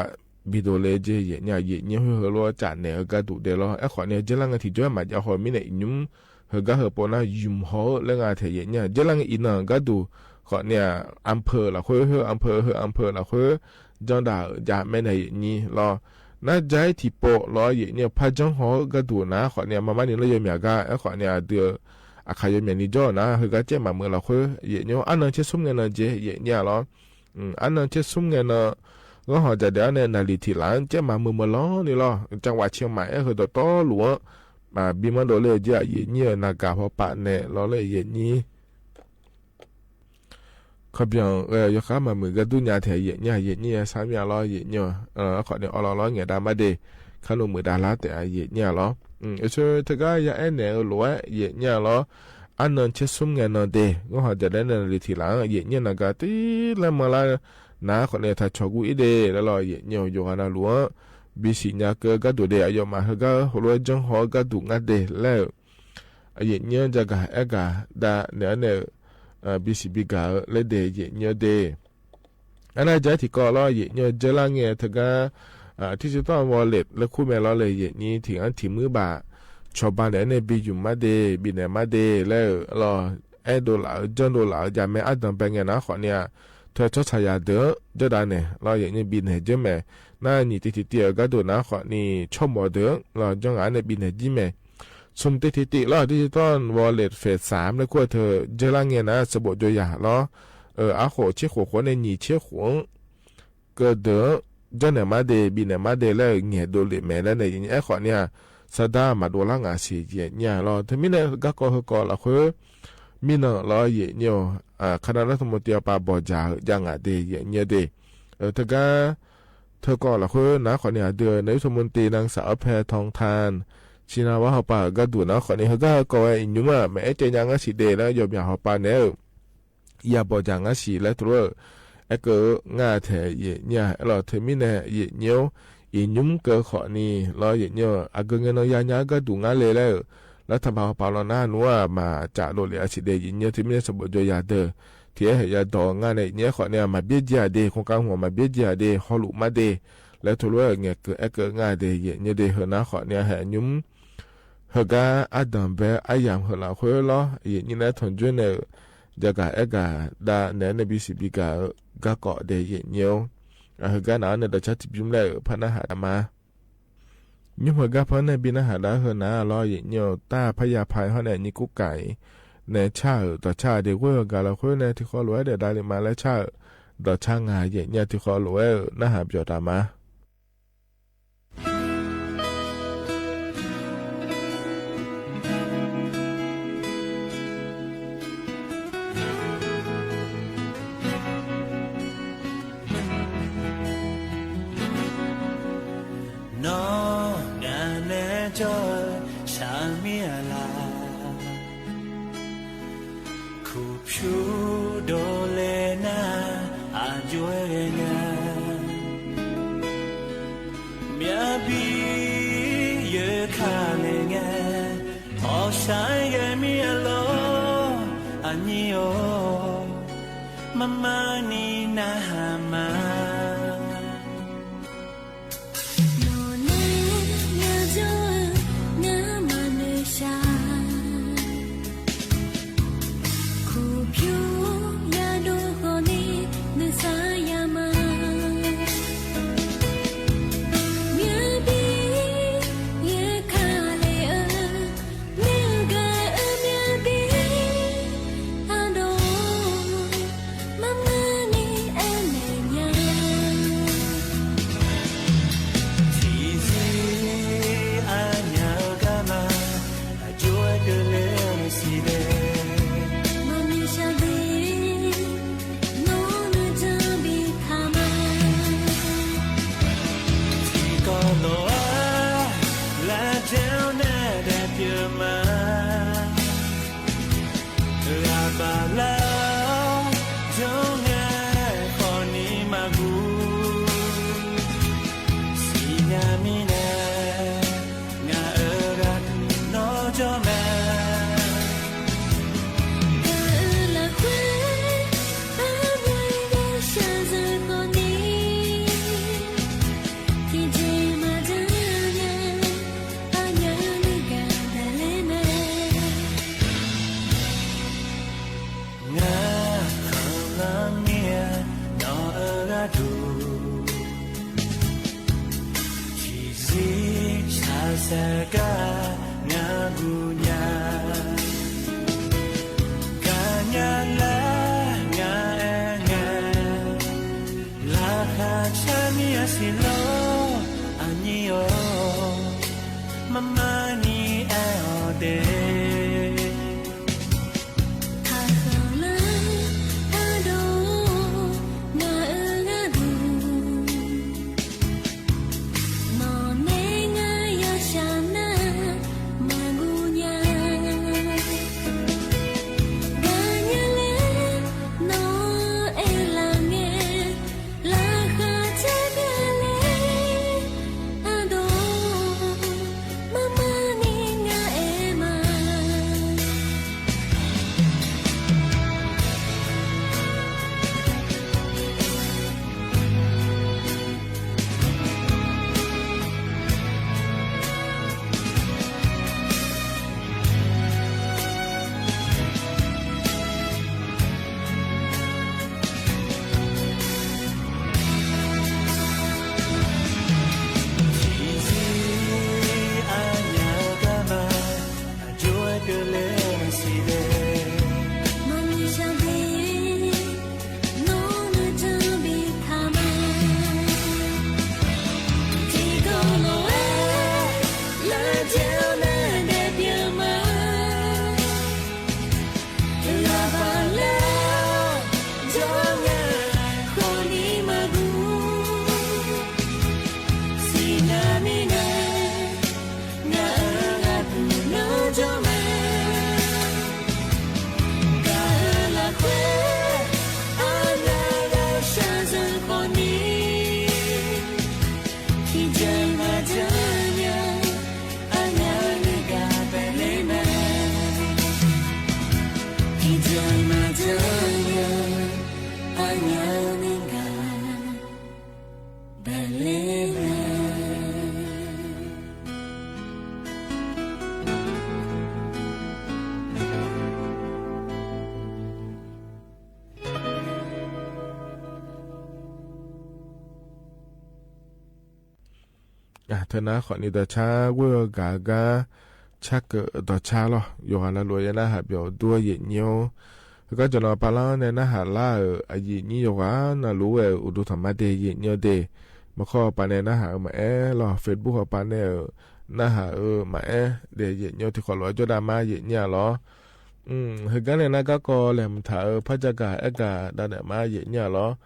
biˇ doꞈ le jehˇ yeꞈ nyi a, yeꞈ nyi hui hui lo caꞈ nehˬ hui g'aˇ duˬ de law. Ehˉ hk'awꞈ nyi jehˇ laˇ ngeh hteˇ jawˇ maˍ jaˇ haw miˉ nehˬ nyi mvuhˇ hui gaˇ hui po naˉ yuˬ haw-o leh ngaˬ hteꞈ yeꞈ nyi a. Jehˇ laˇ ngeh iˉ naˬ g'aˇ duˬ k'awꞈ nyi-a, อำเภอ laꞈ hk'oˆ, อำเภอ อำเภอ laꞈ hk'oˆ, janˇ daꞈ jaˇ mehˉ na yehˬ nyi law. Naˉ jaiˉ tiꞈ pawˆ law yehˬ nyi hpaˇ jaˇ haw g'aˇ duˬ naˉ k'awꞈ nyi-a, maˇ maˇ nyi lawˇ yawˇ miˬ-a gaˇ ehˉ k'awꞈ nyi-a duˬ, aˬ hk'aˬ yawˇ miˬ nyi jawˇ naˉ hui gaˇ cehˉ maˍ meuꞈ laꞈ hk'oˆ yehˬ nyi-o, aˉ naˆ chehˇ suhˉ ngeh na jehˬ yehˬ nyi-a law. Aˉ naˆ chehˇ suhˉ ngeh na g'awˇ hawˬ jaˬ dehꞈ-a neh naˍ liˍ htiꞈ laˬ cehˉ maˍ meuꞈ meuꞈ law nyi law, จังหวัดเชียงใหม่ ehˉ hui dawˬ tawˉ loꞈ-a, biˇ maˇ dawꞈ le jeˇ-a yehˬ nyi-a naˍ gaˬ haw paˍ nehˬ law le yehˬ nyi hk'a byanˬ yawˇ hk'aˉ maˍ meuꞈ g'a duˇ nyi-a hteꞈ yehˬ nyi-a, yehˬ nyi-a shaˉ miˇ-a law yehˬ nyi-a. Aˉ k'awꞈ nyi awˬ lawn law ngehˬ daꞈ maˇ de, hk'aˇ lo meuꞈ daꞈ laˇ tehꞈ yehˬ nyi-a law. Eˬ, shu hteˇ g'aˇ yaˇ ehˉ nehˬ-eu loꞈ-ehˉ yehˬ nyi-a law. Aˉ naˆ chehˇ suhˉ ngeh na de g'awˇ hawˬ jaˬ dehꞈ neh naˍ liˍ htiꞈ laˬ yehˬ nyi naˍ gaˬ teˇ lehˉ maˇ laˇ naˉ k'awꞈ nyi htaꞈ chaw gu iˉ de le law yehˬ nyi-o, yawˬ g'a na loꞈ-a. Biˇ shiˍ nyi-a keu g'aˇ duˬ de, aˬ yawꞈ maˬ hui gaˇ hk'oˆ lo-e jaˇ haw g'aˇ duˬ ngaˇ de lehˬ-euˬ yehˬ nyi-a jaˇ gaˬ ehˉ gaˬ daꞈ nehˬ-a nehˬ-euˬ, biˇ shiˍ biˇ gaˬ-eu le de yehˬ nyi-a de. Aˉ naˆ jaiˉ tiꞈ kawˆ law yehˬ nyi-a jehˇ laˇ ngeh hteˇ g'aˇ, teˇ chi tawˇ vawˇ lehˬ leh hkuˇ meh law leh yehˬ nyi hteꞈ g'aˇ hteꞈ muiˉ baˬ chaw ba nehˬ-a nehˬ biˇ yuˬ maˇ de, biˇ nehˬ maˇ de lehˬ-euˬ law, ehˉ do laꞈ-eu jaˇ do laꞈ-eu jaˇ meh aˉ danˬ beh ngeh naˉ k'awꞈ nyi-a, hteˇ chaw chaꞈ yaꞈ deuˬ-a jawˇ daꞈ nehˬ law yehˬ nyi biˇ nehˬ jawˇ meh. Naˉ nyi teˇ hteˇ teˇ-a g'aˇ duˬ naˉ k'awꞈ nyi chaw mawˬ deuˬ-a law jawˇ ngaˬ nehˬ biˇ nehˬ jiˇ meh. Sum teˇ hteˇ teˇ law teˇ chi tawˇ vawˇ lehˬ fehˍ saˍ leh hkuˇ hteˇ jehˇ laˇ ngeh naˉ suh boꞈ jaw yaꞈ law, aˉ k'oˍ chehˇ k'oˍ k'o nehˬ nyi chehˇ k'oˍ keu deuˬ-a jawˇ nehˬ maˇ de, biˇ nehˬ maˇ de lehˬ ngehˬ do liꞈ mehˍ leh nehˬ yehˬ nyi ehˉ k'awꞈ nyi-a, saˍ daˇ maˍ do laˇ ngaˬ shiˍ yehˬ nyi-a law. Hteˇ miˉ nehˬ gaˇ kawˆ hui kawˆ laꞈ hk'oˆ, miˇ naꞈ law yehˬ nyi-o, hk'a naˉ leuˉ htaꞈ mvuh te-a pa bawˬ jaˬ-eu jaˇ ngaˬ de yehˬ nyi de. Hteˇ g'aˇ hteˇ kawˆ laꞈ hk'oˆ naˉ k'awꞈ nyi-a deuˬ-a nehˬ yuˬ htaꞈ mvuh te naˆ saˍ awˉ hpehˇ htawnˍ htaˇ, chi naˆ vaˇ haw pa g'aˇ duˬ naˉ k'awꞈ nyi hui gaˇ hui kawˆ-e nyi mvuhˇ mehˍ ehˉ ceh nyi ngaˇ shiˍ de leh yawˇ miˬ haw pa nehˬ-euˬ yaˇ bawˬ jaˬ ngaˇ shiˍ leh hto lo-euˬ ehˉ keu ngaˇ hteꞈ yehˬ nyi-a law. Hteˇ miˉ nehˬ yehˬ nyi-o, iˍ nyi mvuhˇ keu hk'awꞈ nyi law yehˬ nyi-o, aˬ geu ngeh naw yaˇ nyi g'aˇ duˬ ngaˇ le lehˬ-euˬ, laˇ htaˇ ba haw pa law naˉ nuˉ-a maˍ caꞈ lo le a shiˍ de yehˬ nyi-o. Hteˇ miˉ nehˬ suh boꞈ jaw yaꞈ deuˬ hteꞈ ehˉ heꞈ yaˇ dawˬ ngaˇ nehˬ nyi ehˉ k'awꞈ nyi-a maˍ biˇ jiˇ-a de, hk'oˆ kaˇ hawˬ maˍ biˇ jiˇ-a de, haw loꞈ maˇ de leh hto lo-euˬ ngehˬ keu ehˉ keu ngaˇ de yehˬ nyi de. Hui naˉ k'awꞈ nyi-a hehꞈ nyi mvuhˇ hui gaˇ aˉ danˬ beh aˉ yaꞈ hui laꞈ hk'oˆ law yehˬ nyi leh htawnˍ juˇ nehˬ-euˬ jaˇ gaˬ ehˉ gaˬ daꞈ nehˬ nehˬ biˇ shiˍ biˇ gaˬ-eu gaˇ kawꞈ de yehˬ nyi-o. Hui gaˇ naˍ-a nehˬ dawˬ caˇ tiꞈ biˇ mvuhˇ lehˬ-euˬ hpaˇ naˉ haꞈ daꞈ ma. Nyiˇ hmeuꞈ gaˇ hpaˇ nehˬ biˇ naˉ haꞈ daꞈ hui naˉ law yehˬ nyi-o. Taˇ hpaˇ yaˇ hpaˇ hawˉ nehˬ nyi kuˉ kaꞈ-e nehˬ chaˇ-euˬ dawˬ chaˇ de g'oˇ g'a gaˬ law hk'oˆ nehˬ hteˇ hk'aw loꞈ-ehˉ dehꞈ daꞈ le ma leh chaˇ-euˬ dawˬ chaˇ ngaˬ yehˬ nyi hteˇ hk'aw loꞈ-ehˉ-euˬ naˉ haꞈ pyawˬ taˍ ma. Nawˬ ngaˬ nehˬ cawˬ-eu shaˍ miˇ-a laˬ, hkuꞈ hpyu do leh naˉ a juˇ-e g'a ngaˬ, myaˇ biˇ yeˬ hk'a lehˬ ngaˬ, awˬ shaˍ geh miˇ-a laˬ, a nyi-o, maˇ maˇ nyi naˉ haꞈ ma. Nawˬ nehˬ yaˇ jawˇ-eu ngaˬ maˇ nehˬ shaˍ, hkuꞈ hpyu yaˇ do k'awꞈ nehˬ nehˬ shaˍ yaˇ ma. Myaˇ biˇ yeˬ hk'a lehˬ-eu, mehˆ gaˬ-eu myaˇ biˇ a dawˬ, maˇ maˇ nyi tuˬ, chi ziˉ chaꞈ shehˍ kaꞈ ngaˬ gu nyi. Kaꞈ nyi leh ngaˬ ehˉ ngaˬ, laꞈ hk'aˇ chaˇ nyi a shiˍ lo, a nyi awˬ, maˇ maˇ nyi ehˉ awˬ te. Hk'aˬ hk'e leh a dawˇ, ngaˬ uiˍ g'a tuˬ, nawˬ neˇ ngaˬ yaˇ shaˍ naˆ maˇ gu nyi. Gaˬ nyi leh nawˬ ehˉ laˬ ngeh, laꞈ hk'aˇ chehˇ gaˇ leh a dawˇ, maˇ maˇ nyi ngaˬ ehˉ ma. Laˇ baˬ leh jawˇ ngaˬ hk'aw nyi maˇ gu, shiˍ naˍ miˇ naˍ, ngaˬ uiˍ g'a tuˬ nawˬ jawˇ ma. Gaˬ laꞈ hk'aˇ a naˍ g'a shaˍ zuhꞈ hk'aw nyi, hkiˬ jehˬ maˇ jaˇ nyi, a ngaˬ neˇ gaˬ pehꞈ le ma. Hkiˬ jehˬ maˇ jaˇ nyi, a ngaˬ neˇ gaˬ pehꞈ le ma. Aˬ, hteˇ naˉ hk'awꞈ nyi dawˬ chaˇ g'uˇ gaˬ gaˇ chaˇ keuꞈ dawˬ chaˇ lawˇ. Yawˇ g'a na loꞈ yaˇ naˆ haꞈ pyawˬ duˇ yehˬ nyi-oˬ. Hk'e kaꞈ jawˬ naˬ pa laˇ neh naˆ haꞈ laˇ-euˬ a yehˬ nyi yawˇ g'a na loꞈ-e uiˍ duˬ htaꞈ maˇ te yehˬ nyi-oˬ te. Maˇ hk'awˇ pa neh naˆ haꞈ maˇ ehˉ lawˇ, Facebook awˬ pa neh-euˬ naˆ haꞈ-euˬ maˇ ehˉ te yehˬ nyi-oˬ te hk'awꞈ loꞈ-a jawˇ daꞈ maˇ yehˬ nyi-a lawˬ. Heuˬ gaˇ leh naˆ gaˇ k'aw lehˬ mvuhˬ htaꞈ-euˬ hpaˇ jaˇ gaˬ ehˉ gaˬ daꞈ nehˬ maˇ yehˬ nyi-a lawˬ.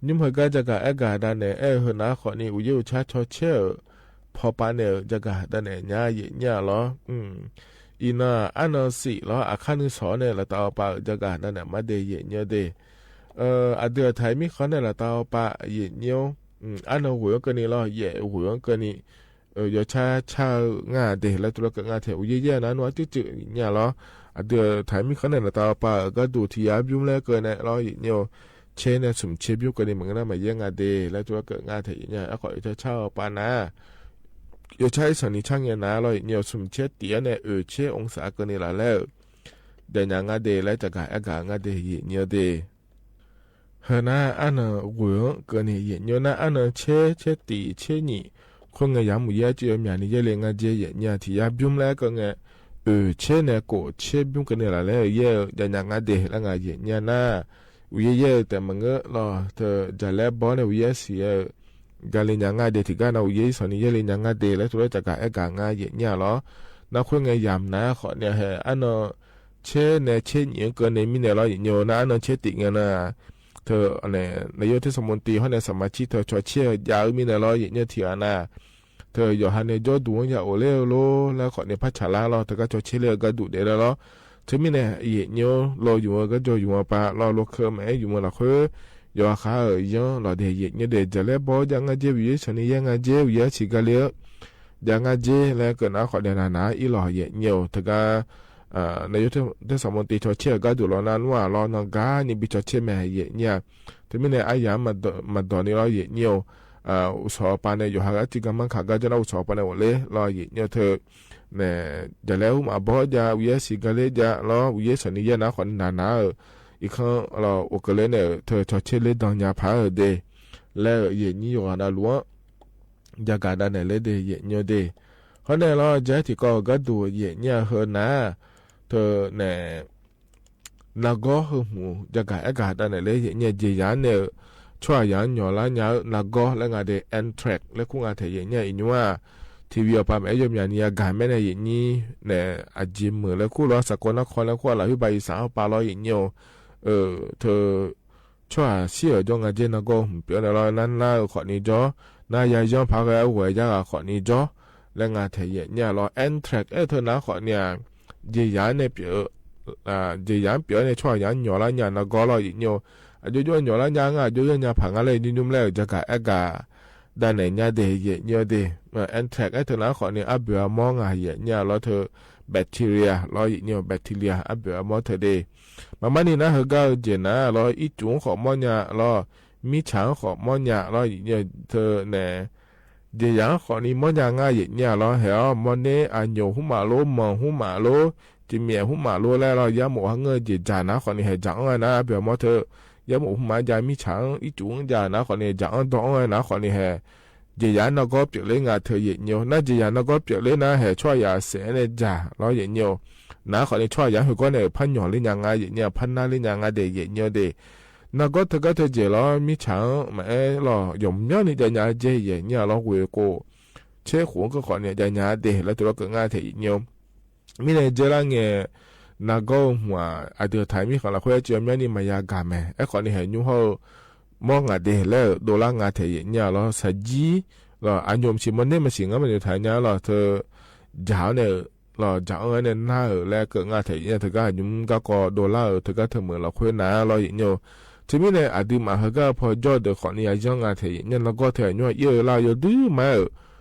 Nyiˇ mvuhˇ heuˬ gaˇ jaˇ gaˬ ehˉ gaˬ daꞈ nehˬ ehˉ heuˬ naˉ hk'awꞈ nyi uiˍ yeˇ uiˍ chaˇ chaw chehˇ-euˬ hpaw pa nehˬ-euˬ jaˇ gaˬ daꞈ nehˬ nyaˇ yehˬ nyi-a lawˬ. Iˬ naˆ aˉ naˆ siꞈ lawˬ aˬ hk'aˇ nuˇ shawˍ nehˬ laˬ taˍ-a pa-euˬ jaˇ gaˬ daꞈ nehˬ maˇ te yehˬ nyi-a te. Aˬ dui aˬ htaiˍ miˇ hk'aw nehˬ laˬ taˍ-a pa yehˬ nyi-oˬ. Aˉ naˆ g'uiˬ-anˉ keu ni lawˬ, yehˬ g'uiˬ-anˉ keu ni, yawˇ chaˇ chaˇ-eu ngaˇ te leh tuˬ lawˇ keu ngaˇ hteꞈ uiˍ yeˇ yehˇ naˉ nuˇ aˉ ceuˬ ceuˬ nyi-a lawˬ. Aˬ dui aˬ htaiˍ miˇ hk'aw nehˬ laˬ taˍ-a pa-euˬ g'aˇ duˬ htiꞈ yaꞈ aˉ biˇ mvuhˇ leh keu nehˬ lawˬ yehˬ nyi-oˬ. Chehˇ nehˬ sum chehˇ biˇ keu ni meuꞈ ngaˇ maˇ yehˇ ngaˇ te leh tuˬ lawˇ keu ngaˇ hteꞈ yehˬ nyi-a. Aˉ k'awꞈ yawˇ chaˇ chaˇ-a pa naˉ, yawˇ chaˇ iˉ shaˍ ni chaˇ ngeh naˉ lawˬ yehˬ nyi-oˬ. Sum chehˇ tiꞈ-anˉ nehˬ uiˍ chehˇ องศา keu ni laˬ leh-euˬ, daꞈ nyaꞈ ngaˇ te leh caꞈ gaˬ ehˉ gaˬ ngaˇ te yehˬ nyi-a te. Heuˬ naˉ aˉ naˆ g'uiˬ-anˉ keu ni yehˬ nyi-oˬ naˉ, aˉ naˆ chehˇ chehˇ tiꞈ chehˇ nyi hk'oˆ ngaˬ yaꞈ mvuhˬ yehˇ ceh yawˇ myaꞈ ni yehˇ le ngaˇ jehˇ yehˬ nyi-a. Htiꞈ yaꞈ biˇ mvuhˇ leh keu ngeh, uiˍ chehˇ nehˬ k'oꞈ chehˇ biˇ keu ni laˬ leh yehˇ-euˬ daꞈ nyaꞈ ngaˇ te leh ngaˬ yehˬ nyi-a naˉ, uiˍ yeˇ yehˇ-euˬ tehꞈ maˬ ngeuˆ lawˬ. Hteˇ jaˬ leh bawˇ nehˬ uiˍ yeˇ shiˍ-euˬ ga le nyaꞈ ngaˇ te htiꞈ gaˇ naˉ uiˍ yeˇ iˉ shaˍ ni yehˇ le nyaꞈ ngaˇ te leh tuˬ lawˇ caꞈ gaˬ ehˉ gaˬ ngaˇ yehˬ nyi-a lawˬ. Naˉ hk'oˆ ngeh yaꞈ naˉ hk'awꞈ nehˬ hehꞈ aˉ naˆ chehˇ nehˬ chehˇ nyi-anˉ keu nehˬ miˇ nehˬ lawˬ yehˬ nyi-oˬ naˉ, aˉ naˆ chehˇ tiꞈ ngeh naˉ, hteˇ nehˬ yawˇ hteˇ saˍ mo te hawˉ nehˬ saˍ maˍ chiˇ hteˇ chaw chehˇ jaˇ-eu miˇ nehˬ lawˬ yehˬ nyi-a htiꞈ-a naˉ, hteˇ yawˬ ha nehˬ jawˇ duˬ yaˇ-oˬ le-o lo, laˇ hk'awꞈ nehˬ hpaˇ chaꞈ laˇ lawˬ. Hteˇ kaꞈ chaw chehˇ le-eu g'aˇ duˬ dehꞈ leh lawˬ. Hteˇ miˇ nehˬ yehˬ nyi-oˬ lawˬ yuˬ-a gaˇ jaw yuˬ-a pa lawˬ lo hkeu maˇ ehˉ yuˬ-a laˬ hk'oˆ, yawˬ ha hk'a-euˬ yanˇ lawˬ dehꞈ yehˬ nyi dehꞈ jaˬ leh bawˇ jaˇ ngaˇ jehˇ uiˍ yeˇ iˉ shaˍ ni yehˇ ngaˇ jehˇ uiˍ yeˇ chi ga le-eu daꞈ ngaˇ jehˇ leh keu naˉ hk'awꞈ nehˬ naˍ naˉ iˉ lawˬ yehˬ nyi-oˬ. Hteˇ kaꞈ naˬ yawˇ hteˇ saˍ mo te chaw chehˇ-a gaˇ duˬ lawˬ naˉ nuˇ-a lawˬ naˉ gaˇ nyi biˇ chaw chehˇ mehˍ yehˬ nyi-a. Hteˇ miˇ nehˬ aˉ yaꞈ maˇ dawˬ ni lawˬ yehˬ nyi-oˬ. Uˍ shawˍ pa nehˬ yawˬ ha g'aˇ tiˇ gaˇ maˇ hkanˍ gaˇ jaˇ naˉ uˍ shawˍ pa nehˬ oˬ le lawˬ yehˬ nyi-oˬ. Hteˇ nehˬ jaˬ leh uˉ maꞈ bawˆ jaˇ uiˍ yeˇ shiˍ ga le jaˇ lawˬ uiˍ yeˇ shaˍ ni yehˇ naˉ hk'awꞈ naˍ naˉ-euˬ iˉ hkanˇ lawˬ oˬ keu le nehˬ hteˇ chaw chehˇ le dawˇ nyi hpaˇ-euˬ te leh yehˬ nyi yawˇ g'a na luˬ-anˉ, jaˇ gaˬ daꞈ nehˬ leh de yehˬ nyi-oˬ de. Hawˉ nehˬ law, jaˇ tiꞈ k'aw g'aˇ duˬ yehˬ nyi-a heu naˉ, teu nehˬ naˍ gawˇ hui hmuˍ jaˇ gaˬ ehˉ gaˬ daꞈ nehˬ leh yehˬ nyi-a jeˬ yaˇ nehˬ-euˬ, chaw a yaˇ nyawˬ laˇ nya-eu naˍ gawˇ leh ngaˬ de anthrax leh hk'oˆ ngaˬ hteꞈ yehˬ nyi-a Iˉ nyi-a, TV awˬ pa mehˍ ehˉ yawˇ mya nyi a gaˬ mehˉ nehˬ yehˬ nyi nehˬ, a jeˬ meuˬ leh hk'oˆ law, saˍ k'o naˉ hk'aw leh hk'oˆ a laˬ huiˉ ba i saˍ awˬ pa law yehˬ nyi-oˬ, teu chaw a shiˉ awˬ jawˇ ngaˬ jehˇ naˍ gawˇ hmuˍ piˇ-a nehˬ law, naˉ naˉ-eu hk'awꞈ nyi jawˇ, naˉ yaˇ yanˇ hpaˇ g'a g'awˬ yaˇ g'a hk'awꞈ nyi jawˇ leh ngaˬ hteꞈ yehˬ nyi-a law. Anthrax ehˉ teu naˉ hk'awꞈ nyi-a, jeˬ yaˇ nehˬ piˇ-eu, jeˬ yaˇ piˇ-a nehˬ chaw a yaˇ nyawˬ laˇ nya naˍ gawˇ law yehˬ nyi-oˬ. A jo jawˇ nyawˬ laˇ nya ngaˬ a jo yaˇ nya hpaˍ ngaˬ leh nyi nuˇ leh jaˇ gaˬ ehˉ gaˬ daꞈ nehˬ nya de yehˬ nyi-oˬ de. Anthrax ehˉ teu naˉ hk'awꞈ nyi aˉ beuˬ a mawˇ ngaˬ yehˬ nyi-a law, teu bacteria law yehˬ nyi-oˬ, bacteria aˉ beuˬ a mawˇ teu de. Maˬ maˇ nyi naˉ heuˬ gaˇ-eu jeˬ naˉ law, iˉ cuˬ-anˉ hk'awꞈ mawˇ nya law, miˉ chaꞈ-anˉ hk'awꞈ mawˇ nya law yehˬ nyi-oˬ, teu nehˬ jeˬ yaˇ-anˉ hk'awꞈ nyi mawˇ nya ngaˬ yehˬ nyi-a law. Hehˬ-aw, mawˇ neˉ a nyoˍ huˉ maˍ lo, mawˬ huˉ maˍ lo, ceˬ miˬ huˉ maˍ lo leh law, yaˇ moˍ haˉ ngeuˇ jeˬ jaˬ naˉ hk'awꞈ nyi hehˬ jaˬ-anˉ-a naˉ aˉ beuˬ a mawˇ teu, yaˇ moˍ huˉ maˍ jaˇ, miˉ chaꞈ-anˉ iˉ cuˬ-anˉ jaˇ naˉ hk'awꞈ nyi jaˬ-anˉ dawˇ-anˉ naˉ hk'awꞈ nyi hehˬ jeˬ yaˇ naˍ gawˇ piˇ-euˬ le ngaˬ hteꞈ yehˬ nyi-oˬ. Naˉ jeˬ yaˇ naˍ gawˇ piˇ-euˬ le naˉ hehˬ chaw a yaˇ shehˍ nehˬ jaˬ law yehˬ nyi-oˬ. Naˉ hk'awꞈ nyi chaw a yaˇ hui gawˇ nehˬ hpaˇ nyawˬ le nya ngaˬ yehˬ nyi-a, hpaˇ naˉ le nya ngaˬ de yehˬ nyi-oˬ de. Naˍ gawˇ teu gaˇ teu jeˬ law, miˉ chaꞈ-anˉ maˬ ehˉ law, yawˬ mvuhˇ nyi jaˇ nya jehˇ yehˬ nyi-a law, g'oꞈ-e k'o chehˇ k'oˍ-anˉ keu hk'awꞈ nyi jaˇ nya de leh teu law keu ngaˬ hteꞈ yehˬ nyi-oˬ. Miˇ nehˬ jehˇ laˇ ngeh, naˍ gawˇ hmuˍ a, a deuˬ htaꞈ miˇ hk'aˬ laˬ hk'oˆ ehˉ ce awˬ myaˇ nyi maˍ yaˇ gaˬ mehˍ. Ehˉ hk'awꞈ nyi hehˬ nyi hawˉ-eu mawˇ ngaˬ de leh dawˇ laˇ ngaˬ hteꞈ yehˬ nyi-a law, shaˍ jiˉ law, a nyoˍ chi mawˇ neˉ maˇ shiˍ ngaˇ maˇ nyi htaꞈ nya law, teu jaˬ-aˉ nehˬ law, jaˬ-anˉ nehˬ naˇ-euˬ leh keu ngaˬ hteꞈ yehˬ nyi-a. Teu gaˇ nyi gaˇ k'aw dawˇ laˇ-euˬ teu gaˇ teu meuˬ laˬ hk'oˆ naˉ law yehˬ nyi-oˬ. Teu miˇ nehˬ a dui maˬ heuˬ gaˇ hpaw jawˇ deuˬ hk'awꞈ nyi a yanˇ ngaˬ hteꞈ yehˬ nyi-a. Naˍ gawˇ htehꞈ nyi-a yehˬ-eu laˇ, yawˇ duiˉ maˇ-euˬ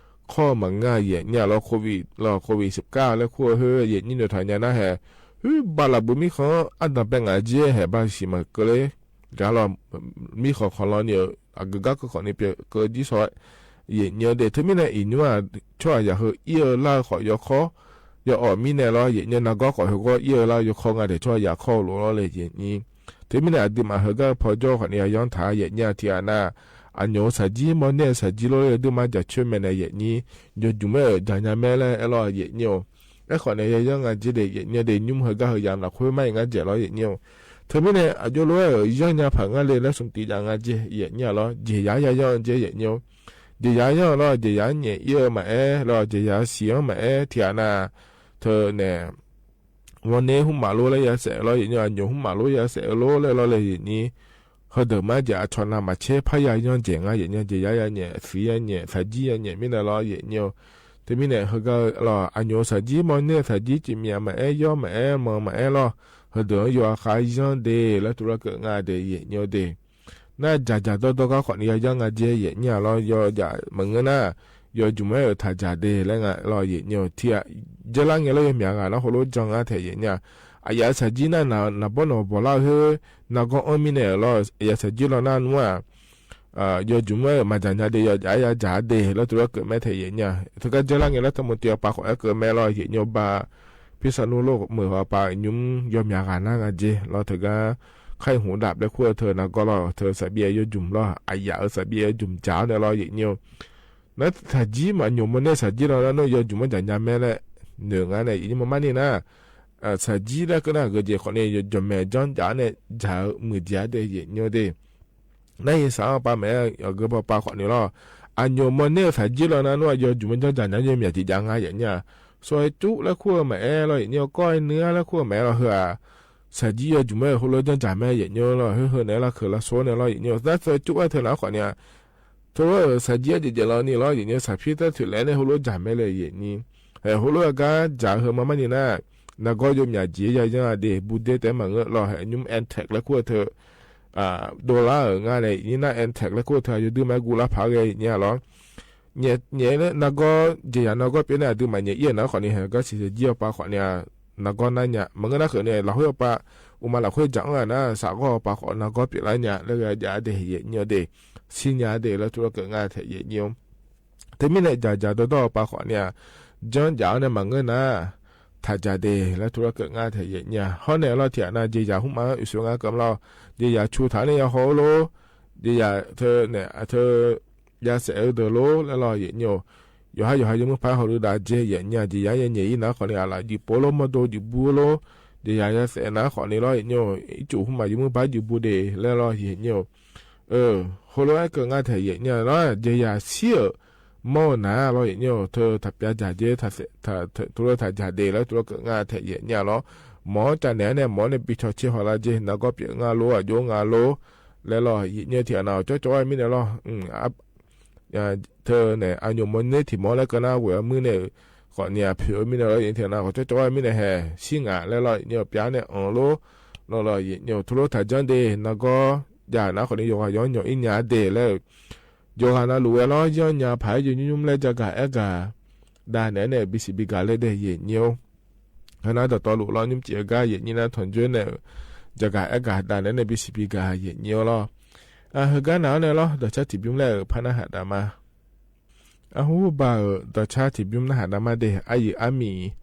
hk'awˇ maˬ ngaˇ yehˬ nyi-a law, COVID law, COVID shiˍ kaˇ leh hk'oˆ a heuˆ yehˬ nyi nehˬ htaꞈ nya naˉ hehˬ, huiˉ ba laˬ buˬ miˇ hk'anˉ aˉ daꞈ pehˇ ngaˬ jehˇ hehˬ ba shiˍ maˬ keu le gaˬ law. Miˇ hk'aˬ hk'aˬ law nyi-a, a geu gaˇ keu hk'awꞈ nyi piˇ keu jiˇ shaw yehˬ nyi-a de. Teu miˇ nehˬ Iˉ nyi-a, chaw a yaˇ hui iˉ-eu laˇ hk'awꞈ yaw hk'awˇ, yaw awˬ miˇ nehˬ law yehˬ nyi-a. Naˍ gawˇ k'awꞈ hui g'awˇ iˉ-eu laˇ yaw hk'awˇ ngaˬ hteꞈ chaw a yaˇ hk'awˇ loꞈ law leh yehˬ nyi. Teu miˇ nehˬ a dui maˬ heuˬ gaˇ hpaw jawˇ hk'awꞈ nyi a yanˇ htaꞈ yehˬ nyi-a. Hti aꞈ naˉ, a nyoˍ shaˍ jiˉ mawˇ neˉ shaˍ jiˉ lo leh duˇ maˇ jaˬ chaweh meh nehˬ yehˬ nyi, yawˇ juˬ mehˉ-euˬ jaˬ nya mehˉ leh ehˉ law yehˬ nyi-oˬ. Ehˉ hk'awꞈ nehˬ yaˇ yanˇ ngaˬ jehˇ de yehˬ nyi de, nyi mvuhˇ heuˬ gaˇ heuˬ yaꞈ naˬ hk'oˆ maˇ e ngaˇ jehˬ law yehˬ nyi-oˬ. Teu miˇ nehˬ a jo lo-e-euˬ yanˇ nya hpaˍ ngaˇ le leh suhˍ tiꞈ yaꞈ ngaˬ jehˇ yehˬ nyi-a law, jeˬ yaˇ yaˇ yanˇ jehˇ yehˬ nyi-oˬ. Jeˬ yaˇ yanˇ law, jeˬ yaˇ nyehˬ iˉ-eu maˬ ehˉ law, jeˬ yaˇ shiˍ-anˉ maˬ ehˉ hti aꞈ naˉ, teu nehˬ mawˇ neˉ huˉ maˬ lo leh yaˇ shehˍ law yehˬ nyi, a nyoˍ huˉ maˬ lo yaˇ shehˍ lo leh law leh yehˬ nyi. Hk'e deuˬ maˇ jaˬ, a chaw na maˬ chehˇ hpaˇ yaˇ yanˇ jehˬ ngaˇ yehˬ nyi, jeˬ yaˇ yaˇ nyehˬ, fiˍ yaˇ nyehˬ, shaˍ jiˉ yaˇ nyehˬ miˇ nehˬ law yehˬ nyi-oˬ. Teu miˇ nehˬ heuˬ gaˇ law, a nyoˍ shaˍ jiˉ mawˇ neˉ shaˍ jiˉ ceˬ miˬ a maˬ ehˉ yawˇ maˬ ehˉ meuˬ maˬ ehˉ law, hk'e deuˬ-anˉ yaw a k'a yanˇ de leh tu laˇ keu ngaˬ de yehˬ nyi-oˬ de. Naˉ jaˬ jaˬ dawˇ dawˇ gaˇ hk'awꞈ nyi yaˇ yanˇ ngaˬ jehˇ yehˬ nyi-a law, yaw jaꞈ maˬ ngeuˇ naˉ, yawˇ juˬ mehˉ-euˬ htaꞈ jaˬ de leh ngaˬ law yehˬ nyi-oˬ. Hti aꞈ jehˇ laˇ ngeh lawˇ yaˇ miˬ a g'aꞈ naˉ hk'aw lo jan ngaˬ hteꞈ yehˬ nyi-a. A yaꞈ shaˍ jiˉ naˉ naˍ bawˆ nawˬ bawˬ laˇ-eu heuˆ, naˍ gawˇ anˇ miˇ nehˬ law, a yaꞈ shaˍ jiˉ law naˉ nuˇ-a, yawˇ juˬ mehˉ-euˬ maˬ jaˬ nya de, yaw jaꞈ yaˇ jaˬ de leh tu laˇ keu mehˉ hteꞈ yehˬ nyi-a. Hk'e gaˇ jehˇ laˇ ngeh lawˇ teu mo te awˬ pa k'awꞈ ehˉ keu mehˉ law yehˬ nyi-oˬ ba. Hpiˇ saˍ nuˇ lo meuˬ awˬ pa nyi mvuhˇ yaˇ miˬ a g'aꞈ naˉ ngaˬ jehˇ law, teu gaˇ hk'aˇ e hoꞈ daꞈ leh hk'oˆ teu naˍ gawˇ law, teu shaˍ biˇ yaˇ yawˇ juˬ law, a yaꞈ-euˬ shaˍ biˇ yaˇ yawˇ juˬ jaˬ-aˉ nehˬ law yehˬ nyi-oˬ. Naˉ shaˍ jiˉ maˬ nyoˍ mawˇ neˉ shaˍ jiˉ law naˉ nuˇ yawˇ juˬ maˇ jaˬ nya mehˉ leh, nehˬ ngaˬ nehˬ yehˬ nyi mawˇ maˇ neˇ naˉ, shaˍ jiˉ leh keu naˉ g'euꞈ jeˬ hk'awꞈ nehˬ yawˇ jawˬ mehˍ janˇ jaˬ-aˉ nehˬ jaˬ-eu meuˬ jeˬ-aˉ de yehˬ nyi-oˬ de. Naˉ e shaˍ-aˉ pa mehˍ awˬ geu pa pa hk'awꞈ nyi law, a nyoˍ mawˇ neˉ shaˍ jiˉ law naˉ nuˇ a yawˇ juˬ maˇ janˇ jaˬ nya yawˇ miˬ a tiꞈ jaꞈ ngaˬ yehˬ nyi-a. Sawˍ e cuˆ leh hk'oˆ-eu maˬ ehˉ law yehˬ nyi-oˬ, kawˆ e nuˇ-aˉ leh hk'oˆ-eu maˬ ehˉ law heuˆ-a. Shaˍ jiˉ yawˇ juˬ mehˉ hk'oˆ lo janˇ jaˬ mehˉ yehˬ nyi-oˬ law, heuˆ heuˆ nehˬ laˇ hkeuꞈ laˇ sawˉ nehˬ law yehˬ nyi-oˬ. Naˉ sawˍ e cuˆ aˉ hteh naˉ hk'awꞈ nyi-a. Teu shaˍ jiˉ aˉ jeˬ jeˬ law nyi law yehˬ nyi, shaˍ hpiˇ taˇ htuꞈ leh nehˬ hk'oˆ lo jaˬ mehˉ leh yehˬ nyi. Hk'oˆ lo a gaˇ jaˬ hui maˇ maˇ nyi naˉ, naˍ gawˇ yawˇ miˬ a jeˬ yaˇ yanˇ de bu deˇ tehꞈ maˬ ngeuˆ law, hehꞈ nyi mvuhˇ anthrax leh hk'oˆ teu, dawˇ laˇ-euˬ ngaˇ leh nyi naˉ anthrax leh hk'oˆ teu a yawˇ duˇ maˇ gu laˇ hpaˇ geh nyi-a law. Nyi leh naˍ gawˇ jeˬ yaꞈ naˍ gawˇ piˇ nehˬ a dui maˬ nyi iˉ naˉ hk'awꞈ nyi hehˬ gaˇ shiˍ jiˇ awˬ pa hk'awꞈ nyi-a. Naˍ gawˇ naˉ nyi maˬ ngeuˆ naˉ hkeuꞈ nehˬ laˬ hoˉ awˬ pa, uˍ ma laˬ hk'oˆ jaꞈ-aˉ naˉ shaˍ g'awˇ awˬ pa hk'awꞈ naˍ gawˇ piˇ laˇ nyi-a leh g'a jaꞈ-a de yehˬ nyi-oˬ de. Shiˍ nyi-a de leh tu laˇ keu ngaˇ hteꞈ yehˬ nyi-oˬ. Teu miˇ nehˬ jaˬ jaˬ dawˇ dawˇ awˬ pa hk'awꞈ nyi-a, janˇ jaˬ-aˉ nehˬ maˬ ngeuˆ naˉ htaꞈ jaˬ de leh tu laˇ keu ngaˇ hteꞈ yehˬ nyi-a. Hawˉ nehˬ law hti aꞈ naˉ jeˬ yaꞈ huˉ ma uiˍ sho ngaˇ keu law, jeˬ yaꞈ chu htaꞈ nehˬ yaꞈ haw-o lo jeˬ yaꞈ hteu nehˬ hteu yaˇ shehˍ hui deuˬ lonˉ leh law yehˬ nyi-oˬ, yawˬ haˉ yawˬ haˉ yawˇ meuˇ hpaˇ hawˬ leuˉ daꞈ jehˇ yehˬ nyi-a jeˬ yaˇ yehˬ nyi-a iˉ naˉ hk'awꞈ ni a laꞈ jiˬ po lonˉ mawˇ do jiˬ bu lonˉ, jeˬ yaꞈ yaˇ shehˍ naˉ hk'awꞈ ni law yehˬ nyi-oˬ, iˉ coˬ huˉ maˬ yawˇ meuˇ baˆ jiˬ bu deˬ leh law yehˬ nyi-oˬ, hawˉ lo ehˉ keu ngaˇ htehꞈ yehˬ nyi-a law jeˬ yaꞈ shiˉ-euꞈ mawˇ naˉ law yehˬ nyi-oˬ, hteu htaꞈ pyaˇ jaˬ jehˇ, hteu lo htaꞈ jaˬ deˬ leh hteu lo keu ngaˇ htehꞈ yehˬ nyi-a law, mawˬ caˇ nehˬ nehˬ mawˬ nehˬ piˇ chaw chehˇ haw la jehˇ naˬ g'awˇ pyeꞈ ngaˇ lonˉ a joˉ ngaˇ lonˉ leh law yehˬ nyi-oˬ, hteꞈ naˬ awˬ cawˇ cawˇ-a miˇ nehˬ law hteu nehˬ a nyoˬ mawˇ neˇ hteꞈ mawˬ leh keu naˉ g'oꞈ-a meuˇ nehˬ k'awꞈ nyi-a hpeuꞈ-eu miˇ nehˬ law yehˬ nyi, hteꞈ naˬ k'awꞈ cawˇ cawˇ-a miˇ nehˬ hehˍ shiˉ ngaˬ leh law yehˬ nyi-oˬ, pyaˇ nehˬ awˬ lonˉ law law yehˬ nyi-oˬ, hteu lo htaꞈ jaˇ deˬ naˬ g'awˇ jaˇ naˉ hk'awꞈ ni yawˬ g'aꞈ yawˇ nyi-oˬ iˉ nyi-a deˬ leh yawˬ g'aꞈ na loꞈ-e law yawˇ nyi-a hpaˍ yehˬ nyi nyi mvuhˇ leh jaˇ gaˬ ehˉ gaˬ daꞈ nehˬ nehˬ biˇ shiˍ biˇ gaˬ leh deˬ yehˬ nyi-oˬ. Hk'e naˉ dawˬ taw loꞈ law nyiˇ ceuˬ gaˇ yehˬ nyi naˉ htawnˍ jawˇ nehˬ jaˇ gaˬ ehˉ gaˬ daꞈ nehˬ nehˬ biˇ shiˍ biˇ gaˬ yehˬ nyi-oˬ law. Heuˬ gaˇ naˬ-oˬ nehˬ law dawˬ chaˇ tiˍ biˇ mvuhˇ leh-euˬ hpaˇ naˉ haꞈ daꞈ ma. A hoˉ baˬ-euˬ dawˬ chaˇ tiˍ biˇ mvuhˇ naˉ haꞈ daꞈ maˇ deˬ, a yehˬ aˉ miˍ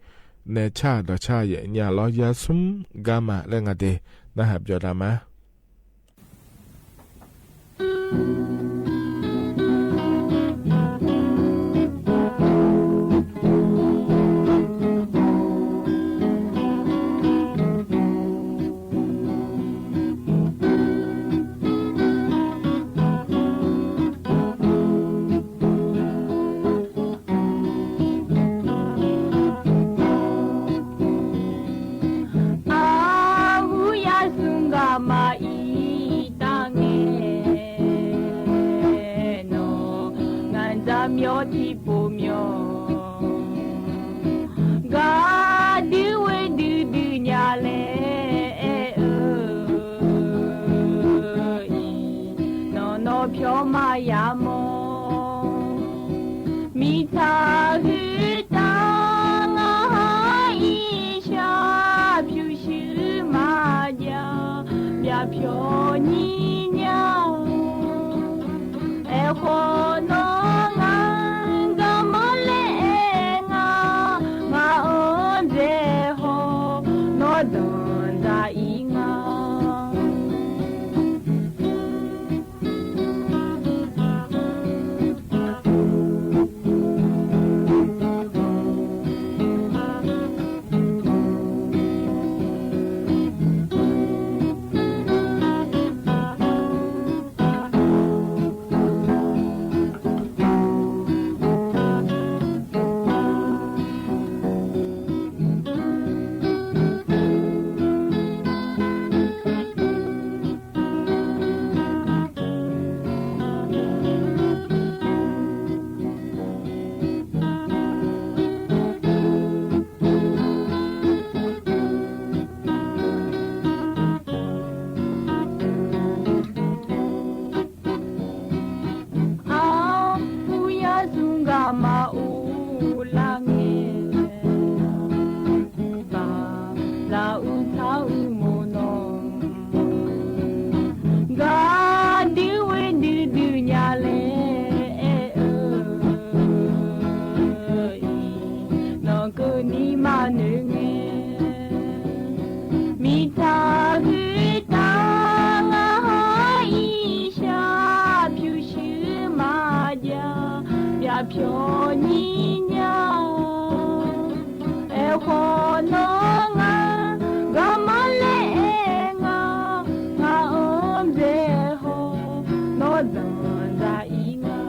nehˬ chaˇ dawˬ chaˇ yehˬ nyi-a law yaˇ suhˉ gaˇ maˬ leh ngaˬ deˬ naˉ haꞈ byawˬ daꞈ ma. A hu yaˇ suhˉ gaˇ maˬ iˉ taˇ ngeh nawˬ, ngaˬ daꞈ myaw tiˉ poˬ myaw, gaˇ duiˉ ve duiˉ duiˉ nyi-a leh, nawˬ nawˬ pyawˇ maˇ yaꞈ mawˬ. Miˬ htaꞈ hui taˇ ngaˬ haˉ iˉ shaꞈ hpyu shuˍ maˇ jaˇ, yaꞈ pyawˇ nyi nyaˇ. Ehˉ hk'awꞈ nawˬ ngaˬ gaˇ maˇ leh ngaˬ, ngaˬ awˬ dehꞈ haw nawˬ dawˬ daꞈ iˉ ngaˇ. A pu yaˇ suhˉ gaˇ maˬ uˉ laˇ ngeh, baˬ laˬ uˉ htaˇ uˉ moˍ nawˬ, gaˇ duiˉ ve duiˉ duiˉ nyi-a leh, nawˬ keu nyi maˇ nyi ngeh. Miˬ htaꞈ hui taˇ ngaˬ haˉ iˉ shaꞈ hpyu shuˍ maˇ jaˇ, yaꞈ pyawˇ nyi nyaˇ. Ehˉ hk'awꞈ nawˬ ngaˬ gaˇ maˇ leh ngaˬ, ngaˬ awˬ dehꞈ haw nawˬ dawˬ daꞈ iˉ ngaˇ.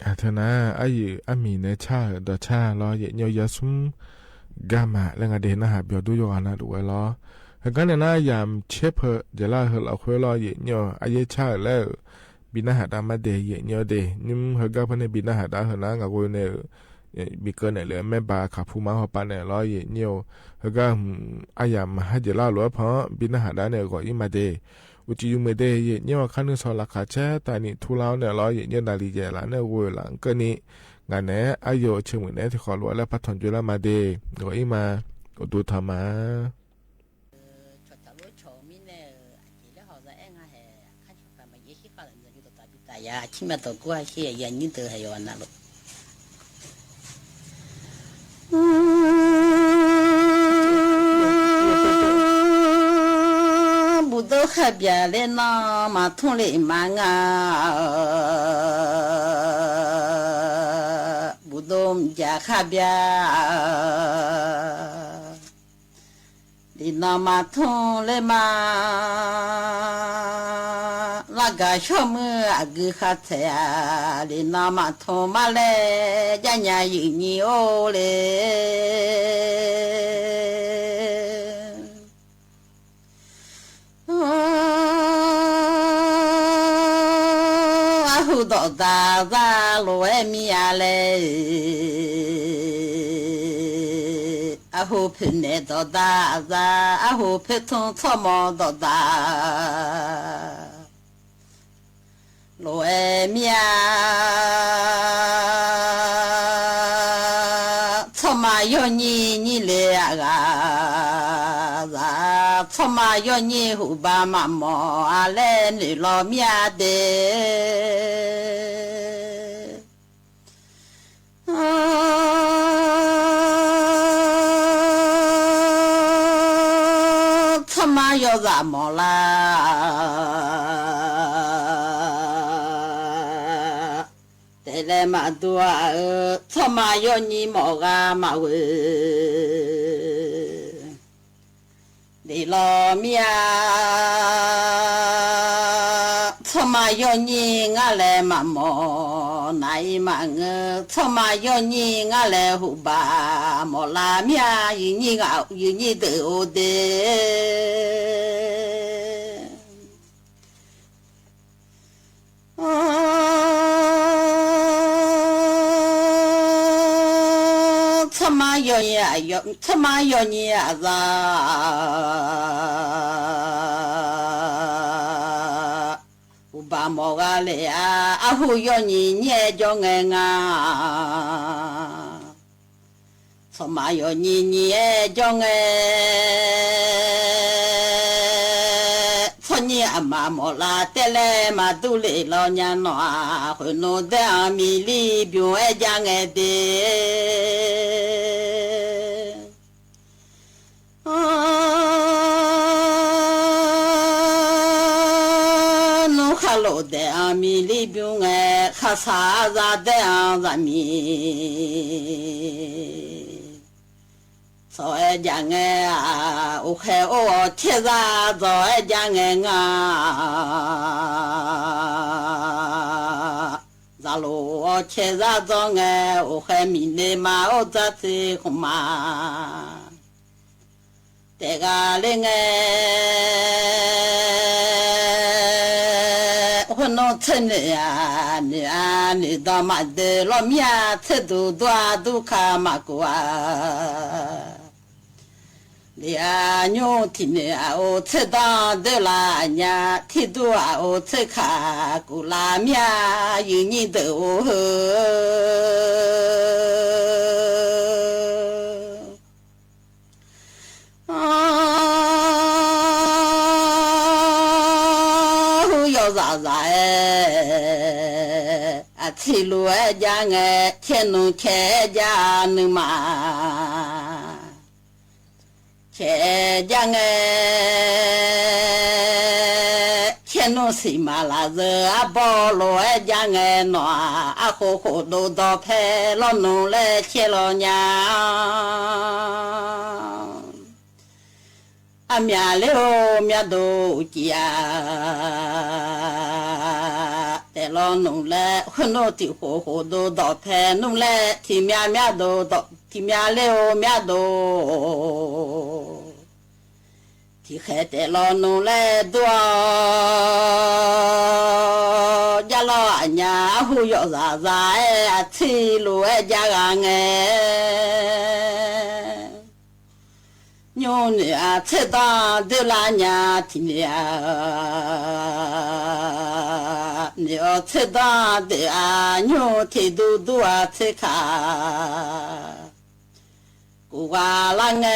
Aˬ hteu naˉ, aˉ yuˬ aˉ miˍ nehˬ chaˇ-euˬ dawˬ chaˇ law yehˬ nyi-oˬ, yaˇ suhˉ gaˇ maˬ leh ngaˬ deˬ naˉ haꞈ byawˬ duˇ yawˇ g'a naˉ loꞈ-e law. Heuˬ gaˇ nehˬ naˉ, yaꞈ chehˇ hpeuꞈ jeˬ laˇ hui laꞈ hk'oˆ law yehˬ nyi-oˬ, a yehˬ chaˇ-euˬ leh-euˬ biˇ naˉ haꞈ daꞈ maˇ deˬ yehˬ nyi-oˬ deˬ. Nyiˇ hk'aˇ gaˇ hpawˇ nehˬ biˇ naˉ haꞈ daꞈ hui naˉ, ngaˬ g'oˇ nehˬ miˬ keu nehˬ lehˬ mehˆ ba hk'aˬ hpu maˇ haw pa nehˬ law yehˬ nyi-oˬ. Heuˬ gaˇ a yaꞈ maˍ haˉ jeˬ laˇ loꞈ-e hpawˇ biˇ naˉ haꞈ daꞈ nehˬ g'awˬ iˉ maˬ deˬ. Uˉ cuˬ yuˬ meuˍ deˬ yehˬ nyi-oˬ, hk'aˇ nuˇ shaw laꞈ hk'aˬ chehˇ taˍ niꞈ htu la-o nehˬ law yehˬ nyi-oˬ, naˍ liꞈ yehˬ laꞈ nehˬ g'oˇ laꞈ keu niꞈ Ngaˬ nehˉ aˉ yawˇ chi mvuhˇ nehˉ teˇ hk'awꞈ lo a leh pa htawnˍ jaw laˇ ma de, g'awꞈ iˉ ma, awˬ to htaꞈ ma. Buˬ dawˇ hk'a byaꞈ leh nawˬ maˍ htoˇ le maˍ ngaˇ. Buˬ dawˇ jaꞈ hk'a byaꞈ, liꞈ nawˬ maˍ htoˇ le maˍ. Laˇ gaˬ shawˉ meuˇ aꞈ gui hk'a htehꞈ, liꞈ nawˬ maˍ htoˇ maˇ leh, jaˇ nyi yuˬ nyi oˇ le. Aˉ hu dawꞈ daꞈ zaˇ loꞈ ehˉ miˇ a leh, aˉ hu hpeuꞈ nehˬ dawꞈ daꞈ zaˇ, aˉ hu hpeuꞈ htoˇ tsawˇ maw dawꞈ daꞈ loꞈ ehˉ miˇ a. Tsawˇ ma yawˇ nyi nyi le aꞈ g'a zaˇ, tsawˇ ma yawˇ nyi huꞈ ba maꞈ mawˬ a leh nuˬ law miˇ a de. Tsawˇ ma yawˇ zaꞈ mawˬ la tehꞈ leh maꞈ duˬ a, tsawˇ ma yawˇ nyi mawˬ g'a maꞈ veuˬ. Liꞈ law miˇ a, tsawˇ ma yawˇ nyi ngaˇ leh maꞈ mawˬ naꞈ i maꞈ ngeu, tsawˇ ma yawˇ nyi ngaˇ leh huꞈ baˬ mawˬ la miˇ a, yuˬ nyi deuꞈ o de. Tsawˇ ma yawˇ nyi aꞈ, tsawˇ ma yawˇ nyi aꞈ za, uˍ baˬ mawˬ g'a le a, aˉ hu yawˇ nyi nyi ehˉ jawˇ ngeh ngaˇ. Tsawˇ ma yawˇ nyi nyi ehˉ jawˇ ngeh, tsawˇ nyi aꞈ maˍ mawˬ la tehꞈ leh maˍ duˇ le law nyi nawˬ a, hk'oꞈ nawˬ dehꞈ a miˬ liˇ biˬ ehˉ jaˇ ngeh de. Nuˇ hk'a loꞈ dehꞈ a miˬ liˇ biˬ ngeh, hk'a shaˍ a za dehꞈ a za miˬ tawˬ ehˉ jaˇ ngeh a, oˇ hk'e oˇ awˬ chehˇ za dawˬ ehˉ jaˇ ngeh ngaˇ. Za loˍ awˬ chehˇ za dawˬ ngeh, oˇ hk'e miˬ ne ma oˇ dzaˇ te k'oˆ ma tehꞈ g'a le ngeh. Hk'oˆ nawˬ tcuhˇ nehˬ a, nehˬ a, nehˬ dawˇ maꞈ dehꞈ lawˇ miˇ a, tcuhˇ duˬ duˇ a duˇ hkanˍ maꞈ kuˬ a. Liꞈ a nyoˇ tiꞈ nehˬ a oˬ tcuhˇ dawˇ deuˆ la nyi a, htiˇ duˇ a oˬ tcuhˇ hkanˍ kuˬ la miˇ a, yuˬ nyi deuꞈ o hui. Hu yawˇ zaꞈ zaꞈ e, aˬ htiˇ lo ehˉ jaˇ ngeh, chehˇ nuˇ chehˇ jaˇ nuˇ ma. Chehˇ jaˇ ngeh, chehˇ nuˇ shiˍ maˍ laˬ zuhꞈ, aˉ bawˇ lo ehˉ jaˇ ngeh nawˬ a, aˉ k'o k'oꞈ do dawˇ hpehˇ lawˇ nuˬ leh chehˇ law nyi a. Aˉ myaꞈ le oˬ myaˇ do uˬ ciˍ a tehꞈ lawˇ nuˬ leh, hk'oˆ nuˇ tiꞈ k'oꞈ k'oꞈ do dawˇ hpehˇ nuˇ leh, htiꞈ myaˇ myaˇ do dawˇ, htiꞈ myaˇ le oˬ myaˇ do tiꞈ hk'e tehꞈ lawˇ nuˬ leh duˇ a jaˇ lawˇ a nyi a. Aˉ hu yawˇ zaꞈ zaꞈ e, aˬ htiˇ lo ehˉ jaˇ g'a ngeh. Nyoˇ nehˬ a tcuhˇ dawˇ deuˆ la nyi a, htiꞈ nehˬ a Neˇ awˬ tcuhˇ dawˇ deuꞈ a nyoˇ hteꞈ duˇ duˇ a tcuhˇ hkaꞈ, kuˬ g'a laˇ ngeh.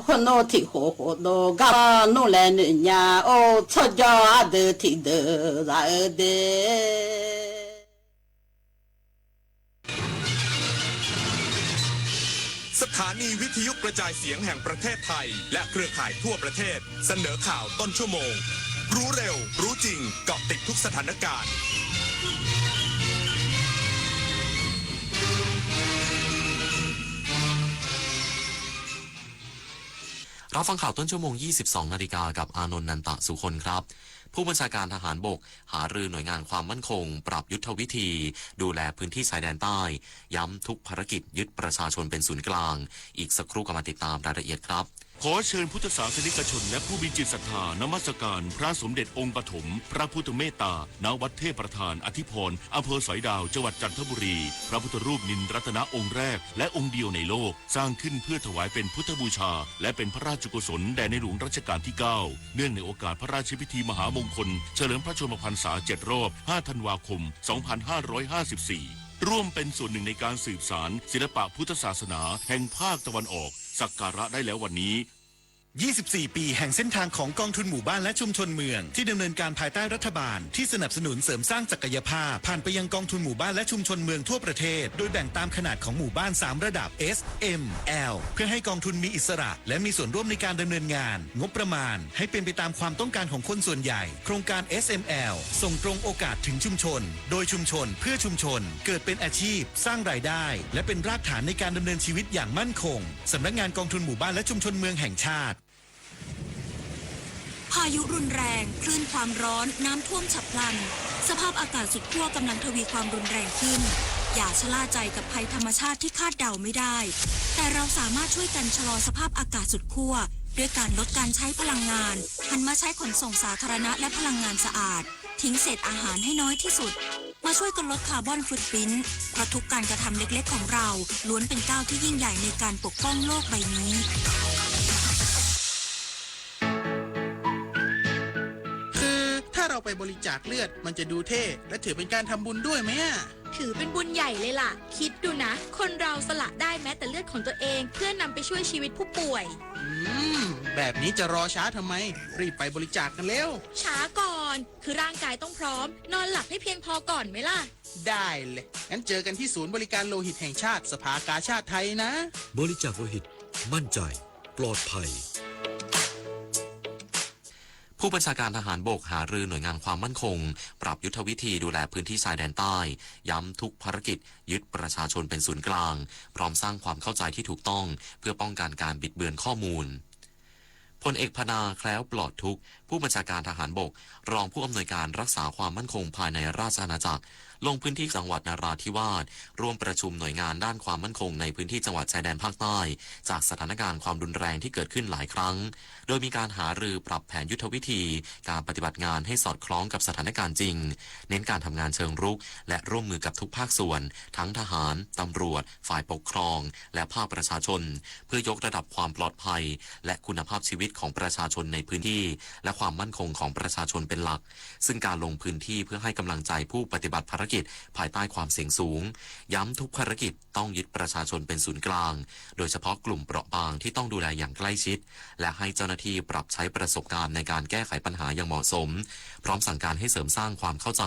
Hoˆ noˇ hteꞈ hoꞈ hoꞈ lo gaˇ nuˇ leh nuꞈ nya, oˇ tcuhˇ jawˇ a deuˬ hteꞈ deuˬ zaꞈ e de. สถานีวิทยุกระจายเสียงแห่งประเทศไทยและเครือข่ายทั่วประเทศ เสนอข่าวต้นชั่วโมง รู้เร็ว รู้จริง เกาะติดทุกสถานการณ์ รับฟังข่าวต้นชั่วโมง ยี่สิบสองนาฬิกา กับอานนท์ นันตะสุคนครับ ผู้บัญชาการทหารบกหารือหน่วยงานความมั่นคง ปรับยุทธวิธี ดูแลพื้นที่ชายแดนใต้ ย้ำทุกภารกิจยึดประชาชนเป็นศูนย์กลาง อีกสักครู่กลับมาติดตามรายละเอียดครับ ขอเชิญพุทธศาสนิกชนและผู้มีจิตศรัทธานมัสการพระสมเด็จองค์ปฐมพระพุทธเมตตา ณ วัดเทพประธานอธิพร อำเภอสอยดาว จังหวัดจันทบุรี พระพุทธรูปนิลรัตนะองค์แรกและองค์เดียวในโลก สร้างขึ้นเพื่อถวายเป็นพุทธบูชา และเป็นพระราชกุศลแด่ในหลวงรัชกาลที่ เก้า เนื่องในโอกาสพระราชพิธีมหามงคลเฉลิมพระชนมพรรษา เจ็ด รอบ ห้า ธันวาคม สองพันห้าร้อยห้าสิบสี่ ร่วมเป็นส่วนหนึ่งในการสืบสานศิลปะพุทธศาสนาแห่งภาคตะวันออก สักการะได้แล้ววันนี้ ยี่สิบสี่ ปีแห่งเส้นทางของกองทุนหมู่บ้านและชุมชนเมือง ที่ดำเนินการภายใต้รัฐบาลที่สนับสนุนเสริมสร้างศักยภาพ ผ่านไปยังกองทุนหมู่บ้านและชุมชนเมืองทั่วประเทศ โดยแบ่งตามขนาดของหมู่บ้าน สาม ระดับ S M L เพื่อให้กองทุนมีอิสระ และมีส่วนร่วมในการดำเนินงาน งบประมาณให้เป็นไปตามความต้องการของคนส่วนใหญ่ โครงการ S M L ส่งตรงโอกาสถึงชุมชน โดยชุมชน เพื่อชุมชน เกิดเป็นอาชีพ สร้างรายได้ และเป็นรากฐานในการดำเนินชีวิตอย่างมั่นคง สำนักงานกองทุนหมู่บ้านและชุมชนเมืองแห่งชาติ พายุรุนแรง คลื่นความร้อน น้ำท่วมฉับพลัน สภาพอากาศสุดขั้วกำลังทวีความรุนแรงขึ้น อย่าชะล่าใจกับภัยธรรมชาติที่คาดเดาไม่ได้ แต่เราสามารถช่วยกันชะลอสภาพอากาศสุดขั้ว ด้วยการลดการใช้พลังงาน หันมาใช้ขนส่งสาธารณะและพลังงานสะอาด ทิ้งเศษอาหารให้น้อยที่สุด มาช่วยกันลดคาร์บอนฟุตปริ้นท์ เพราะทุกการกระทำเล็กๆของเรา ล้วนเป็นก้าวที่ยิ่งใหญ่ในการปกป้องโลกใบนี้ คือถ้าเราไปบริจาคเลือด มันจะดูเท่ และถือเป็นการทำบุญด้วยไหมอะ ถือเป็นบุญใหญ่เลยล่ะ คิดดูนะ คนเราสละได้แม้แต่เลือดของตัวเอง เพื่อนำไปช่วยชีวิตผู้ป่วย อืม แบบนี้จะรอช้าทำไม รีบไปบริจาคกันเร็ว ช้าก่อน คือร่างกายต้องพร้อม นอนหลับให้เพียงพอก่อนไหมล่ะ ได้เลย งั้นเจอกันที่ศูนย์บริการโลหิตแห่งชาติ สภากาชาดไทยนะ บริจาคโลหิต มั่นใจ ปลอดภัย ผู้บัญชาการทหารบกหารือหน่วยงานความมั่นคง ปรับยุทธวิธีดูแลพื้นที่ชายแดนใต้ ย้ำทุกภารกิจยึดประชาชนเป็นศูนย์กลาง พร้อมสร้างความเข้าใจที่ถูกต้อง เพื่อป้องกันการบิดเบือนข้อมูล พลเอกพนา แคล้วปลอดทุกข์ ผู้บัญชาการทหารบก รองผู้อำนวยการรักษาความมั่นคงภายในราชอาณาจักร ลงพื้นที่จังหวัดนราธิวาส ร่วมประชุมหน่วยงานด้านความมั่นคงในพื้นที่จังหวัดชายแดนภาคใต้ จากสถานการณ์ความรุนแรงที่เกิดขึ้นหลายครั้ง โดยมีการหารือปรับแผนยุทธวิธี การปฏิบัติงานให้สอดคล้องกับสถานการณ์จริง เน้นการทำงานเชิงรุก และร่วมมือกับทุกภาคส่วน ทั้งทหาร ตำรวจ ฝ่ายปกครอง และภาคประชาชน เพื่อยกระดับความปลอดภัย และคุณภาพชีวิตของประชาชนในพื้นที่ และความมั่นคงของประชาชนเป็นหลัก ซึ่งการลงพื้นที่เพื่อให้กำลังใจผู้ปฏิบัติภารกิจภายใต้ความเสี่ยงสูง ย้ำทุกภารกิจต้องยึดประชาชนเป็นศูนย์กลาง โดยเฉพาะกลุ่มเปราะบางที่ต้องดูแลอย่างใกล้ชิด และให้เจ้าหน้าที่ปรับใช้ประสบการณ์ในการแก้ไขปัญหาอย่างเหมาะสม พร้อมสั่งการให้เสริมสร้างความเข้าใจ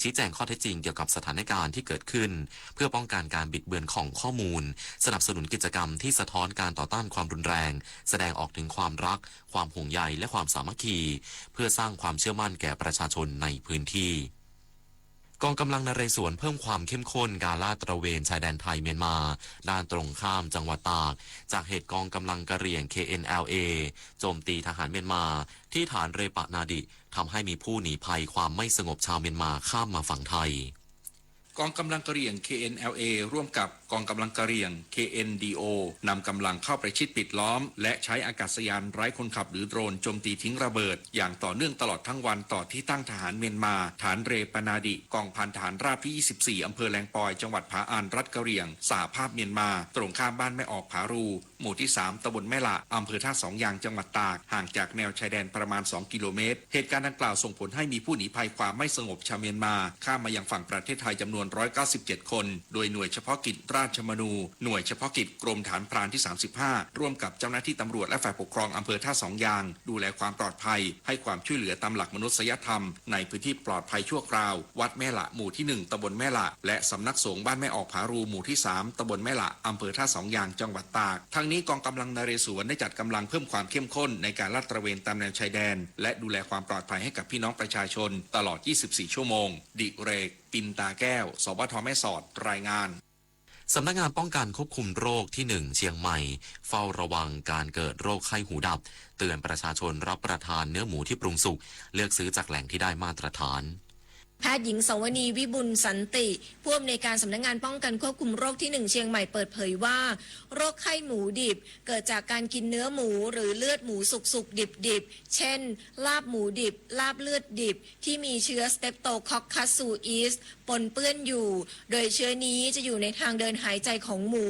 ชี้แจงข้อเท็จจริงเกี่ยวกับสถานการณ์ที่เกิดขึ้น เพื่อป้องกันการบิดเบือนของข้อมูล สนับสนุนกิจกรรมที่สะท้อนการต่อต้านความรุนแรง แสดงออกถึงความรัก ความห่วงใย และความสามัคคี เพื่อสร้างความเชื่อมั่นแก่ประชาชนในพื้นที่ กองกำลังนเรศวรเพิ่มความเข้มข้นการลาดตระเวนชายแดนไทยเมียนมา ด้านตรงข้ามจังหวัดตาก จากเหตุกองกำลังกะเหรี่ยง เค เอ็น แอล เอ โจมตีทหารเมียนมาที่ฐานเรปะนาดิ ทำให้มีผู้หนีภัยความไม่สงบชาวเมียนมาข้ามมาฝั่งไทย กองกำลังกะเหรี่ยง เค เอ็น แอล เอ ร่วมกับกองกำลังกะเหรี่ยง เค เอ็น ดี โอ นำกำลังเข้าประชิดปิดล้อม และใช้อากาศยานไร้คนขับหรือโดรนโจมตีทิ้งระเบิด อย่างต่อเนื่องตลอดทั้งวันต่อที่ตั้งทหารเมียนมา ฐานเรปนาดิ กองพันทหารราบที่ ยี่สิบสี่ อำเภอแลงปอย จังหวัดผาอัน รัฐกะเหรี่ยง สหภาพเมียนมา ตรงข้ามบ้านแม่ออกผารู หมู่ที่ สาม ตำบลแม่หละ อำเภอท่าสองยาง จังหวัดตาก ห่างจากแนวชายแดนประมาณ สอง กิโลเมตร เหตุการณ์ดังกล่าวส่งผลให้มีผู้หนีภัยความไม่สงบชาวเมียนมา ข้ามมายังฝั่งประเทศไทยจำนวน ร้อยเก้าสิบเจ็ด คน โดยหน่วยเฉพาะกิจราชมนู หน่วยเฉพาะกิจกรมฐานพรานที่ สามสิบห้า ร่วมกับเจ้าหน้าที่ตำรวจและฝ่ายปกครองอำเภอท่าสองยาง ดูแลความปลอดภัย ให้ความช่วยเหลือตามหลักมนุษยธรรม ในพื้นที่ปลอดภัยชั่วคราว วัดแม่หละ หมู่ที่ หนึ่ง ตำบลแม่หละ และสำนักสงฆ์บ้านแม่ออกผารู หมู่ที่ สาม ตำบลแม่หละ อำเภอท่าสองยาง จังหวัดตาก ทั้งนี้กองกำลังนเรศวรได้จัดกำลังเพิ่มความเข้มข้นในการลาดตระเวนตามแนวชายแดน และดูแลความปลอดภัยให้กับพี่น้องประชาชนตลอด ยี่สิบสี่ ชั่วโมง ดิเรก ปินตาแก้ว สวท แม่สอด รายงาน สำนักงานป้องกันควบคุมโรคที่ หนึ่ง เชียงใหม่ เฝ้าระวังการเกิดโรคไข้หูดับ เตือนประชาชนรับประทานเนื้อหมูที่ปรุงสุก เลือกซื้อจากแหล่งที่ได้มาตรฐาน แพทย์หญิง สวนี วิบุลสันติ ผู้อำนวยการสำนักงานป้องกันควบคุมโรคที่ หนึ่ง เชียงใหม่ เปิดเผยว่า โรคไข้หมูดิบ เกิดจากการกินเนื้อหมูหรือเลือดหมูสุกๆ ดิบๆ เช่น ลาบหมูดิบ ลาบเลือดดิบ ที่มีเชื้อ Streptococcus suis ปนเปื้อนอยู่ โดยเชื้อนี้จะอยู่ในทางเดินหายใจของหมู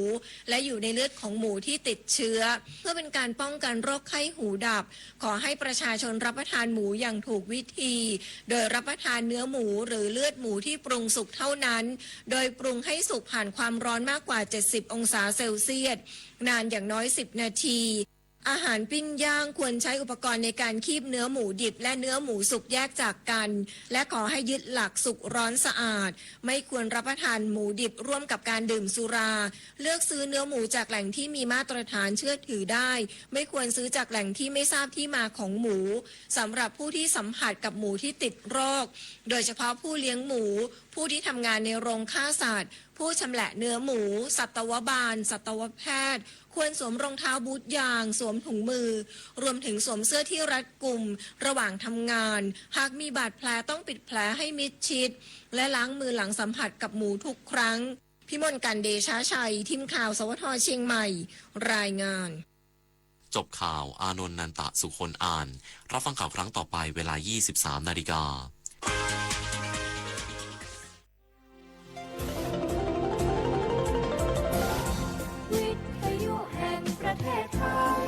และอยู่ในเลือดของหมูที่ติดเชื้อ เพื่อเป็นการป้องกันโรคไข้หูดับ ขอให้ประชาชนรับประทานหมูอย่างถูกวิธี โดยรับประทานเนื้อหมูหรือเลือดหมูที่ปรุงสุกเท่านั้น โดยปรุงให้สุกผ่านความร้อนมากกว่า เจ็ดสิบ องศาเซลเซียส นานอย่างน้อย สิบ นาที อาหารปิ้งย่างควรใช้อุปกรณ์ในการคีบเนื้อหมูดิบและเนื้อหมูสุกแยกจากกัน และขอให้ยึดหลักสุกร้อนสะอาด ไม่ควรรับประทานหมูดิบร่วมกับการดื่มสุรา เลือกซื้อเนื้อหมูจากแหล่งที่มีมาตรฐานเชื่อถือได้ ไม่ควรซื้อจากแหล่งที่ไม่ทราบที่มาของหมู สำหรับผู้ที่สัมผัสกับหมูที่ติดโรค โดยเฉพาะผู้เลี้ยงหมู ผู้ที่ทำงานในโรงฆ่าสัตว์ ผู้ชำแหละเนื้อหมู สัตวบาล สัตวแพทย์ ควรสวมรองเท้าบูทยาง สวมถุงมือ รวมถึงสวมเสื้อที่รัดกุม ระหว่างทำงาน หากมีบาดแผลต้องปิดแผลให้มิดชิด และล้างมือหลังสัมผัสกับหมูทุกครั้ง พิมลกร เดชาชัย ทีมข่าว สวท เชียงใหม่ รายงาน จบข่าว อานนท์ นันตะสุคน อ่าน รับฟังข่าวครั้งต่อไปเวลา ยี่สิบสาม นาฬิกา วิทยุแห่งประเทศไทย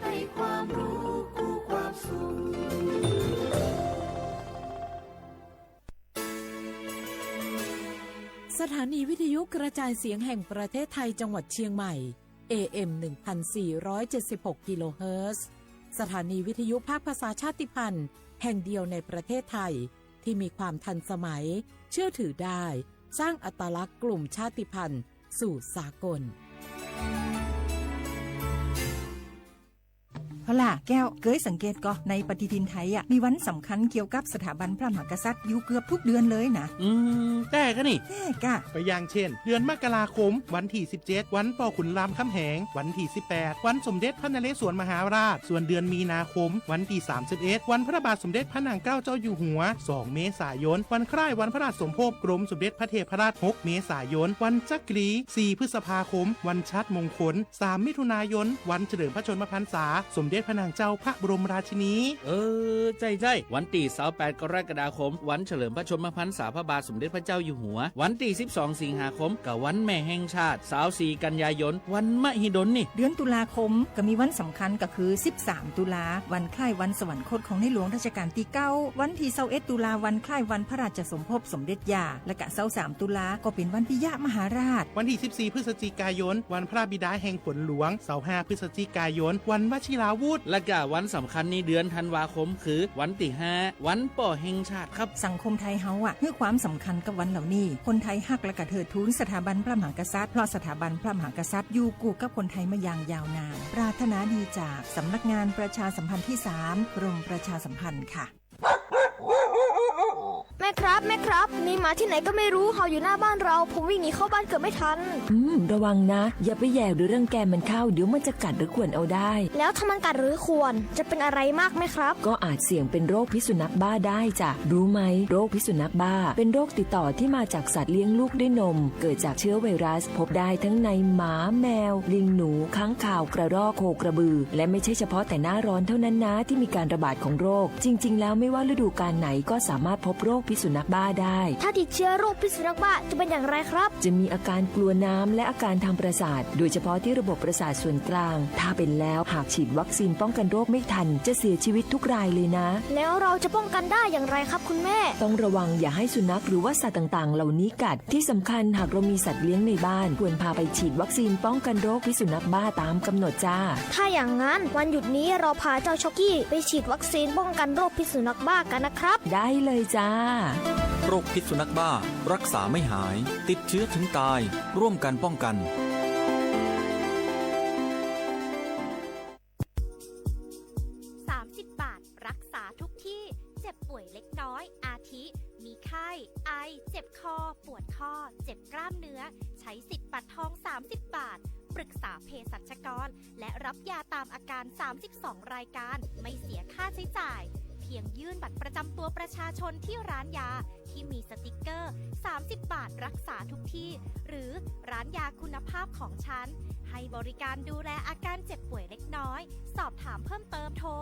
ให้ความรู้คู่ความสุข สถานีวิทยุกระจายเสียงแห่งประเทศไทยจังหวัดเชียงใหม่ เอ เอ็ม หนึ่งพันสี่ร้อยเจ็ดสิบหก กิโลเฮิรตซ์ สถานีวิทยุภาคภาษาชาติพันธุ์แห่งเดียวในประเทศไทย ที่มีความทันสมัย เชื่อถือได้ สร้างอัตลักษณ์กลุ่มชาติพันธุ์สู่สากล พอล่ะแก้ว เกยสังเกตก่อ ในปฏิทินไทยอ่ะ มีวันสำคัญเกี่ยวกับสถาบันพระมหากษัตริย์อยู่เกือบทุกเดือนเลยนะ อืม แต่ก็นี่ แต่กะ ก็อย่างเช่น เดือนมกราคม วันที่ สิบเจ็ด วันปอขุนรามคำแหง วันที่ สิบแปด วันสมเด็จพระนเรศวรมหาราช ส่วนเดือนมีนาคม วันที่ สามสิบเอ็ด วันพระบาทสมเด็จพระนางเกล้าเจ้าอยู่หัว สอง เมษายน วันคล้ายวันพระราชสมภพกรมสมเด็จพระเทพรัตน์ หก เมษายน วันจักรี สี่ พฤษภาคม วันชัดมงคล สาม มิถุนายน วันเฉลิมพระชนมพรรษา สมเด็จพระนางเจ้าพระบรมราชินี เออ ใจ้ๆ วันตี้ สามสิบแปด กรกฎาคม วันเฉลิมพระชนมพรรษาพระบาทสมเด็จพระเจ้าอยู่หัว วันตี้ สิบสอง สิงหาคม ก็วันแม่แห่งชาติ สามสิบสี่ กันยายน วันมหิดลนี่ เดือนตุลาคม ก็มีวันสำคัญก็คือ สิบสาม ตุลา วันคล้ายวันสวรรคตของในหลวงรัชกาลตี้เก้า วันตี้ ซาวเอ็ด ตุลา วันคล้ายวันพระราชสมภพสมเด็จย่า และกะ ซาวสาม ตุลา ก็เป็นวันปิยมหาราช วันตี้ สิบสี่ พฤศจิกายน วันพระบิดาแห่งฝนหลวง ซาวห้า พฤศจิกายน วันวชิราวุธ และกะวันสำคัญในเดือนธันวาคมคือวันตี้ ห้า วันป้อแห่งชาติครับ สังคมไทยเฮาอะ หื้อความสำคัญกับวันเหล่านี้ คนไทยฮักและกะเทิดทูนสถาบันพระมหากษัตริย์ เพราะสถาบันพระมหากษัตริย์อยู่กู้กับคนไทยมาอย่างยาวนาน ปรารถนาดีจากสำนักงานประชาสัมพันธ์ที่ สาม กรมประชาสัมพันธ์ค่ะ แม่ครับ แม่ครับ มีหมาที่ไหนก็ไม่รู้เห่าอยู่หน้าบ้านเรา ผมวิ่งหนีเข้าบ้านเกือบไม่ทัน อืม ระวังนะ อย่าไปแหย่หรือรังแกมันเข้า เดี๋ยวมันจะกัดหรือข่วนเอาได้ แล้วถ้ามันกัดหรือข่วน จะเป็นอะไรมากไหมครับ ก็อาจเสี่ยงเป็นโรคพิษสุนัขบ้าได้จ้ะ รู้ไหม โรคพิษสุนัขบ้า เป็นโรคติดต่อที่มาจากสัตว์เลี้ยงลูกด้วยนม เกิดจากเชื้อไวรัส พบได้ทั้งในหมา แมว ลิง หนู ค้างคาว กระรอก โคกระบือ และไม่ใช่เฉพาะแต่หน้าร้อนเท่านั้นนะ ที่มีการระบาดของโรค จริงๆ แล้วไม่ว่าฤดูกาลไหนก็สามารถพบโรคพิษสุนัขบ้าได้ ถ้าติดเชื้อโรคพิษสุนัขบ้าจะเป็นอย่างไรครับ จะมีอาการกลัวน้ำและอาการทางประสาท โดยเฉพาะที่ระบบประสาทส่วนกลาง ถ้าเป็นแล้วหากฉีดวัคซีนป้องกันโรคไม่ทัน จะเสียชีวิตทุกรายเลยนะ แล้วเราจะป้องกันได้อย่างไรครับคุณแม่ ต้องระวังอย่าให้สุนัขหรือว่าสัตว์ต่างๆ เหล่านี้กัด ที่สำคัญหากเรามีสัตว์เลี้ยงในบ้าน ควรพาไปฉีดวัคซีนป้องกันโรคพิษสุนัขบ้าตามกำหนดจ้า ถ้าอย่างนั้นวันหยุดนี้เราพาเจ้าช็อกกี้ไปฉีดวัคซีนป้องกันโรคพิษสุนัขบ้ากันนะครับ ได้เลยจ้า โรคพิษสุนัขบ้า รักษาไม่หาย ติดเชื้อถึงตาย ร่วมกันป้องกัน สามสิบบาท รักษาทุกที่ เจ็บป่วยเล็กน้อย อาทิ มีไข้ ไอ เจ็บคอ ปวดข้อ เจ็บกล้ามเนื้อ ใช้สิทธิ์บัตรทอง สามสิบบาท ปรึกษาเภสัชกร และรับยาตามอาการ สามสิบสองรายการ ไม่เสียค่าใช้จ่าย เพียงยื่นบัตรประจำตัวประชาชนที่ร้านยา ที่มีสติกเกอร์ สามสิบบาท รักษาทุกที่ หรือร้านยาคุณภาพของฉัน ให้บริการดูแลอาการเจ็บป่วยเล็กน้อย สอบถามเพิ่มเติมโทร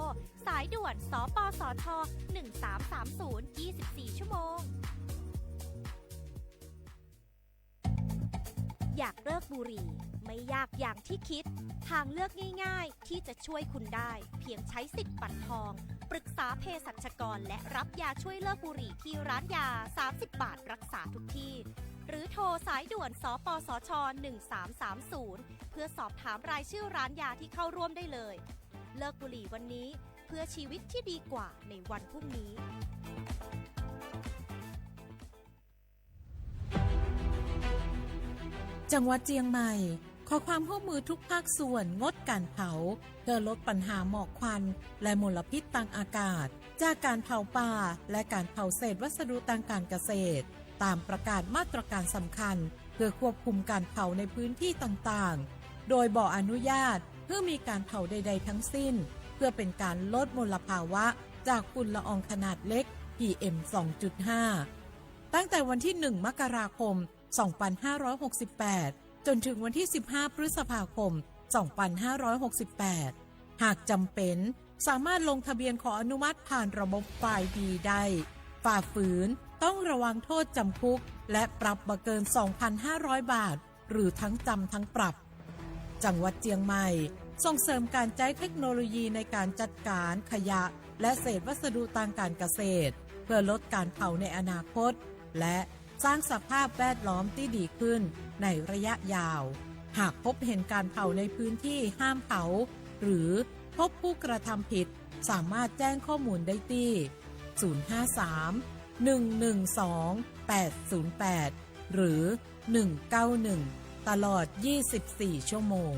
สายด่วน สปสช หนึ่งสามสามศูนย์ ยี่สิบสี่ชั่วโมง อยากเลิกบุหรี่ ไม่ยากอย่างที่คิด ทางเลือกง่ายๆ ที่จะช่วยคุณได้ เพียงใช้สิทธิ์บัตรทอง ปรึกษาเภสัชกร และรับยาช่วยเลิกบุหรี่ที่ร้านยา สามสิบบาท รักษาทุกที่ หรือโทรสายด่วน สปสช หนึ่งสามสามศูนย์ เพื่อสอบถามรายชื่อร้านยาที่เข้าร่วมได้เลย เลิกบุหรี่วันนี้ เพื่อชีวิตที่ดีกว่าในวันพรุ่งนี้ จังหวัดเชียงใหม่ขอความร่วมมือทุกภาคส่วนงดการเผา เพื่อลดปัญหาหมอกควัน และมลพิษทางอากาศ จากการเผาป่า และการเผาเศษวัสดุทางการเกษตร ตามประกาศมาตรการสำคัญ เพื่อควบคุมการเผาในพื้นที่ต่างๆ โดยบ่ออนุญาตให้มีการเผาใดๆทั้งสิ้น เพื่อเป็นการลดมลภาวะจากฝุ่นละอองขนาดเล็ก พีเอ็ม สองจุดห้า ตั้งแต่วันที่ หนึ่ง มกราคม สองพันห้าร้อยหกสิบแปด จนถึงวันที่ สิบห้า พฤษภาคม สองพันห้าร้อยหกสิบแปด หากจำเป็น สามารถลงทะเบียนขออนุมัติผ่านระบบ ไฟล์ ดี ได้ ฝ่าฝืนต้องระวังโทษจำคุก และปรับบ่เกิน สองพันห้าร้อยบาท หรือทั้งจำทั้งปรับ จังหวัดเชียงใหม่ส่งเสริมการใช้เทคโนโลยีในการจัดการขยะ และเศษวัสดุทางการเกษตร เพื่อลดการเผาในอนาคต และสร้างสภาพแวดล้อมที่ดีขึ้นในระยะยาว หากพบเห็นการเผาในพื้นที่ห้ามเผา หรือพบผู้กระทำผิด สามารถแจ้งข้อมูลได้ที่ ศูนย์ห้าสาม หนึ่งหนึ่งสอง แปดศูนย์แปด หรือ หนึ่งเก้าหนึ่ง ตลอด ยี่สิบสี่ ชั่วโมง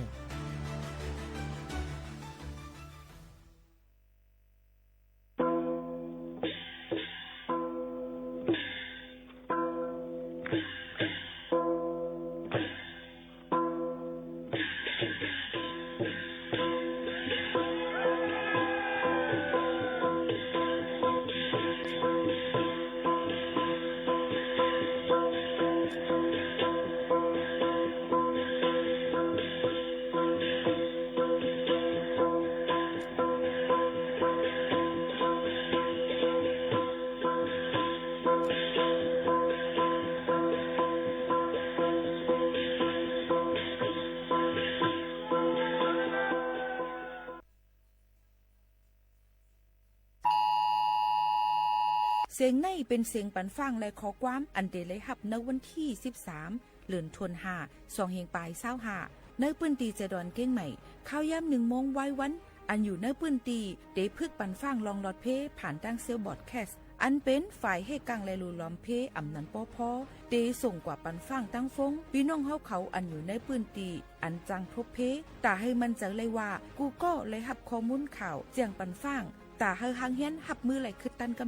เสียงในเป็นเสียงปันฟั่งและข้อความอันเต๋ไลฮับในวันที่ สิบสาม เดือนธันวา สองเฮงปายซาวห้า ในพื้นที่เจดอนเก้งใหม่ ข่าวยามหนึ่งโมงวายวัน อันอยู่ในพื้นที่เต๋พึกปันฟั่งลองหลอดเพลงผ่านตั้งเซลล์บอดแคสต์ อันเป็นฝ่ายเฮกางและรูล้อมเพลงอำนาจปอพอ เต๋ส่งกว่าปันฟั่งตั้งฟง ปี้น้องเฮาเขาอันอยู่ในพื้นที่อันจังทบเพลง ต๋าหื้อมั่นใจ๋เลยว่า กู้ก็ไลฮับข้อมูลข่าวเจียงปันฟั่ง Taˍ hui ႁၢင်ႈႁႅၼ်း ႁပ်ႉမိုဝ်း လႆႈ ၶိုတ်းတၼ်း ၵမ်းလဵဝ်။ ပေႃးႁူႉယဝ်ႉ သိုပ်ႇမွၵ်ႇလၢတ်ႈၼႄပၼ်ၸွမ်း ယႃႇပေတူၵ်းၸႂ်ၶႃႈၼႃ။ ၸႄႈတွၼ်ႈၵဵင်းမႂ်ႇ ယွၼ်းတၢင်းႁူမ်ႈမိုဝ်းၵူႈၾၢႆႇ ငိူင်ႉဝႄႈ လွင်ႈၽဝ်ပႃႇမႆႉထိူၼ်ႇၶိူဝ်း ႁႂ်ႈသုၼ် တွၼ်ႈတႃႇတေလူတ်းယွမ်း မွၵ်ႇၵွၼ်းၵွင်ႉ ၼႂ်းၸၼ်ႉလူမ်း ၸွမ်းၼင်ႇၶေႃႈပိုၼ်ၽၢဝ်ႇဝႆႉ ၼင်ႇႁိုဝ်တေၵုမ်းထိင်းလွင်ႈၽဝ် ၼႂ်းလၢႆလၢႆပိုၼ်ႉတီႈ လူၺ်ႈဢမ်ႇပၼ်ၽဝ်သင်သေဢိတ်း တႃႇတေႁဵတ်းႁႂ်ႈၸၼ်ႉလူမ်း ဢမ်ႇမီးမွၵ်ႇၵွၼ်းၵွင်ႉ ၵႂၼ်းမူဝ်း PM သွင်จุดห้า တႄႇဢဝ်ၼႂ်းဝၼ်းထီႉ ၼိုင်ႈ လိူၼ် ၼိုင်ႈ သွင်ႁဵင်ႁႃႈပၢၵ်ႇပၢႆႁူၵ်းသိပ်းပႅတ်ႇ တေႃႇထိုင်ဝၼ်းထီႉ သိပ်းႁႃႈ လိူၼ် ႁႃႈ သွင်ႁဵင်ႁႃႈပၢၵ်ႇပၢႆႁူၵ်းသိပ်းပႅတ်ႇ သင်ဝႃႈလူဝ်ႇလႆႈၽဝ်ၼႆၸိုင် တေလႆႈလူင်းသဵၼ်ႈမၢႆ ယွၼ်းၶႂၢင်ႉတီႈ application File D လႆႈယူႇၶႃႈ။ သင်ပူၼ်ႉပႅၼ် တေၺႃးတၢမ်ႇ တူၵ်းၶွၵ်ႈ လႄႈ မႆတၢမ်ႇငိုၼ်းဢမ်ႇပူၼ်ႉ သွင်ႁဵင်ႁႃႈပၢၵ်ႇဝၢတ်ႇ ဢမ်ႇၼၼ် တင်းသွင်ဢၼ်။ ၵဵင်းမႂ်ႇ ပၼ်ႁႅင်းတႃႇတေၸႂ်ႉ technology တႃႇတေၽဵဝ်ႈၵူၺ်း ယုၵ်ႉယုၵ်ႉယၵ်ႉယၵ်ႉ လႄႈ မႆမႆႉမႆတွၵ်ႇ ၼႂ်းႁႆႈၼႂ်းသူၼ် ၼင်ႇႁိုဝ် လွင်ႈၽဝ်ပႃႇမႆႉတေလူတ်းယွမ်း လႄႈ ႁဵတ်းႁႂ်ႈသၽႃႇဝႃႉ ၾိင်ႈတိုၼ်းပဵၼ်ၸိုၼ်ႈသႂ်လီ တၢပ်ႇယိုၼ်းယၢဝ်းၶၢဝ်းႁိုင်။ သင်ထူပ်းႁၼ်လွင်ႈၽဝ်ၼႂ်းပိုၼ်ႉတီႈႁၢမ်ႈၽဝ် ဢမ်ႇၼၼ် ထူပ်းႁၼ်ၵူၼ်းႁဵတ်းၽိတ်း ၵပ်းသိုပ်ႇတိူင်ႇလၢတ်ႈၵႂႃႇလႆႈတီႈ သုၼ် ႁႃႈ သၢမ် ၼိုင်ႈ ၼိုင်ႈ သွင် ပႅတ်ႇ သုၼ် ပႅတ်ႇ ဢမ်ႇၼၼ် ၼိုင်ႈ ၵဝ်ႈ ၼိုင်ႈ လႆႈ သၢဝ်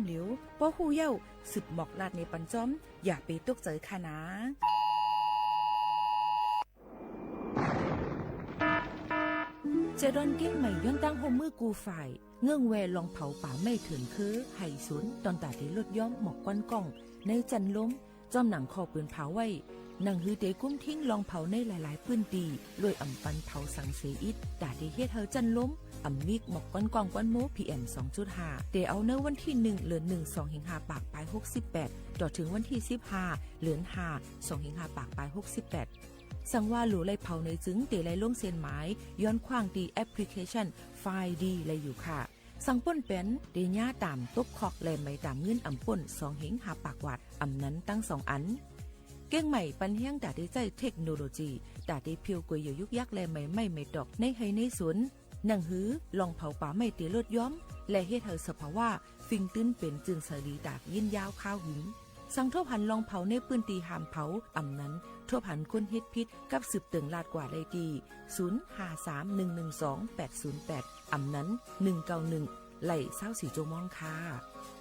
းသီႇ ၸူဝ်ႈမူင်းၶႃႈ။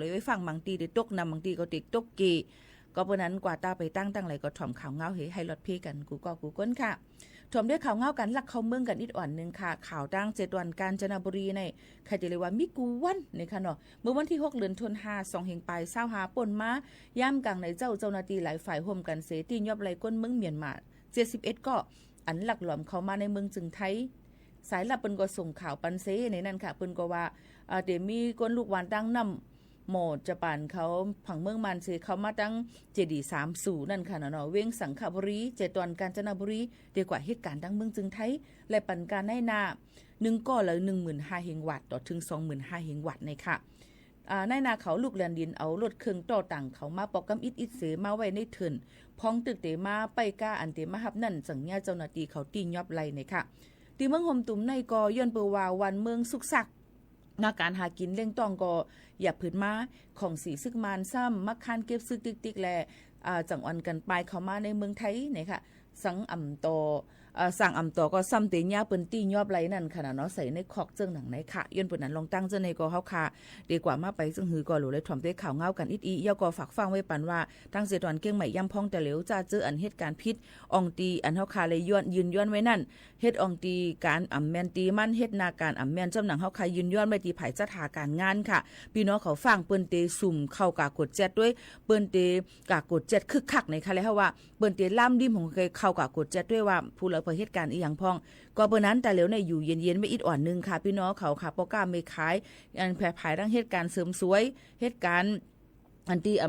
loˍ le ve ฝั่งมังตี้ te ตกน้ำ มังตี้ k'o te ตกเก K'awꞈ เปิดนั้น กว่า ตาไปตั้ง ตั้งหลาย ก็ ถ่อม ข่าว ငါး เหตุ ให้ รอด เพ่ กัน กู ก็ กู ก้น ค่ะ ถ่อม ด้วย ข่าว ငါး กัน ลัก เข้า เมือง กัน อิด อ่อน หนึ่ง ค่ะ ข่าว ตั้ง เจตวัน กาญจนบุรี ใน ใคร จะเรียกว่า มี กู วัน นะคะ เนาะ เมื่อ วันที่ หก เดือน ธันวา สอง เฮง ปาย ซาว ฮา ปน มา ยาม กลาง ใน เจ้า เจ้าหน้าที่ หลาย ฝ่าย ร่วม กัน เส ตี้ ยอบ ไล่ ก้น เมือง เมียนมา เจ็ดสิบเอ็ด ก็ อัน ลักลอบ เข้า มา ใน เมือง เซิงไทย สายลับ เปิ้น ก็ ส่ง ข่าว ปัน เส ใน นั้น ค่ะ เปิ้น ก็ ว่า เอ่อ เต๋ มี ก้น ลูก วัน ตั้ง น้ำ หมอ จะปาน เขา ผัง เมือง มัน เส เข้า มา ตั้ง เจดีย์ สาม สู นั่น ค่ะ เนาะ เวียงสังขบุรี เจตวัน กาญจนบุรี เต๋ กว่า เหตุการณ์ ตั้ง เมือง เซิงไทย และ ปัน กา นายหน้า หนึ่ง ก็ เลย หนึ่งหมื่นห้า เฮง วาท ต่อ เถิง สองหมื่นห้า เฮง วาท ใน ค่ะ อ่า นายหน้า เขา ลูก แลนดิน เอา รถ เครื่อง ต่อ ต่าง เขา มา ปอก กำ อิด อิด เส มา ไว้ ใน เถิ่น พ้อง ตึก เต๋ มา ป้าย กา อัน เต๋ มา ฮับ นั่น สัง ญา เจ้าหน้าที่ เขา ตี้ ยอบ ไล่ ใน ค่ะ ตี้ เมือง โฮมตุ่ม ใน ก็ ย้อน เปิด ว่า วัน เมือง สุก สัก นา ก๋าน หา กิ๋น เล่ง ต้อง ก็ หยาบ ผืด มา ของ สี ศึก มาน ซ้ำ มา คาน เก็บ ศึก ติ๊กๆ แล อ่า จัง อ่อน กั๋น ปาย เข้า มา ใน เมือง ไทย ใน ค่ะ สัง อ่ำ ต่อ เอ่อ สัง อ่ำ ต่อ ก็ ซ้ำ เต๋ ญา เปิ้น ตี้ ยอบ ไล่ นั่น ค่ะ เนาะ ใส่ ใน คอก เจิ่ง หนัง ใน ค่ะ ย้อน เปิด นั้น ลอง ตั้ง เจ้า ใน ก็ เฮา ค่ะ เต๋ กว่า มา ไป เซิ่ง หือ ก็ หลู เลย ถ่อม ด้วย ข่าว ငါး กัน อิด อี ยาว ก็ ฝาก ฟัง ไว้ ปัน ว่า ตั้ง เจตวัน เชียงใหม่ ย่ำ พ้อง ตะเหลียว จ้า เจอ อัน เหตุการณ์ ผิด อ่อง ตี้ อัน เฮา ค่ะ เลย ย้อน ยืน ย้อน ไว้ นั่น เหตุ อ่อง ตี้ ก๋าน อ่ำ แมน ตี้ มัน เหตุ นา ก๋าน อ่ำ แมน จ้ำ หนัง เฮา ค่ะ ยืน ย้อน ไว้ ตี้ ผาย จัดหาก๋าน งาน ค่ะ ปี้ น้อง เขา ฟัง เปิ้น เต๋ สุม เข้า กา กวด เจ็ด ด้วย เปิ้น เต๋ กา กวด เจ็ด คึกคัก ใน ค่ะ เลย เฮา ว่า เปิ้น เต๋ ล้ำ ริม ของ ใคร เข้า กา กวด เจ็ด ด้วย ว่า ผู้ ใด เผย เหตุการณ์ อีหยัง พ่อง ก็ เปิ้น นั้น ตะเหลียว ใน อยู่ เย็นๆ ไว้ อิด อ่อน หนึ่ง ค่ะ ปี้ น้อง เขา ค่ะ ป้อ กล้า ไม่ ขาย อัน แผด ผาย ทั้ง เหตุการณ์ เสริมสวย เหตุการณ์ อัน ตี้ อั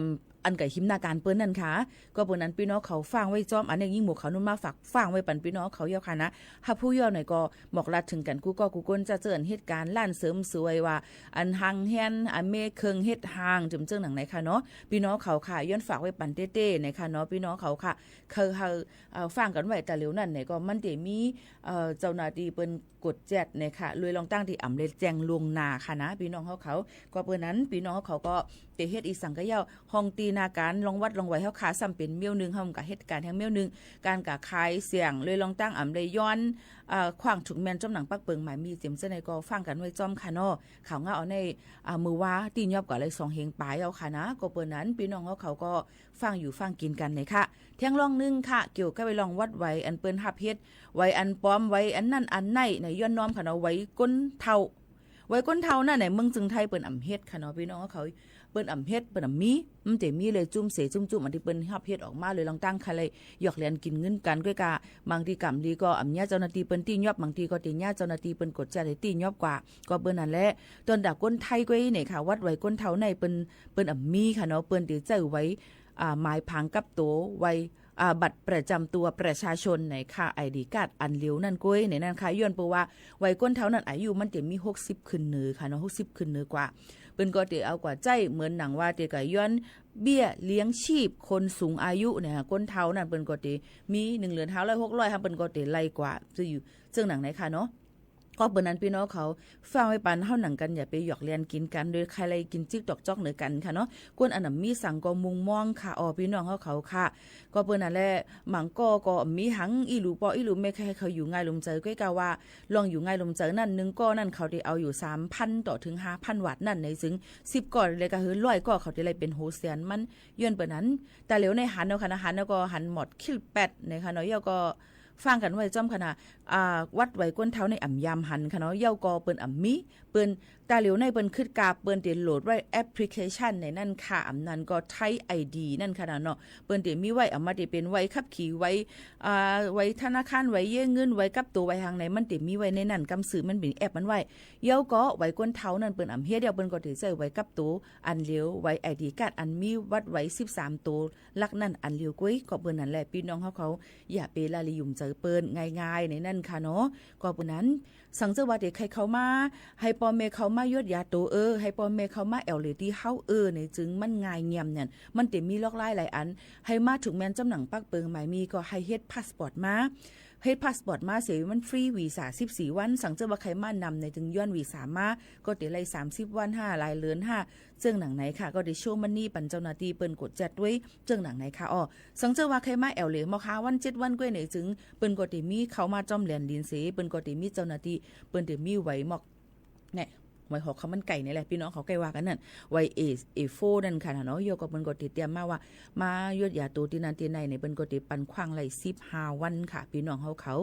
น ก๋าย หิม นา ก๋าน เปิ้น นั่น ค่ะ ก็ เปิ้น นั้น ปี้ น้อง เขา ฟัง ไว้ จ้อม อัน นี้ ยิ่ง หมวก เขา นุ่น มา ฝาก ฟัง ไว้ ปัน ปี้ น้อง เขา ยาว ค่ะ นะ หาก ผู้ ยาว หน่อย ก็ หมอก ลัด เถิง กั๋น กู ก็ กู ก้น จ้า เจอ อัน เหตุการณ์ ร้าน เสริมสวย ว่า อัน หาง เฮียน อัน เม เครื่อง เหตุ หาง เจิ่ม เจิ่ง หนัง ใน ค่ะ เนาะ ปี้ น้อง เขา ค่ะ ย้อน ฝาก ไว้ ปัน เต้ๆ ใน ค่ะ เนาะ ปี้ น้อง เขา ค่ะ เคย เฮา เอ่อ ฟัง กั๋น ไว้ ตะเหลียว นั่น ใน ก็ มัน เต๋ มี เอ่อ เจ้าหน้าที่ เปิ้น กวด เจ็ด ใน ค่ะ เลย ลอง ตั้ง ตี้ อ่ำ เลย แจ้ง ล่วง หน้า ค่ะ นะ ปี้ น้อง เขา เขา ก็ เปิ้น นั้น ปี้ น้อง เขา เขา ก็ เต๋ เหตุ อีสัง ก็ ยาว ห้อง ตี้ นา ก๋าน ลอง วัด ลอง ไหว เฮา ค่ะ ซ้ำ เป๋น เมี้ยว หนึ่ง เฮา ก็ เหตุการณ์ แห่ง เมี้ยว หนึ่ง ก๋าน กา ขาย เสี่ยง เลย ลอง ตั้ง อ่ำ เลย ย้อน เอ่อ ขว้าง ถุง แมน จ้ำ หนัง ปัก เปิง หมาย มี เจิ่ม เจ้า ใน ก็ ฟัง กั๋น ไว้ จ้อม ค่ะ เนาะ ข่าว งါး เอา ใน อ่า มือ วา ตี้ ยอบ กว่า เลย สอง เฮง ปาย เอา ค่ะ นะ ก็ เปิ้น นั้น ปี้ น้อง เขา เขา ก็ ฟัง อยู่ ฟัง กิ๋น กั๋น ใน ค่ะ แท่ง ร่อง หนึ่ง ค่ะ เกี่ยวกับ ไว้ ร่อง วัด ไหว อัน เปิ้น ฮับ เหตุ ไหว อัน ปลอม ไหว อัน นั้น อัน ใน ใน ย้อน น้อม ค่ะ เนาะ ไหว ก้น เฒ่า ไหว ก้น เฒ่า นั่น ใน เมือง เซิงไทย เปิ้น อ่ำ เหตุ ค่ะ เนาะ ปี้ น้อง เขา เปิ้น อ่ำ เหตุ เปิ้น อ่ำ มี มัน เต๋ มี เลย จุ่ม เส จุ่ม จุ่ม อัน ตี้ เปิ้น ฮับ เหตุ ออก มา เลย ลอง ตั้ง ค่ะ เลย หยอก เลียน กิ๋น เงิน กั๋น ก้วย กา บาง ตี้ ก๋ำ ลี ก็ อ่ำ ญา เจ้าหน้าที่ เปิ้น ตี้ ยอบ บาง ตี้ ก็ เต๋ ญา เจ้าหน้าที่ เปิ้น กวด เจ็ด เลย ตี้ ยอบ กว่า ก็ เปิ้น นั้น แหละ ต้น ดา ก้น ไทย ก้วย ใน ค่ะ วัด ไหว ก้น เฒ่า ใน เปิ้น เปิ้น อ่ำ มี ค่ะ เนาะ เปิ้น เต๋ เจ้า ไหว อ่า หมาย ผาง กับ ตั๋ว ไหว อ่า บัตร ประจำตัว ประชาชน ใน ค่ะ ไอดี การ์ด อัน เร็ว นั่น ก้วย ใน นั้น ค่ะ ย้อน เปิด ว่า ไหว ก้น เฒ่า นั่น อายุ มัน เต๋ มี หกสิบ ขึ้น เนิน ค่ะ เนาะ หกสิบ ขึ้น เนิน กว่า เปิ้น ก็ เต๋ เอา กว่า ใจ๊ เหมือน หนัง ว่า เต๋ ก็ ย้อน เบี้ยเลี้ยงชีพคนสูงอายุ ใน ค่ะ ก้น เฒ่า นั่น เปิ้น ก็ เต๋ มี หนึ่ง เหรียญ ห้าร้อย หกร้อย ค่ะ เปิ้น ก็ เต๋ ไล่ กว่า เจิ่ง อยู่ เจิ่ง หนัง ใน ค่ะ เนาะ ก็ เปิ้น นั้น ปี้ น้อง เขา ฟัง ไว้ ปัน เฮา หนัง กั๋น อย่า ไป หยอก เลียน กิ๋น กั๋น โดย ใคร เลย กิ๋น จิ๊กตอก จ๊อก เนิน กั๋น ค่ะ เนาะ ก้น อัน อ่ำ มี สัง ก็ มุง มอง ค่ะ อ้อ ปี้ น้อง เขา เขา ค่ะ ก็ เปิ้น นั้น แหละ บาง ก็ ก็ มี หัง อีหลู ปอ อีหลู แม่ ใคร เขา อยู่ ง่าย ลม ใจ๋ ก้วย กา ว่า ลอง อยู่ ง่าย ลม ใจ๋ นั่น หนึ่ง ก็ นั่น เขา เต๋ เอา อยู่ สามพัน ต่อ เถิง ห้าพัน วาท นั่น ใน เซิง สิบ ก็ เลย กา หื้อ ร้อย ก็ เขา เต๋ ไล่ เป๋น โหแสน มัน ย้อน เปิด นั้น ตะเหลียว ใน หัน เอา ค่ะ นะ หัน แล้ว ก็ หัน หมด คิด แปด ใน ค่ะ เนาะ ยาว ก็ ฟัง กั๋น ไว้ จ้อม ค่ะ นะ อ่า วัด ไหว ก้น เฒ่า ใน อ่ำ ยาม หัน ค่ะ เนาะ ยาว ก็ เปิ้น อ่ำ มี เปิ้น ตะเหลียว ใน เปิ้น คิด กา เปิ้น เต๋ โหลด ไว้ แอปพลิเคชัน ใน นั้น ค่ะ อ่ำ นั้น ก็ ไทย ไอดี นั่น ค่ะ นะ เนาะ เปิ้น เต๋ มี ไว้ อ่ำ มา เต๋ เป๋น ใบขับขี่ ใบ อ่า ใบธนาคาร ใบเยียะเงิน ใบกับตั๋ว ใบหัง ใน มัน เต๋ มี ไว้ ใน นั้น กำ ซื่อ มัน เป๋น แอป มัน ไว้ ยาว ก็ ไหว ก้น เฒ่า นั่น เปิ้น อ่ำ เหตุ ยาว เปิ้น ก็ เต๋ ใจ๊ ใบกับตั๋ว อัน เร็ว ใบไอดี การ์ด อัน มี วัด ไหว สิบสาม ตั๋ว ลักษณ์ นั่น อัน เร็ว ก้วย ก็ เปิ้น นั้น แหละ ปี้ น้อง เขา เขา อย่า ไป ละเลย หยุ่ม ใจ๋ เปิ้น ง่ายๆ ใน นั้น ค่ะ เนาะ ก็ เปิ้น นั้น สัง เจ้า ว่า เต๋ ใคร เข้า มา ให้ ป้อ แม่ เข้า มา ยดยาตั๋ว เออ ให้ ป้อ แม่ เข้า มา แอ่วเหลว ตี้ เฮา เออ ใน เซิง มัน ง่าย เงี่ยม เนี่ย มัน เต๋ มี ล็อกไลน์ หลาย อัน ให้ มา ถูก แมน จ้ำ หนัง ปัก เปิง หมาย มี ก็ ให้ เหตุ พาสปอร์ต มา เหตุ พาสปอร์ต มา เส มัน ฟรี วีซ่า สิบสี่ วัน สัง เจ้า ว่า ใคร มา นำ ใน เซิง ย้อน วีซ่า มา ก็ เต๋ ไล่ สามสิบ วัน ห้า หลาย เดือน ห้า เจิ่ง หนัง ใน ค่ะ ก็ เต๋ โชว์ มัน นี่ ปัน เจ้าหน้าที่ เปิ้น กวด เจ็ด ด้วย เจิ่ง หนัง ใน ค่ะ อ้อ สัง เจ้า ว่า ใคร มา แอ่วเหลว มอ คา วัน เจ็ด วัน ก้วย ใน เซิง เปิ้น ก็ เต๋ มี เข้า มา จ้อม แลนดิน เส เปิ้น ก็ เต๋ มี เจ้าหน้าที่ เปิ้น เต๋ มี ไหว มอก เนี่ย ဝႆႉ หอคำมั่นไก่ เนี่ยแหละ พี่น้องเขาใคร่ว่ากันนั่น ဝႆႉ เอ โฟร์ นั่นค่ะเนาะ ယဝ်ႉၵေႃႈ ပိူၼ်ႈၵေႃႈတေเตรียมมาว่า มายวดยาตัวที่นั่นที่นี่เนี่ย ပိူၼ်ႈၵေႃႈတေပၼ်ခွางလႆႈ สิบห้าวัน ค่ะ พี่น้องเขาเขา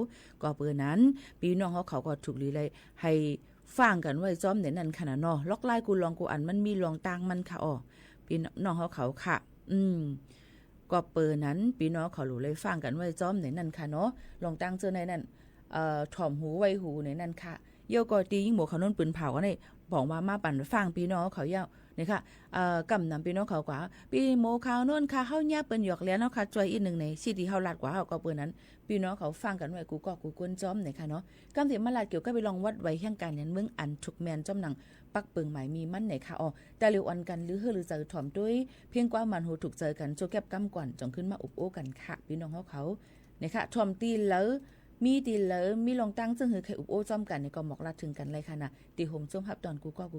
ก็ပိူဝ်ႈนั้น พี่น้องเขาเขาก็ถูกหรือไล่ ให้ฟังกันไว้จ๊อมในนั้นค่ะนะเนาะ ล็อกไลน์ กูลอง กูอัน มันมีรองตางมันค่ะ อ้อ พี่น้องเขาเขาค่ะ อืม ก็ပိူဝ်ႈนั้น พี่น้องเขาလူဝ်ႇလႆႈฟังกันไว้จ๊อมในนั้นค่ะเนาะ รองตางเจ้าในนั้น เอ่อ ถ่อมหูไว้หูในนั้นค่ะ ယဝ်ႉၵေႃႈ တီႈယိင်းမူးၶဝ် โน้น ပိုၼ်ၽၢဝ်ႇၵႂႃႇၼႆႉ บอกว่า มาปั่นฟัง พี่น้องเขา ယဝ်ႉ นะคะ เอ่อ กำนัน พี่น้องเขา กว่า ปีโมคาวโน่นค่ะ เฮาเนี้ยเปิ้นหยอกเล่นเนาะค่ะ จ้อยอีกหนึ่ง ในสิ่งที่เฮาลาดกว่า เฮาก็เปิ้นนั้น พี่น้องเขา ฟังกันไว้ กูก็กูกวนจ้อม นะคะเนาะ กำเสมาลาดเกี่ยวกับไปลองวัดไว้แห่งการเรียนเมืองอันทุกแมนจ้อมหนัง ปักเปิงหมายมีมั่น นะคะ อ้อ แต่เร็วอันกัน หรือเฮอหรือเจอถ่อมด้วย เพียงความมันหูถูกเจอกัน โจแก็บกำก่อน จงขึ้นมาอุบโอ้กันค่ะ พี่น้องเขาเขา นะคะ ถ่อมตีเหลอ มีตีเหลอ มีรองตั้ง ซึ่งหือใครอุบโอ้จ้อมกัน เนี่ยก็หมอกลาดถึงกันเลยค่ะนะ ตีโฮมจ้มฮับตอน กูก็กู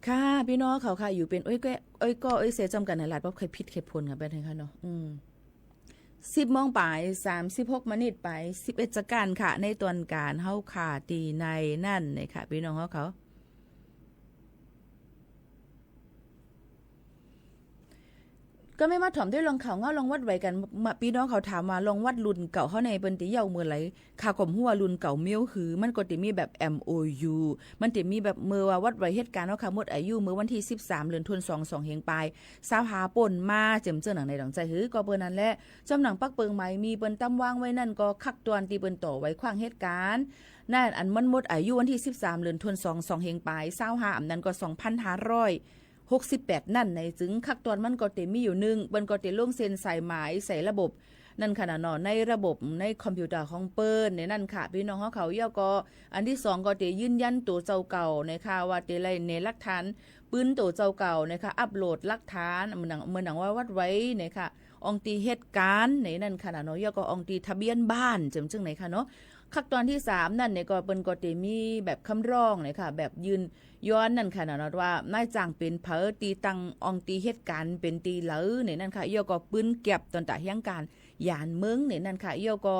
ค่ะ พี่น้องเขาค่ะ อยู่เป็น เอ้ย ก็ เอ้ย ก็ เอ้ย แชร์จ้ำกันนะ หลาดป๊อป ใครผิดใครผลค่ะ แป๊บนึงค่ะเนาะ อืม สิบโมงไป สามสิบหก มานิดไป สิบเอ็ด จะกันค่ะ ในตอนการเฮาค่ะ ตีในนั่นนะคะ พี่น้องเขาเขา ก็ไม่มาถ่อมด้วยลองข่าวเงาลองวัดไหวกัน มา พี่น้องเขาถามว่าลองวัดรุ่นเก่าเขาในเปิ้นตีเย่าเมื่อไหร่ ค่ะ ก็ผมว่ารุ่นเก่าเมียวหือ มันก็จะมีแบบ เอ็ม โอ ยู มันจะมีแบบเมื่อว่าวัดไหวเหตุการณ์เนาะค่ะ หมดอายุเมื่อวันที่สิบสาม เดือนธันวา สอง สองเฮงปลาย ซาวหาป่นมา เจิมเจ้าหนังในหลังใจหือ ก็เปิ้นนั้นแหละ จอมหนังปักเปิงไหม มีเปิ้นตั้มว่างไว้นั่นก็คักตอนตีเปิ้นต่อไหวขว้างเหตุการณ์ นั่นอันมันหมดอายุวันที่สิบสาม เดือนธันวา สอง สองเฮงปลาย ซาวหา อันนั้นก็ สองพันห้าร้อยหกสิบแปด นั่นในจึงคักตอนมันก็เตมีอยู่หนึ่ง เปิ้นก็เตลงเซ็นสายหมายใส่ระบบ นั่นค่ะนะเนาะ ในระบบในคอมพิวเตอร์ของเปิ้นในนั่นค่ะ พี่น้องเขาเขา เย่าก็อันที่สองก็เตยืนยันตัวเจ้าเก่านะคะ ว่าเตไล่เนหลักฐานปืนตัวเจ้าเก่านะคะ อัปโหลดหลักฐาน เหมือนหนัง เหมือนหนังว่าวัดไว้นะคะ อองตีเหตุการณ์ในนั่นค่ะนะเนาะ เย่าก็อองตีทะเบียนบ้าน เจิมเจิงไหนค่ะเนาะ คักตอนที่สามนั่นเนี่ยก็เปิ้นก็เตมีแบบคำร้องนะคะ แบบยื่นย้อนนั่นค่ะนะเนาะ ว่านายจ้างเป็นเผอ ตีตังอองตีเหตุการณ์เป็นตีเหลอในนั่นค่ะ เย่าก็ปืนแก๊ปตอนตะเฮี้ยงการ หยานเมิงในนั่นค่ะ เย่าก็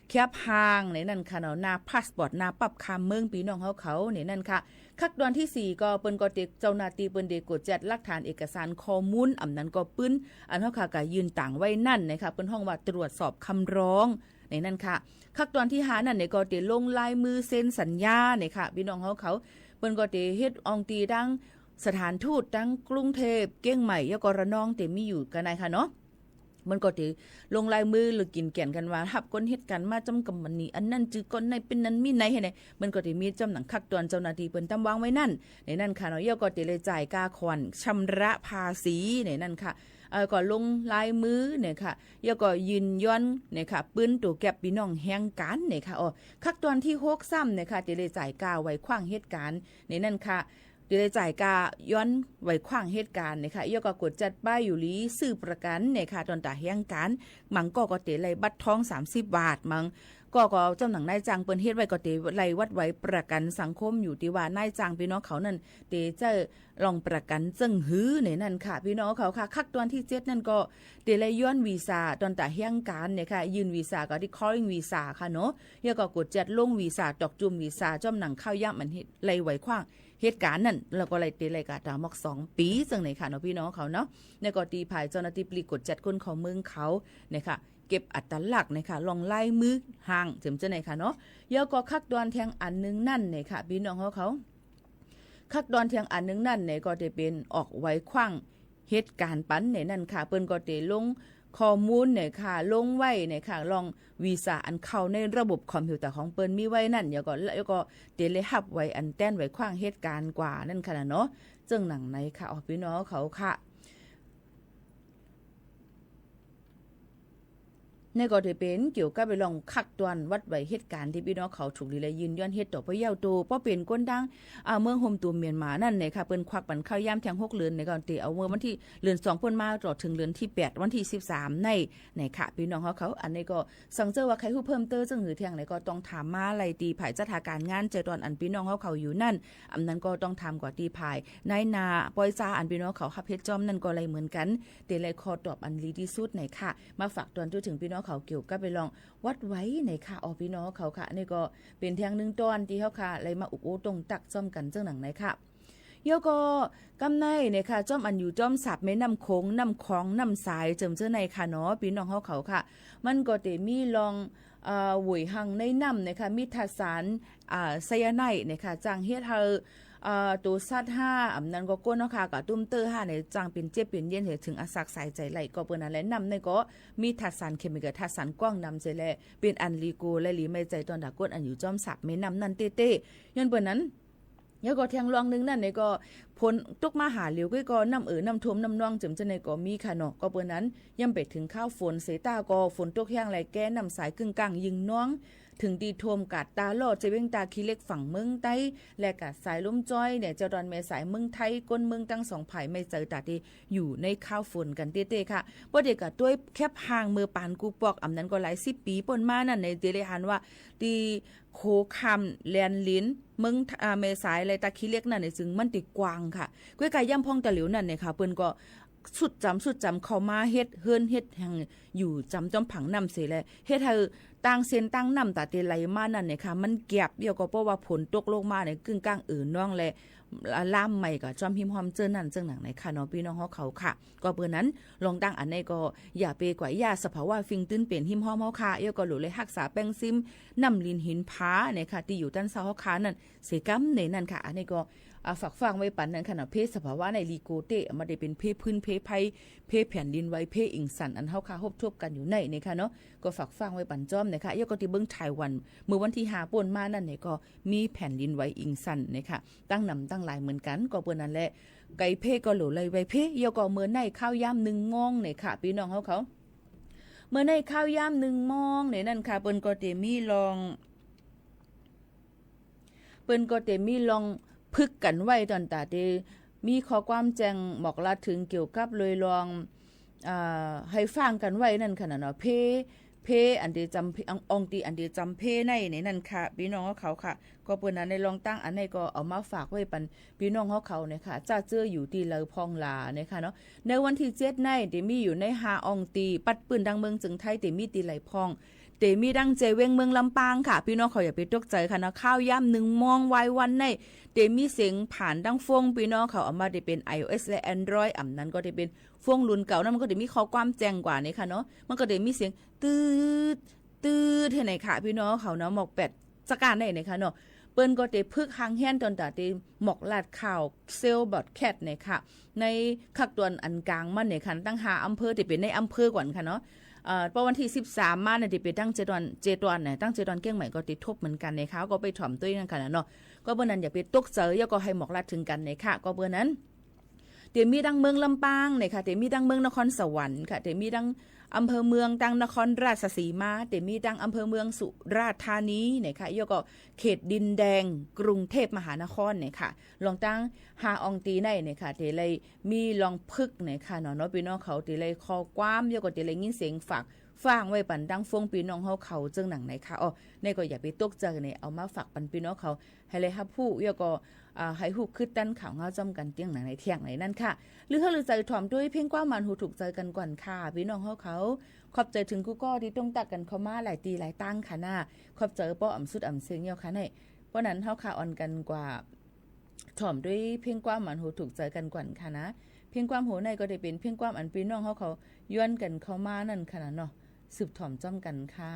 แคปห่างในนั่นค่ะเนาะ หน้าพาสปอร์ต หน้าปั๊บคามเมิง พี่น้องเขาเขาในนั่นค่ะ คักตอนที่สี่ก็เปิ้นก็เต เจ้าหน้าที่เปิ้นเตกวดจัดหลักฐานเอกสารข้อมูล อำนั้นก็ปืน อันเขาค่ะกะยื่นต่างไว้นั่นนะคะ เปิ้นฮ้องว่าตรวจสอบคำร้องในนั่นค่ะ คักตอนที่ห้านั่นเนี่ยก็เตลงลายมือเซ็นสัญญาเนี่ยค่ะ พี่น้องเขาเขา เปิ้นก็เตเฮ็ดอองตีตั้งสถานทูตตั้งกรุงเทพฯ เชียงใหม่ แล้วก็ระนอง เตมีอยู่กันในค่ะเนาะ มันก็เตลงลายมือหรือกินแก่นกันว่า หับคนเหตุการณ์มาจำกำมันนี้ อันนั้นจื่อก้อนในเป็นนั้นมีในให้ใน มันก็เตมีจำหนังคักตอนเจ้าหน้าที่เปิ้นตั้มวางไว้นั่น ในนั่นค่ะเนาะ เย่าก็เตเลยจ่ายค่าขวัญชำระภาษีในนั่นค่ะ เออ ก็ลงลายมือเนี่ยค่ะ เย่าก็ยืนยันเนี่ยค่ะ ปืนตัวแก๊ปพี่น้องแฮงกันเนี่ยค่ะ อ๋อ คักตอนที่หกซ้ำเนี่ยค่ะ เตเลยจ่ายค่าไหวขว้างเหตุการณ์ในนั่นค่ะ เตเลยจ่ายค่าย้อนไหวขว้างเหตุการณ์เนี่ยค่ะ เย่าก็กวดจัดป้ายอยู่หลีซื่อประกันเนี่ยค่ะ ตอนตะแฮงกัน มังก็ก็เตไล่บัตรทองสามสิบ บาท มังก็ก็จำหนังนายจ้างเปิ้นเฮ็ดไว้ก็เตไล่วัดไหวประกันสังคมอยู่ที่ว่านายจ้างพี่น้องเขานั่น เตเจ้าลองประกันเจิ่งหื้อในนั่นค่ะ พี่น้องเขาค่ะ คักตอนที่เจ็ดนั่นก็เตไล่ย้อนวีซ่าตอนตะแฮงกันเนี่ยค่ะ ยื่นวีซ่าก็ที่ calling visa ค่ะเนาะ เย่าก็กวดจัดลงวีซ่า ตอกจุ่มวีซ่า จอมหนังข้าวยามอันเฮ็ดไล่ไหวขว้างเหตุการณ์นั่น แล้วก็ไล่เตไล่กาตามอกสองปี๋ เจิ่งไหนค่ะเนาะ พี่น้องเขาเนาะ เนี่ยก็ตีภายเจ้าหน้าที่ปลีกกวดจัดคนเข้าเมืองเขาเนี่ยค่ะ เก็บอัตลักษณ์เนี่ยค่ะ ลองลายมือห่าง เจิมเจ้าไหนค่ะเนาะ เย่าก็คักตอนแทงอันหนึ่งนั่นเนี่ยค่ะ พี่น้องเขาเขา คักตอนแทงอันหนึ่งนั่นเนี่ยก็จะเป็นออกไหวขว้างเหตุการณ์ปันเนี่ยนั่นค่ะ เปิ้นก็จะลงข้อมูลเนี่ยค่ะ ลงไว้เนี่ยค่ะ ลองวีซ่าอันเข้าในระบบคอมพิวเตอร์ของเปิ้นมีไว้นั่น เย่าก็ เย่าก็เตเลยหับไหวอันแต้นไหวขว้างเหตุการณ์กว่านั่นค่ะนะเนาะ เจิ่งหนังในค่ะ อ๋อ พี่น้องเขาค่ะ เนี่ยก็ถือเป็นเกี่ยวกับไปลองคักตอนวัดไหวเหตุการณ์ที่พี่น้องเขาถูกหลีและยืนย้อนเหตุต่อไปเย่าโต เพราะเป็นก้นดัง อ่า เมืองโฮมตูมเมียนมานั่นเนี่ยค่ะ เปิ้นควักปันข้าวยามแทงหกเดือนเนี่ยก็เตเอาเมื่อวันที่เดือนสองเปิ้นมาต่อถึงเดือนที่แปด วันที่สิบสามใน เนี่ยค่ะ พี่น้องเขาเขา อันนี้ก็สังเจ้าว่าใครฮู้เพิ่มเติมเจิ่งหือแทงไหนก็ต้องถามมาไล่ตีภายจัดหาการงานใจตอนอันพี่น้องเขาเขาอยู่นั่น อำนั้นก็ต้องถามกว่าตีภายนายหน้าป้อยจ้าอันพี่น้องเขาฮับเฮ็ดจอมนั่นก็ไล่เหมือนกัน เตไล่ข้อตอบอันดีที่สุดไหนค่ะ มาฝากตอนจุถึงพี่น้องเขาเกี่ยวกับไปลองวัดไหวไหนค่ะ อ๋อ พี่น้องเขาค่ะ นี่ก็เป็นแทงหนึ่งตอนที่เขาค่ะไล่มาอุกโอ้ตรงตักจอมกันเจิ่งหนังไหนค่ะ เย่าก็กำในเนี่ยค่ะ จอมอันอยู่จอมสับแม่น้ำโขง น้ำคลอง น้ำสาย เจิมเจ้าในค่ะเนาะ พี่น้องเขาเขาค่ะ มันก็เตมีลอง เอ่อ หวยหังในน้ำเนี่ยค่ะ มีธาตุสาร อ่า ไซยาไนด์เนี่ยค่ะ จ้างเฮ็ดให้ เอ่อ ตัวสัตว์ห้า อำนั้นก็ก้นเนาะค่ะ กะตุ้มเตอร์ห้าเนี่ย จ้างเป็นเจ็บเป็นเย็นเห็นถึงอาศักสายใจไหล ก็เปิ้นนั้นแหละ น้ำเนี่ยก็มีธาตุสารเคมีกับธาตุสารกว้างนำใจแหละ เป็นอันหลีโกและหลีไม่ใจตอนดาก้นอันอยู่จอมสับแม่น้ำนั่นเต้ๆ ย้อนเปิ้นนั้น แล้วก็แทงลองหนึ่งนั่นเนี่ยก็ ฝนตกมาหาเหลียวก็ ก็น้ำเอ่อ น้ำท่วม น้ำนอง เจิมเจ้าในก็มีค่ะเนาะ ก็เปิ้นนั้น ย่ำไปถึงข้าวฝนเสต้าก็ฝนตกแห้งไหลแก้น้ำสายกึ่งกลางยิงน้อง ถึงตีโทมกาดตาล่อ เจเว้งตาคีเหล็กฝั่งเมืองใต้ และกาดสายลมจ้อยเนี่ย เจ้าดอนแม่สายเมืองไทย คนเมืองทั้งสองฝ่ายไม่เจอตาดี อยู่ในข่าวฝนกันเต้ๆ ค่ะ เพราะเดี๋ยวกับตัวแคบห่างเมื่อปานกูปอก อ่ำนั้นก็หลายสิบปีป่นมานั่นในเจเลยหันว่า ตีโขคำแลนลิน เมืองอ่าแม่สายและตาขี้เหล็กนั่นเนี่ย จึงมันติดกว้างค่ะ ก้วยกายย่ำพ่องตะหลิวนั่นเนี่ยค่ะ เปิ้นก็ สุดจำสุดจำเข้ามาเฮ็ดเฮือนเฮ็ดแห่งอยู่จำจ้อมผังน้ำเสยแล เฮ็ดให้ต่างเส้นต่างน้ำตาเตไหลมานั่นเนี่ยค่ะ มันแก็บเดียวก็เพราะว่าฝนตกลงมาเนี่ย กึ่งกลางเอ่อน้องแล ล่ามใหม่กับจ้อมหิมห้อมเจ้อนั่นเจ้าหนังในค่ะเนาะ พี่น้องเฮาเขาค่ะ ก็เปื่อนั้น ลองตั้งอันนี้ก็ อย่าไปกว่าย่าสภาวะฟิงตื้นเป็นหิมห้อมเฮาค่ะ เยอะก็หลูเลยฮักษาแป้งซิม น้ำลินหินผาเนี่ยค่ะ ที่อยู่ต้านเซาเฮาค่ะนั่น เสกำในนั่นค่ะ อันนี้ก็ อ่า ฝากฟังไว้ปันนั่นค่ะเนาะ เพศสภาวะในลีโกเตะ มาได้เป็นเพศพื้นเพศภัย เพศแผ่นดินไหว เพศอิงสัน อันเฮาค่ะฮบทบกันอยู่ในนี่ค่ะเนาะ ก็ฝากฟังไว้ปันจ้อมนะคะ ยกก็ที่เบิ้งไต้หวัน เมื่อวันที่ห้าป่นมานั่นเนี่ยก็มีแผ่นดินไหวอิงสันนะคะ ตั้งนำตั้งหลายเหมือนกัน ก็เปื่อนั้นแหละ ไก่เพศก็หลูเลยไวเพศ ยกก็เมื่อในข้าวยามหนึ่งโมงเนี่ยค่ะ พี่น้องเฮาเขา เมื่อในข้าวยามหนึ่งโมงเนี่ยนั่นค่ะ เปิ้นก็เตมีลอง เปิ้นก็เตมีลองพึกกันไว้ตอนตาเต มีข้อความแจ้งหมอกลาดถึงเกี่ยวกับเลยลอง อ่า ให้ฟังกันไว้นั่นค่ะนะเนาะ เพ เพอันเตจำ อองตีอันเตจำเพในในนั่นค่ะ พี่น้องเขาค่ะ ก็เปิ้นนั้นในลองตั้งอันในก็เอามาฝากไว้ปันพี่น้องเขาเขาเนี่ยค่ะ จ้าเจ้ออยู่ตีเลาพองหลาเนี่ยค่ะเนาะ ในวันที่เจ็ดในเตมีอยู่ในฮาอองตี ปัดปื้นดังเมืองเจิงไทย เตมีตีเลาพอง เตมีดังเจเวงเมืองลำปางค่ะ พี่น้องเขาอย่าไปตกใจค่ะนะ ข้าวยามหนึ่งโมงวายวันใน เตมีเสียงผ่านดังฟง พี่น้องเขาเอามาได้เป็น ไอโอเอส และ แอนดรอยด์ อ่ำนั้นก็ได้เป็นฟงรุ่นเก่านั้น มันก็ได้มีข้อความแจ้งกว่านี่ค่ะเนาะ มันก็ได้มีเสียง ตืด ตืด ให้ไหนค่ะ พี่น้องเขาเนาะ หมอกแปด จักการได้ไหนคะเนาะ เปิ้นก็เตพึกหางแฮนตอนตาเตหมอกลาดข่าวเซลบอดแคทเนี่ยค่ะ ในคักตวนอันกลางมันเนี่ยค่ะ ตั้งห้าอำเภอ เตเป็นในอำเภอก่อนค่ะเนาะ เอ่อ พอวันที่สิบสามมาเนี่ย เตเป็นตั้งเจตวน เจตวนเนี่ย ตั้งเจตวนเกียงใหม่ก็ติดทบเหมือนกันเนี่ยค่ะ ก็ไปถ่อมด้วยนั่นค่ะเนาะ ก็เมื่อนั้นอย่าไปตกใจ แล้วก็ให้หมอกลาดถึงกันเนี่ยค่ะ ก็เมื่อนั้น เต๋มีตั้งเมืองลำปางเนี่ยค่ะ เต๋มีตั้งเมืองนครสวรรค์ค่ะ เต๋มีตั้งอำเภอเมืองตั้งนครราชสีมา เต๋มีตั้งอำเภอเมืองสุราษฎร์ธานีเนี่ยค่ะ แล้วก็เขตดินแดงกรุงเทพมหานครเนี่ยค่ะ ลองตั้งฮาอองตีในเนี่ยค่ะ เต๋เลยมีลองพึกเนี่ยค่ะเนาะ เนาะ พี่น้องเขา เต๋เลยข้อความ แล้วก็เต๋เลยยินเสียงฝากฟังไว้ปันตั้งฟงพี่น้องเขาเขาเจิงหนังไหนค่ะ อ๋อ ในก็อย่าไปตกใจเนี่ย เอามาฝากปันพี่น้องเขา ให้เลยฮับฮู้ แล้วก็ อ่า ให้ฮู้คึดตันข่าวเงาจ้อมกันเตี้ยงหนังในเที่ยงในนั่นค่ะ หรือเฮาหรือใจถ่อมด้วยเพียงความหมานหูถูกใจกันก่อนค่ะ พี่น้องเฮาเขา ขอบใจถึงกู้ก้อที่ต้องตักกันเข้ามาหลายตีหลายตั้งค่ะหน้า ขอบใจป้ออ่ำสุดอ่ำเสียงเยาะค่ะใน เพราะนั้นเฮาค่ะอ่อนกันกว่า ถ่อมด้วยเพียงความหมานหูถูกใจกันก่อนค่ะนะ เพียงความโหในก็ได้เป็นเพียงความอันพี่น้องเฮาเขาย้อนกันเข้ามานั่นค่ะนะเนาะ สืบถ่อมจ้อมกันค่ะ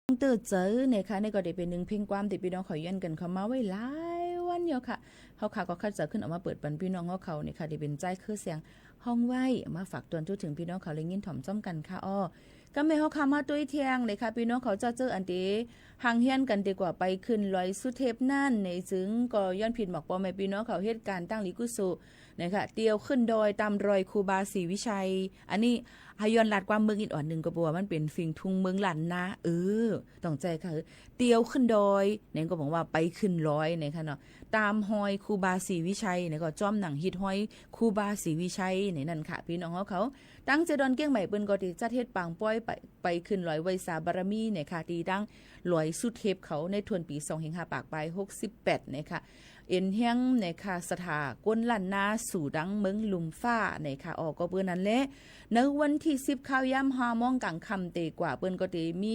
เติร์เจ๋อ นะคะ นี่ก็ได้เป็นหนึ่งเพลงความที่พี่น้องเขาเยียนกันเข้ามาไว้หลายวันแล้วค่ะ เฮาค่ะก็คัดสรรขึ้นออกมาเปิดปันพี่น้องเฮาเขา นะคะ ที่เป็นจ้ายเครือเสียง ห้องไว้ มาฝากเตือนทั่วถึงพี่น้องเขาเลยยินถ่อมจ้อมกันค่ะอ้อ กำเมเฮาค่ะมาตุ้ยเทียง นะคะ พี่น้องเขาเจ้าเจ้ออันเต๋ หางเฮี้ยนกันเต๋กว่าไปขึ้นลอยสุเทพนั่น ในจึงก็ย้อนผิดหมอกปอแม่พี่น้องเขาเหตุการณ์ตั้งหลีกุศล นะคะ เตียวขึ้นดอยตามรอยครูบาศรีวิชัย อันนี้ หาย้อนลาดความเมืองอินอ่อนหนึ่งก็บอกว่ามันเป็นสิ่งทุ่งเมืองล้านนา เออ ต้องใจค่ะ เตียวขึ้นดอย เนี่ยก็บอกว่าไปขึ้นลอย นะคะเนาะ ตามฮอยครูบาศรีวิชัย เนี่ยก็จ้อมหนังฮิตฮอยครูบาศรีวิชัย เนี่ยนั่นค่ะ พี่น้องเขาเขา ตั้งเจดอนเกี้ยงใหม่เปิ้นก็ตีจัดเฮ็ดปางป้อยไป ไปขึ้นลอยไหว้สาบารมี นะคะ ตีตั้งลอยสุเทพเขาในทวนปีสองเฮงห้าปากปลายหกสิบแปด นะคะ เอ็นเฮี้ยง นะคะ สถาก้นล้านนาสู่ดังเมืองลุมฟ้า นะคะ ออกก็เปิ้นนั้นแหละ ในวันที่สิบข้าวยามห้าโมงกลางค่ำเต๋กว่าเปิ้นก็เต๋มี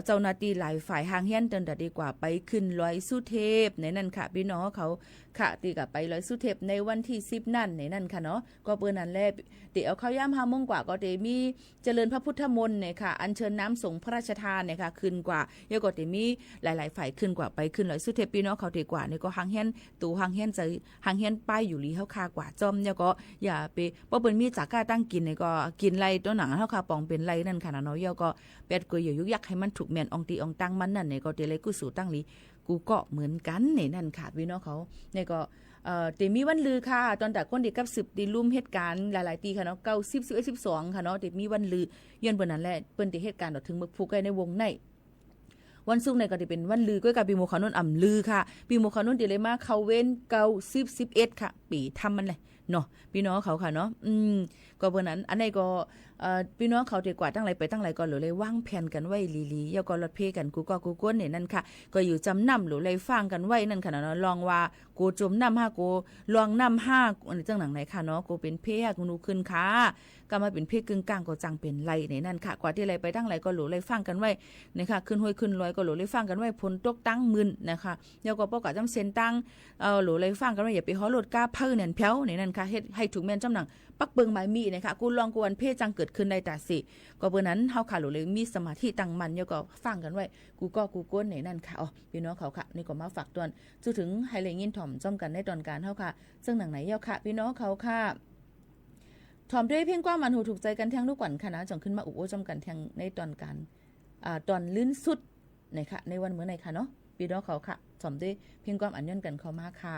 เจ้าหน้าที่หลายฝ่ายหางเฮี้ยนเตินตะเต๋กว่าไปขึ้นลอยสุเทพในนั่นค่ะ พี่น้องเขาค่ะ เต๋กว่าไปลอยสุเทพในวันที่สิบนั่นในนั่นค่ะเนาะ ก็เปิ้นนั้นแหละ เต๋เอาข้าวยามห้าโมงกว่าก็เต๋มีเจริญพระพุทธมนต์เนี่ยค่ะ อัญเชิญน้ำสงฆ์พระราชทานเนี่ยค่ะ ขึ้นกว่า แล้วก็เต๋มีหลายๆ ฝ่ายขึ้นกว่าไปขึ้นลอยสุเทพ พี่น้องเขาเต๋กว่าเนี่ยก็หางเฮี้ยน ตูหางเฮี้ยนเจ๋อ หางเฮี้ยนป้ายอยู่หลีเฮาค่ะกว่าจ้อม แล้วก็อย่าไป เพราะเปิ้นมีจากก้าตั้งกินเนี่ยก็กินไรตัวหนังเฮาค่ะปองเป็นไรนั่นค่ะนะเนาะ แล้วก็แปดกวยอย่ายุกยักให้มันถูกแม่นอองตีอองตังมันนั่นเนี่ยก็เต๋เลยกู้สูตั้งหลี กูก็เหมือนกันเนี่ยนั่นค่ะ พี่น้องเขา เนี่ยก็ เอ่อ เต๋มีวันลือค่ะ ตอนแต่ก้นเต๋กับสืบตีลุ่มเหตุการณ์หลายๆ ตีค่ะเนาะ เก้าสิบ สิบเอ็ด สิบสอง ค่ะเนาะ เต๋มีวันลือ ย้อนเปิ้นนั้นแหละ เปิ้นเต๋เหตุการณ์ต่อถึงเมืองพุกใกล้ในวงใน วันศุกร์เนี่ยก็เต๋เป็นวันลือ ก้อยกาปีหมู่เขานุ่นอ่ำลือค่ะ ปีหมู่เขานุ่นเต๋เลยมาเข้าเว้น เก้าสิบ สิบเอ็ด ค่ะ ปีทำมันเลยเนาะ พี่น้องเขาค่ะเนาะ อืม ก็เปิ้นนั้น อันนี้ก็ เอ่อ พี่น้องเขาเต๋กว่าตั้งไรไปตั้งไรก็หลูเลยว่างแผนกันไว้หลีๆ แล้วก็ลดเพกันกูก็กูก้นเนี่ยนั่นค่ะ ก็อยู่จำนำหลูเลยฟังกันไว้นั่นค่ะเนาะ ลองว่า โกจมน้ำห้า โกลองน้ำห้า เจ้าหนังไหนค่ะเนาะ โกเป็นเพศกูนูขึ้นค่ะ ก็มาเป็นเพศกึ่งกลางก็จังเป็นไรเนี่ยนั่นค่ะ กว่าที่ไรไปตั้งไรก็หลูเลยฟังกันไว้นะคะ ขึ้นห้วยขึ้นลอยก็หลูเลยฟังกันไว้ ฝนตกตั้งมึนนะคะ แล้วก็ป้อกาจ้ำเซนตั้ง เอ่อ หลูเลยฟังกันไว้ อย่าไปฮ้อรถกล้าเพิ่นเนี่ยแผวเนี่ยนั่นค่ะ เฮ็ดให้ถูกแม่นจ้ำหนัง ปักเปิงหมายมีนะคะ กูลองกวนเพศจังเกิดขึ้นได้ตาสิ ก็เปิ้นนั้นเฮาค่ะหลูเลยมีสมาธิตั้งมั่น แล้วก็ฟังกันไว้ กูก็กูก้นเนี่ยนั่นค่ะ อ๋อ พี่น้องเขาค่ะ นี่ก็มาฝากตอน จู้ถึงไฮเลงยินถ่อมจ้อมกันในตอนการเฮาค่ะ ซึ่งหนังไหนเย้าค่ะ พี่น้องเขาค่ะ ถ่อมด้วยเพียงความอันหูถูกใจกันแทงลูกก่อนค่ะนะ จ่องขึ้นมาอุบโอ้จ้อมกันแทงในตอนการ อ่า ตอนลื่นสุดนะคะ ในวันมื้อในค่ะเนาะ พี่น้องเขาค่ะ ถ่อมด้วยเพียงความอันย้อนกันเข้ามาค่ะ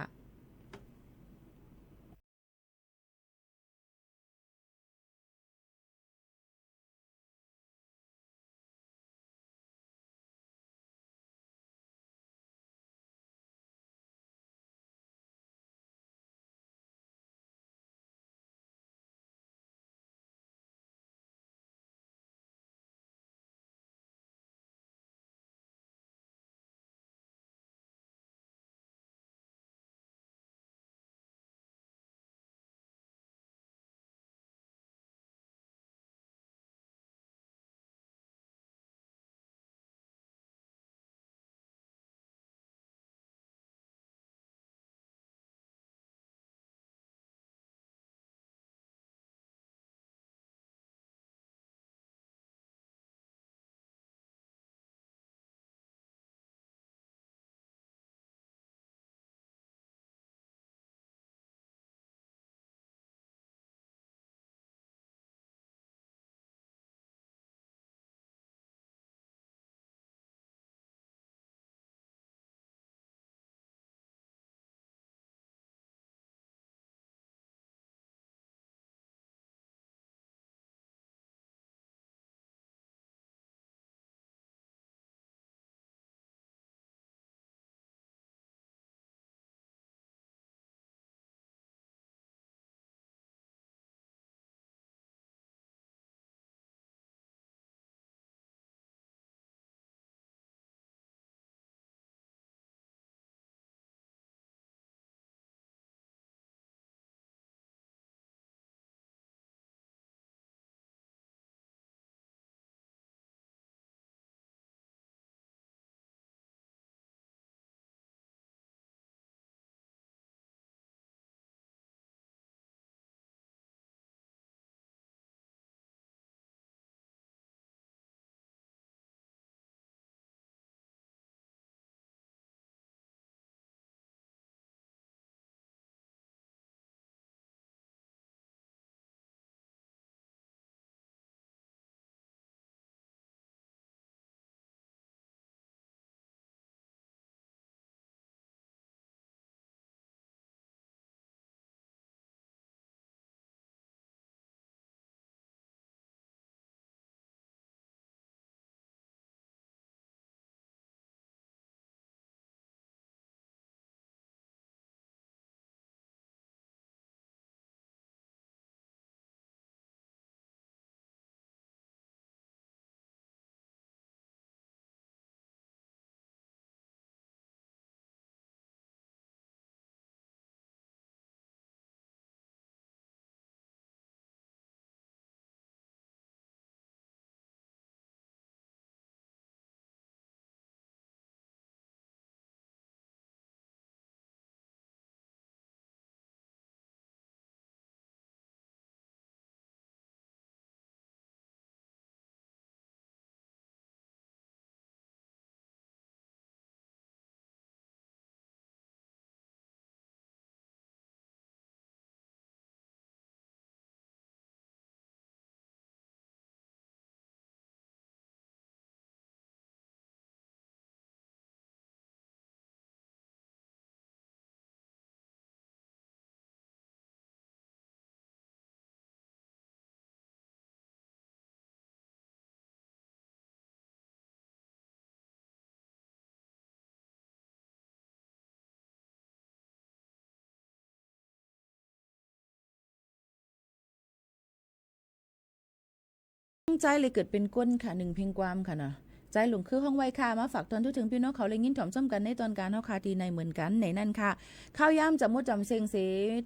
Caiˉ leh เกิดเป็นคน ค่ะ หนึ่งเพลงความ ค่ะเนาะ Caiˉ หลง คือห้องไว้ ค่ะ มาฝากตอนทุกถึงพี่น้องเขา เลยยินถ่อมจ้อมกันในตอนการ เฮาค่ะ ตีในเหมือนกันในนั่นค่ะ ข้าวยามจับมดจำเซ็งเส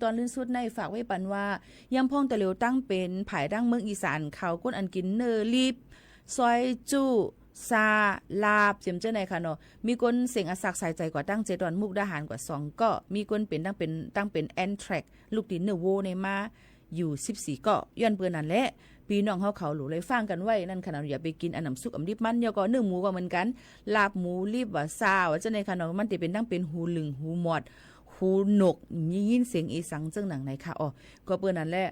ตอนลื่นสุดในฝากไว้ปันว่า ย่ำพ่องตะเหลียวตั้งเป็น ผายดั้งเมืองอีสานเขา คนอันกินเนื้อลิบ ซอยจุ ซา ลาบ เจียมเจ้าในค่ะเนาะ มีคนเสียงอาศักสายใจกว่าตั้งเจดอน มุกดาหารกว่าสองเกาะ มีคนเป็นตั้งเป็นตั้งเป็นแอนแทรก ลูกตินเนื้อโวในมา อยู่สิบสี่เกาะ ย้อนเปื้อนนั่นแหละ พี่น้องเฮาเขาหลูเลยฟังกันไว้นั่นค่ะเนาะ อย่าไปกินอันหนำซุกอำลิบมัน ย่อก็เนื้อหมูก็เหมือนกัน ลาบหมูลิบว่าซาว่าเจ้าในค่ะเนาะ มันจะเป็นตั้งเป็นหูลึงหูหมอด หูหนก ยินเสียงเอสังเจ้าหนังไหนค่ะ อ๋อ ก็เปื้อนนั่นแหละ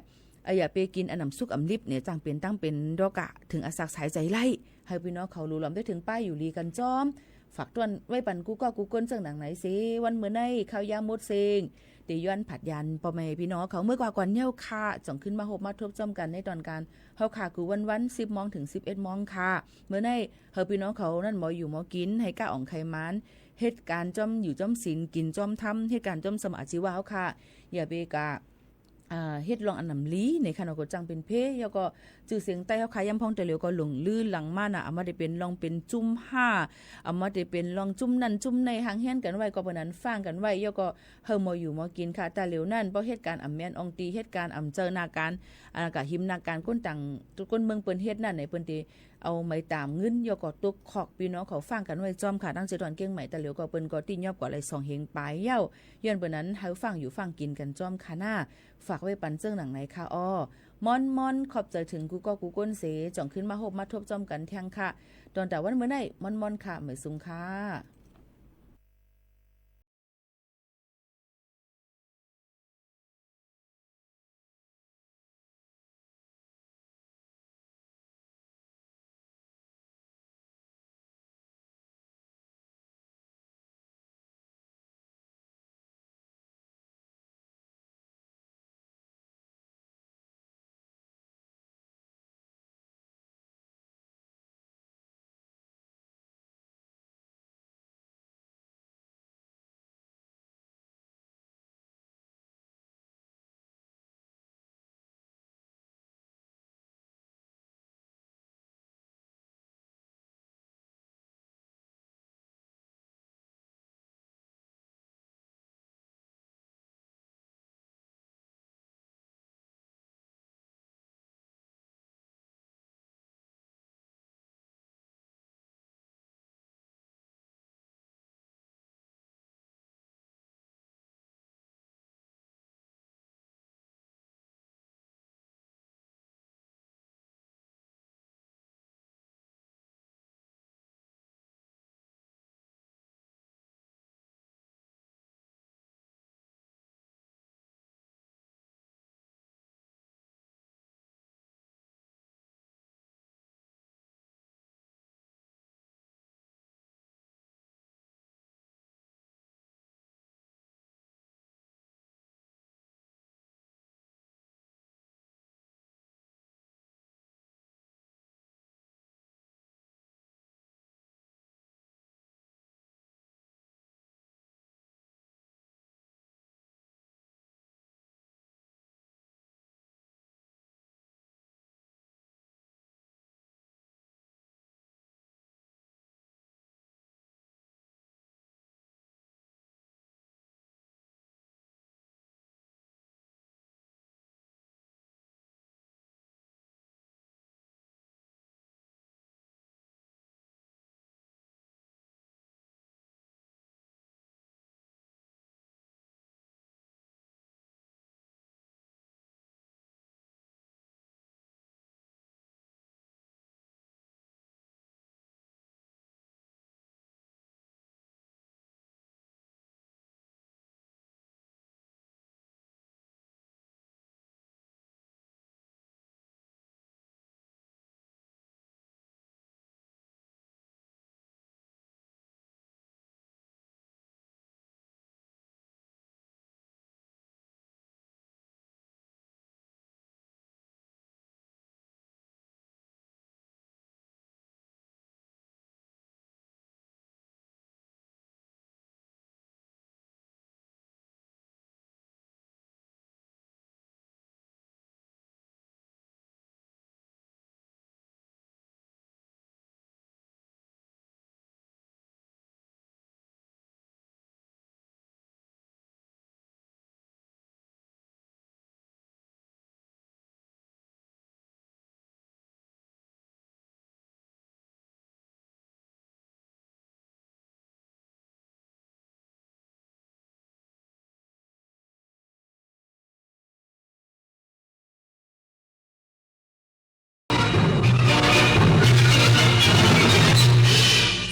อ่ะ อย่าไปกินอันหนำซุกอำลิบเนี่ย จังเป็นตั้งเป็นดอกกะ ถึงอาศักสายใจไล่ ให้พี่น้องเขาหลูหลอมได้ถึงป้ายอยู่ลีกันจ้อม ฝากต้อนไว้ปันกู้ก็กู้ก้นเจ้าหนังไหนเส วันเมื่อในข้าวยามมดเซ็ง เตย้อนผัดยัน ปอแม่พี่น้องเขาเมื่อกว่าก่อนเย้าค่ะ จ่องขึ้นมาหบมาทบจ้อมกันในตอนการ เฮาค่ะ กูวันวันสิบโมงถึงสิบเอ็ดโมงค่ะ เมื่อใน เฮาพี่น้องเขานั่นหมออยู่หมอกิน ให้กล้าอ่องไขมัน เหตุการณ์จ้อมอยู่จ้อมศีล กินจ้อมทำ เหตุการณ์จ้อมสมาชีวะเฮาค่ะ อย่าไปกะ อ่า เฮ็ดลองอันหนำลีในค่ะเนาะ ก็จังเป็นเพ แล้วก็จื่อเสียงใต้เฮาค่ะ ย่ำพ่องแต่เหลียวก็หลงลือหลังมาน่ะ อามาได้เป็นลองเป็นจุ้มห้า อามาได้เป็นลองจุ้มนั่นจุ้มใน ห่างเฮี้ยนกันไว้ ก็เปิดนั้นฟังกันไว้ แล้วก็เฮาหมออยู่หมอกินค่ะ แต่เหลียวนั่น เพราะเหตุการณ์อ่ำแมนอองตี เหตุการณ์อ่ำเจอหน้าการ อ่ากะหิมหน้าการ ก้นต่างก้นเมืองเปิ้นเฮ็ดนั่นไหน เปิ้นตีเอาไม้ตามเงิน แล้วก็ตกขอกพี่น้องเขาฟังกันไว้จ้อมค่ะ ตั้งเจดอนเก้งใหม่ แต่เหลียวก็เปิ้นก็ตียอบกว่าไหลสองเฮงปลายเย้า ย้อนเปิ้นนั้นเฮาฟังอยู่ฟังกินกันจ้อมค่ะหน้า ฝากไว้ปันเจ้าหนังไหนค่ะ อ้อ ม่อนม่อน ขอบใจถึงกูก็กูก้นเส จ่องขึ้นมาหบมาทบจ้อมกันแทงค่ะ ตอนแต่วันเมื่อใน ม่อนม่อนค่ะ เหมยสุงค่ะ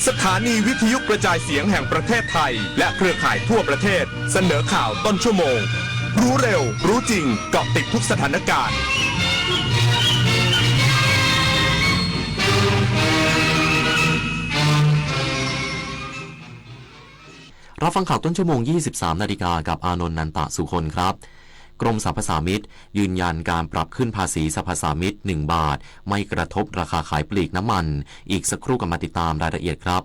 สถานีวิทยุกระจายเสียงแห่งประเทศไทย และเครือข่ายทั่วประเทศ เสนอข่าวต้นชั่วโมง รู้เร็ว รู้จริง เกาะติดทุกสถานการณ์ รับฟังข่าวต้นชั่วโมง ยี่สิบสามนาฬิกา กับอานนท์ นันตะสุคนครับ กรมสรรพสามิตยืนยันการปรับขึ้นภาษีสรรพสามิตหนึ่งบาท ไม่กระทบราคาขายปลีกน้ำมัน อีกสักครู่กลับมาติดตามรายละเอียดครับ